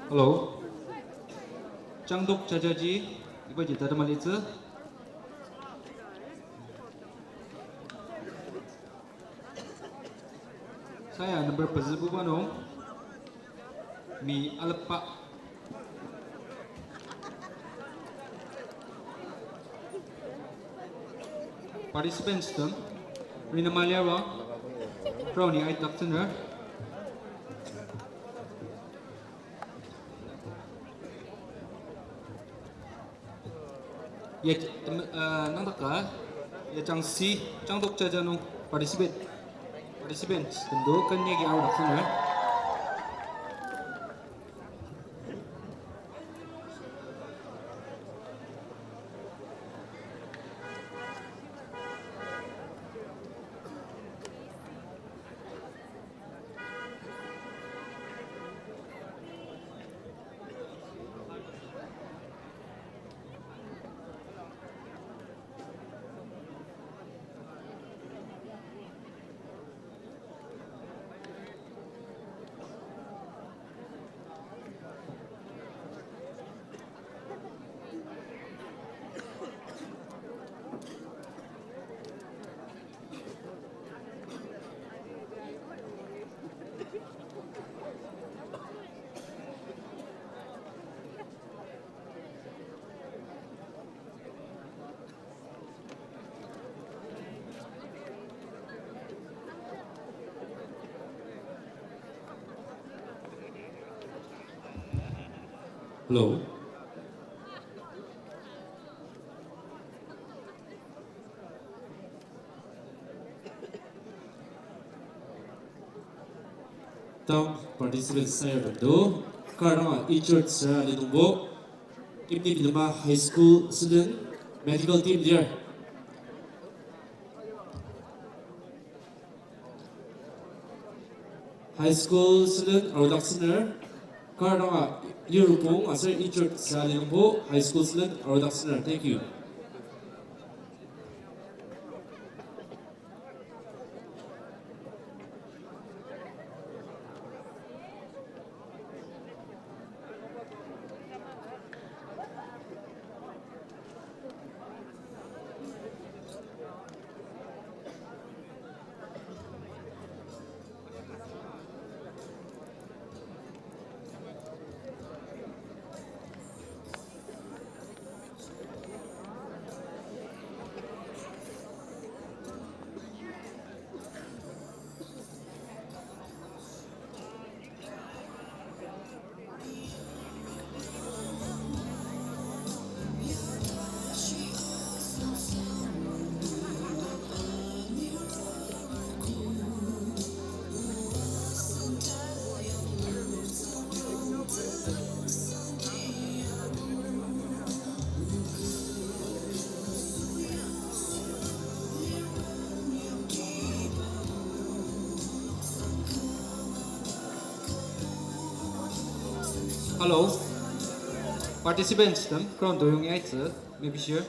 Hello. Changdok jajaji, ibaji tatem alitsü. Saya number pezübuba nung, mi alepba. Participants tem, rina maliarua, crowd ni aidaktsüner. Ya, tem-, uh, nangdaka, ya changsi, changdok jaja nung participate, participants, tendo ken yagi arudaktsüner. Hello. Tang participants sayur do, kar danga injured süra ali nungbo, Imni Bilema High School student medical team lir. High School student arudaktsüner, kar danga lirupong aser injured süra ali nungbo High School student arudaktsüner. Thank you. Hello. Participants tem ground oyong yaitsü, maybe share.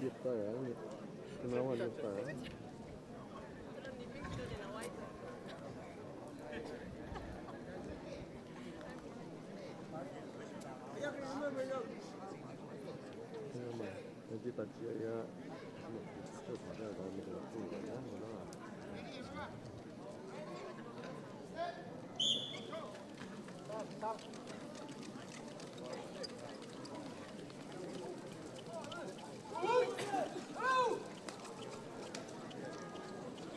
Yipta ya, yip-, kena wa yipta ya. Kena ma, yipta ya, ya, ya.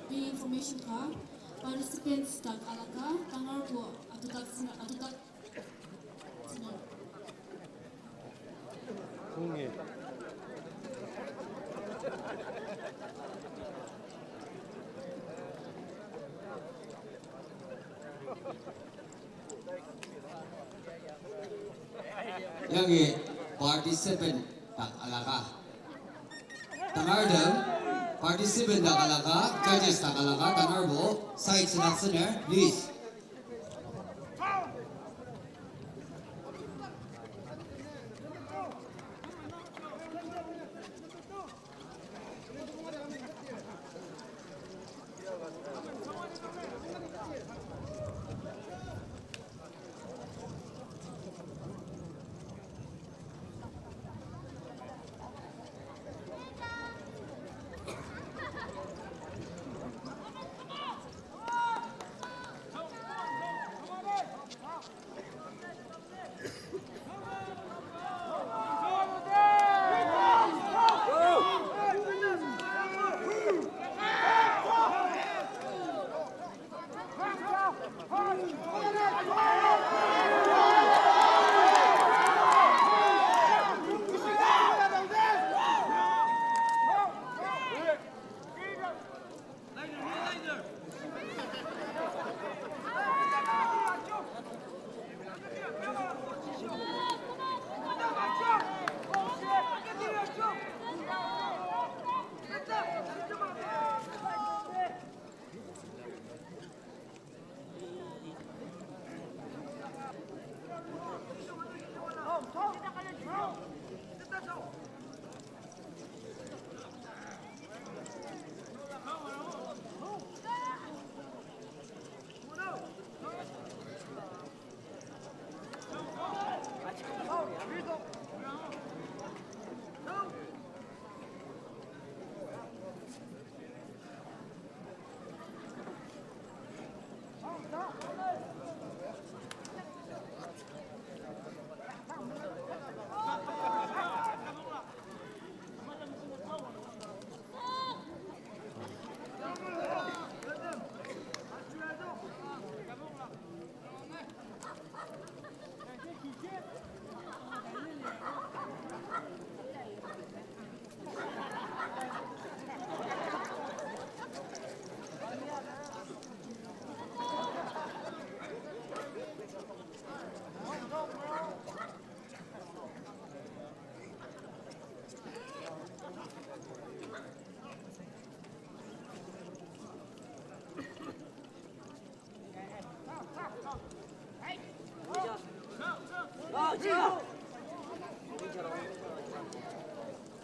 Information ka, participants dak alaka, tangarbo atudak sina, atudak sina. Yangi participant dak alaka. Tangartem, participant dak alaka, judges dak alaka, tangarbo, side sina sena, please.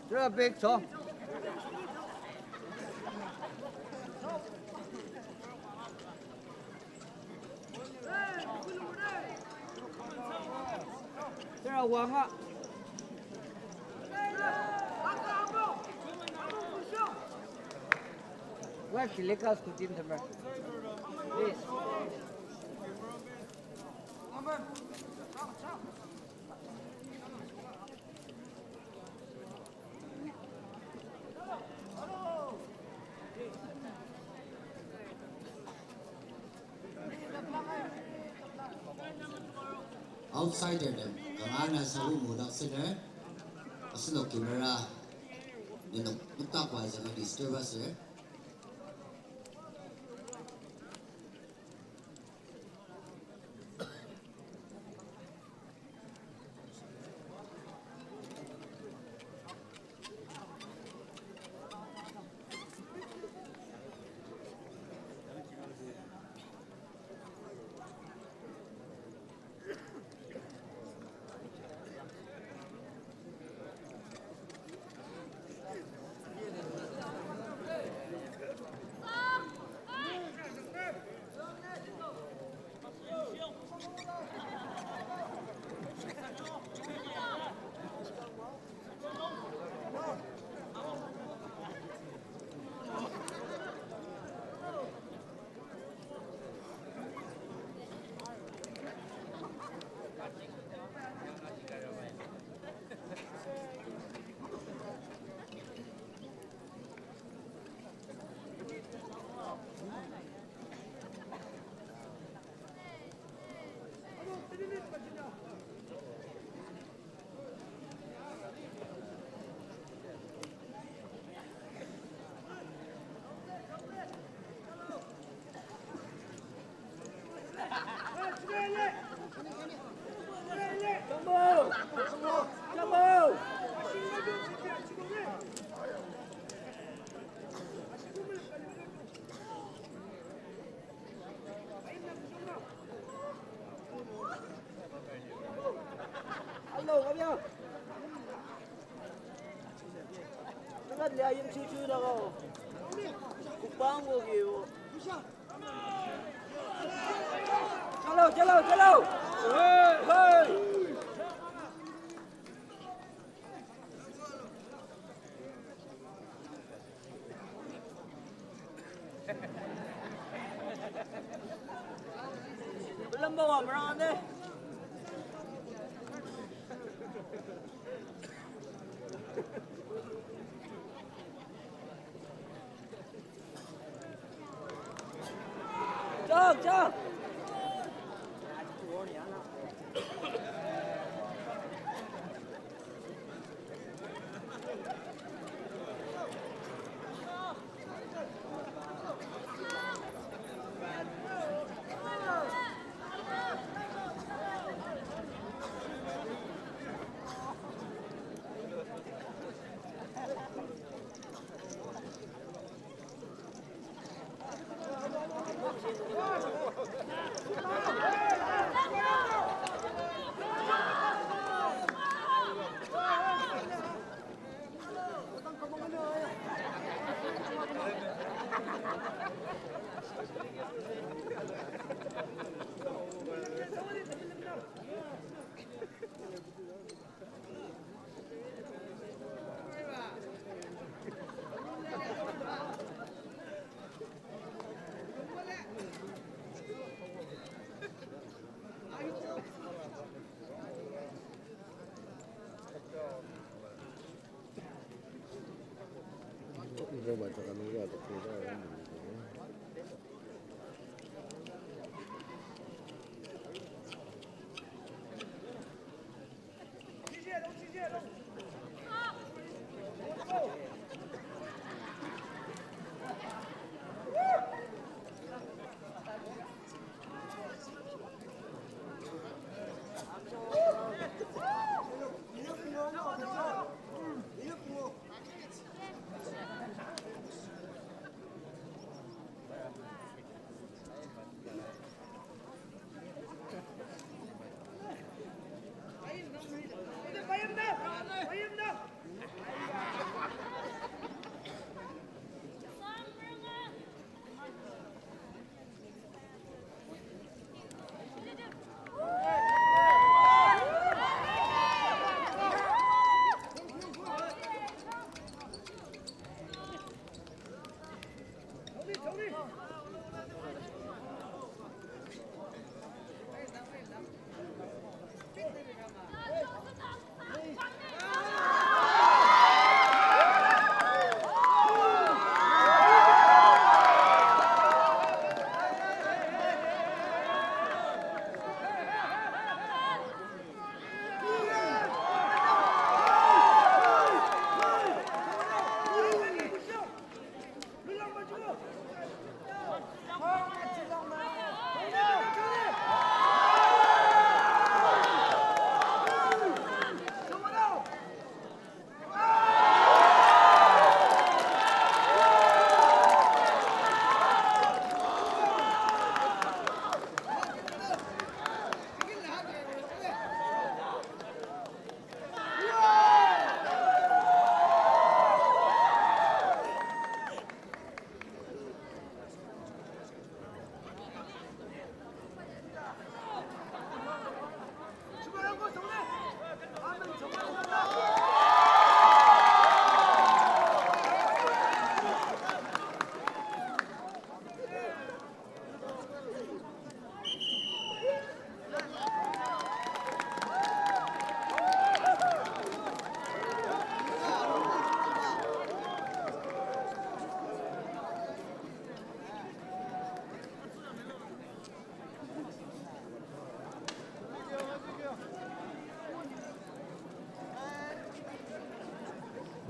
Tera back to. Tera wanga. Wa shilika scooty temer. Please. Outsider tem kanga na sabu mudak sener, asenok camera nenok noktakba ajanga disturb aser. Lia yimshishi dako. Kupang kogi o. Chalo, chalo, chalo. Hey, hey. Lamba wa merang ne. Chang, chang.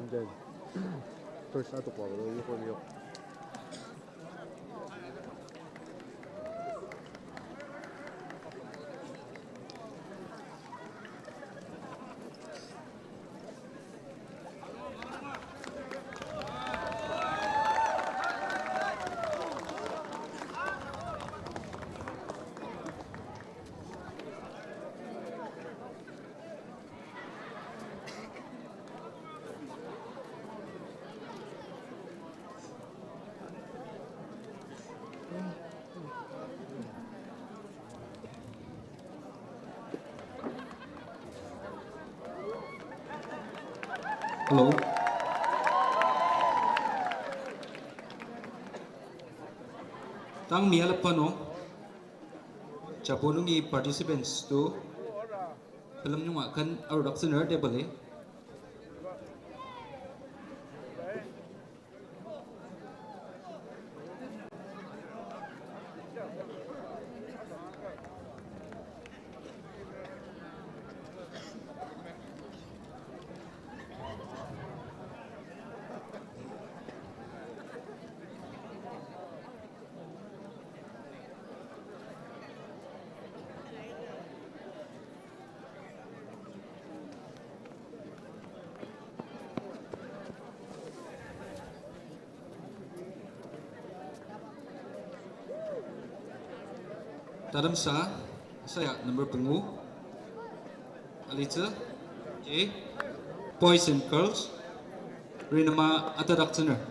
Enjoy. First atok wa, yok, yok. Tang mi alep ka nung, japo nungi participants to, pelem nunga ken arudaktsüner table-i. Tatemsa, saya number pungu. Alitsü, J, boys and girls, rinema atadaktsüner.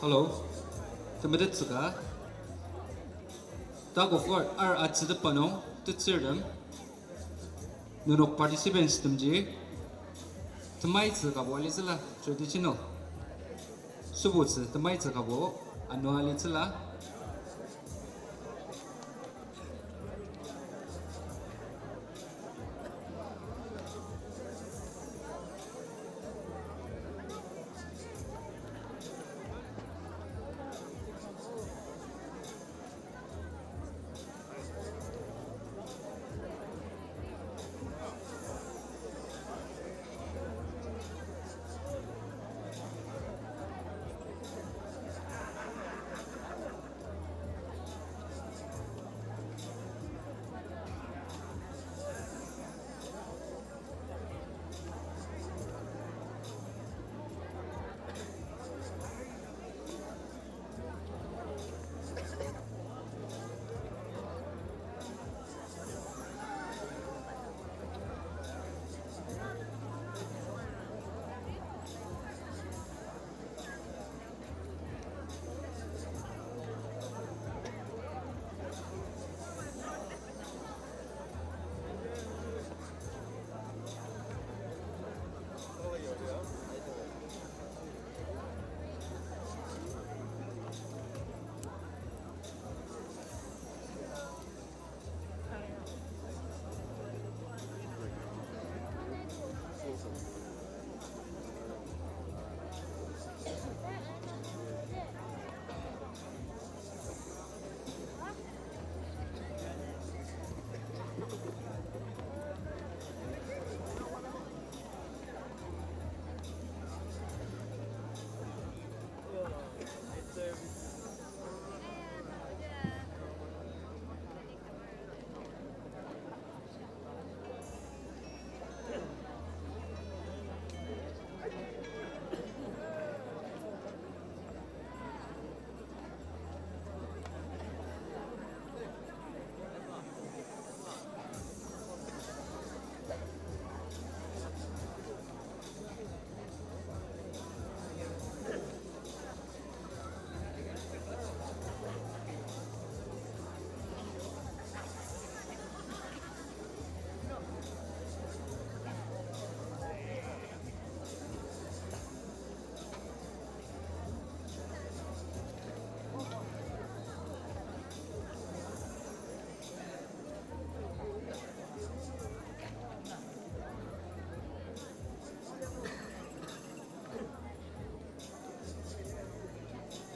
Hello. Temetettsüka. Tag of war ar atsütepa nung tetsürtem. Nenok participants temji. Temaitsü kabo alitsüla traditional. Sübutsü temaitsü kabo anua alitsüla.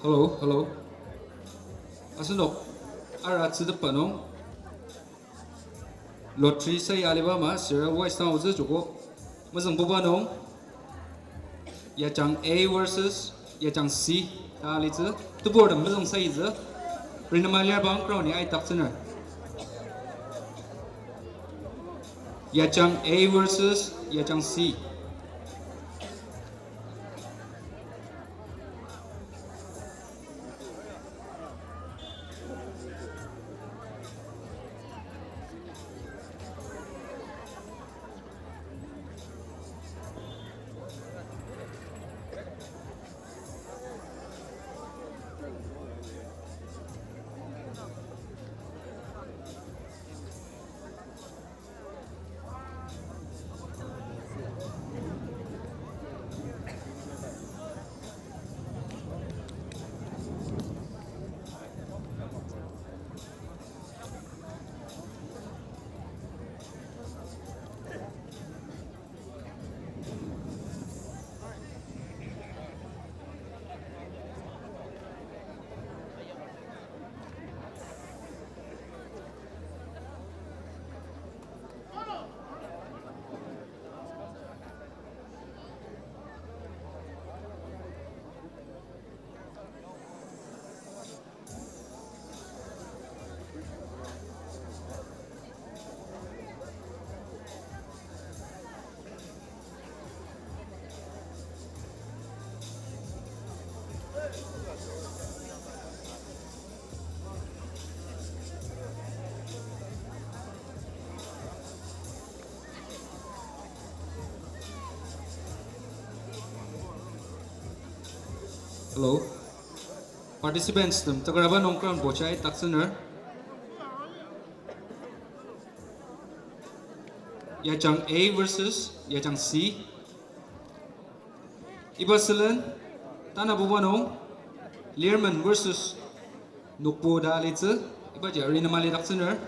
Hello, hello. Asenok, ara tsütepa nung. Lottery sa ya aliba ama, serial wise na otsü joko. Mezüngbuba nung. Yajang A versus Yajang C ta alitsü. Tebur tem mezüng sayitsü. Rinema lir bang crown ni ai taktsüner. Yajang A versus Yajang C. Hello. Participants tem tekaraba nung crown bocha idaktsüner. Yajang A versus Yajang C. Iba sülen, tanabuba nung, Lirmen versus Nokpu ta alitsü, ibaji arena mali daktsüner.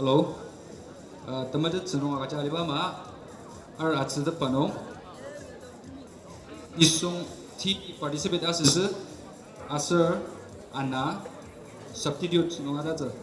Hello. Uh, temetet sünung agüja aliba ama, ar atsütepba nung. Nisung ti participate asüsü, aser ana substitute nung atatsü.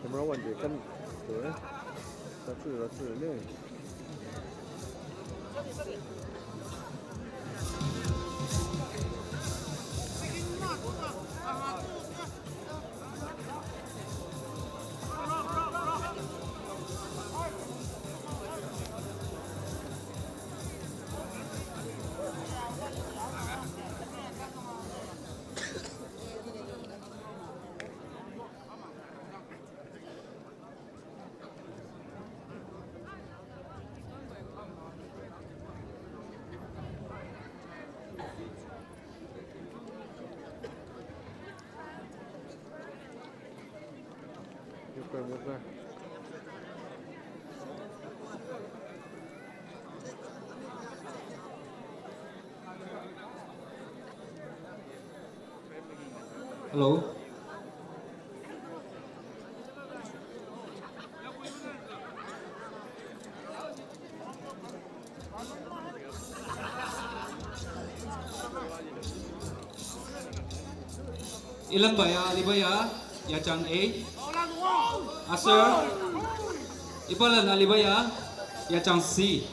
Camera one je kan, eh? Tatsü, tatsü, ne? Hello. Ilemba ya aliba ya Yajang A. Aser, ibalan aliba ya Yajang C.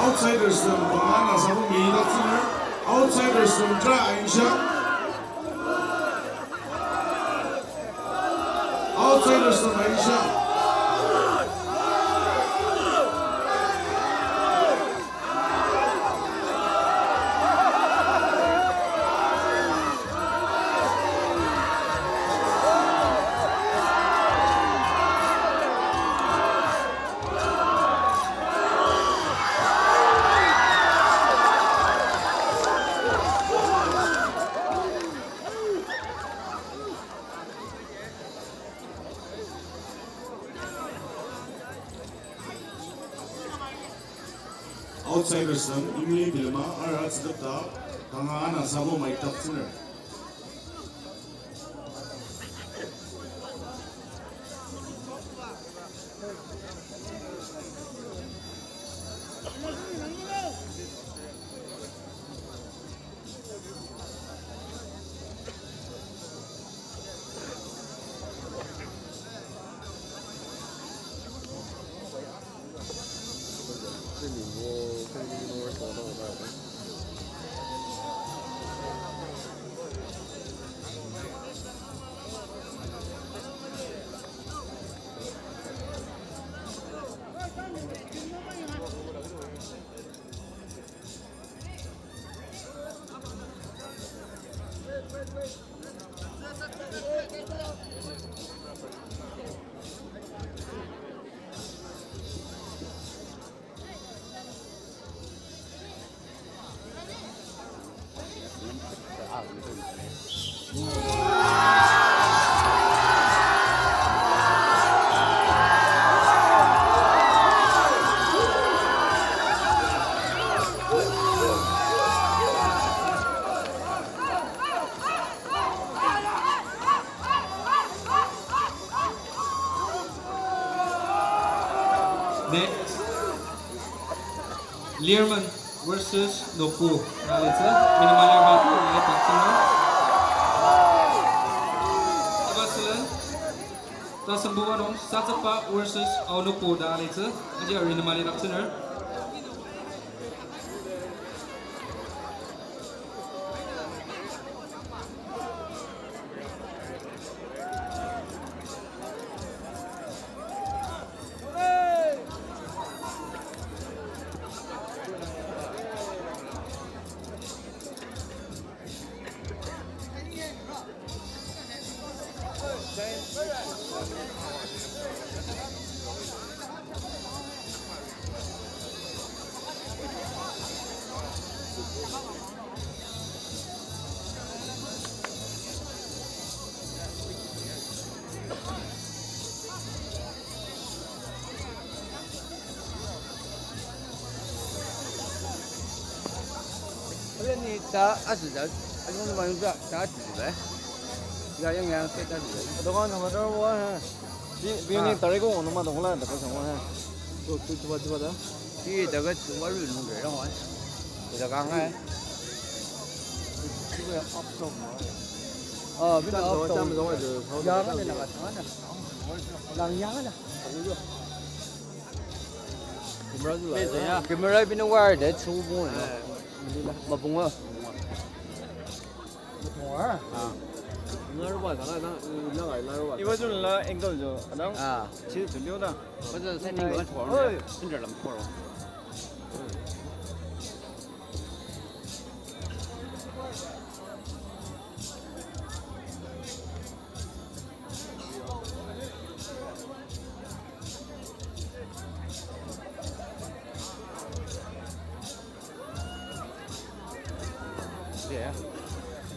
Outsiders tem bangla nasabo mi daktsüner. Outsiders tem try aisha. Outsiders tem aisha. Outsiders nem imli bilema ara tsüketa kanga ana sabo maitap tsüner. Next, Lirman versus Nokpu ta alitsü, minima Lirman, Nokpu ta alitsü. Iba sülen, ta sembuba nung, Satsakba versus Aonokpu ta alitsü, aji ari minima lidaktsüner. Ni ta asüja, asüja ma yungja ta asüja. Ya yang yang ta asüja. Adonga nama dorwa. Bi bi ni tari ko nama dongla ta ko sangwa. To to to to da. Ti daga tsuwa lu nung de rang wa. Daga ngai. Tsuwa up top ma. Ah, bi na up top. Ya ngai na ka tanga na. Lang ya na. Camera zula. Camera bini wire de chu bu. Mabunga. Mabunga. Ah. Naruba sana na, na, naruba. Iba chu la angle jo, adang. Ah. Chi chu liu da. Ba chu setting ba chu. Oi. Center lam chu. Ya, ya.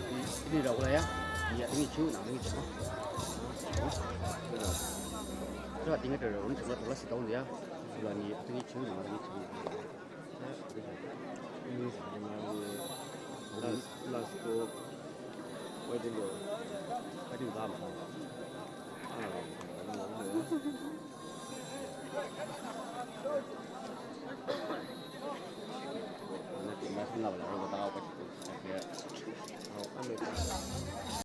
Ini, ini dah mulai ya. Ya, ini chu, nah, ini chu. Coba tinggal dulu, ini coba tulis tahu ya. Sudah ni, ini chu, nah, ini chu. Last, last two. Waiting door. Waiting door. Ah,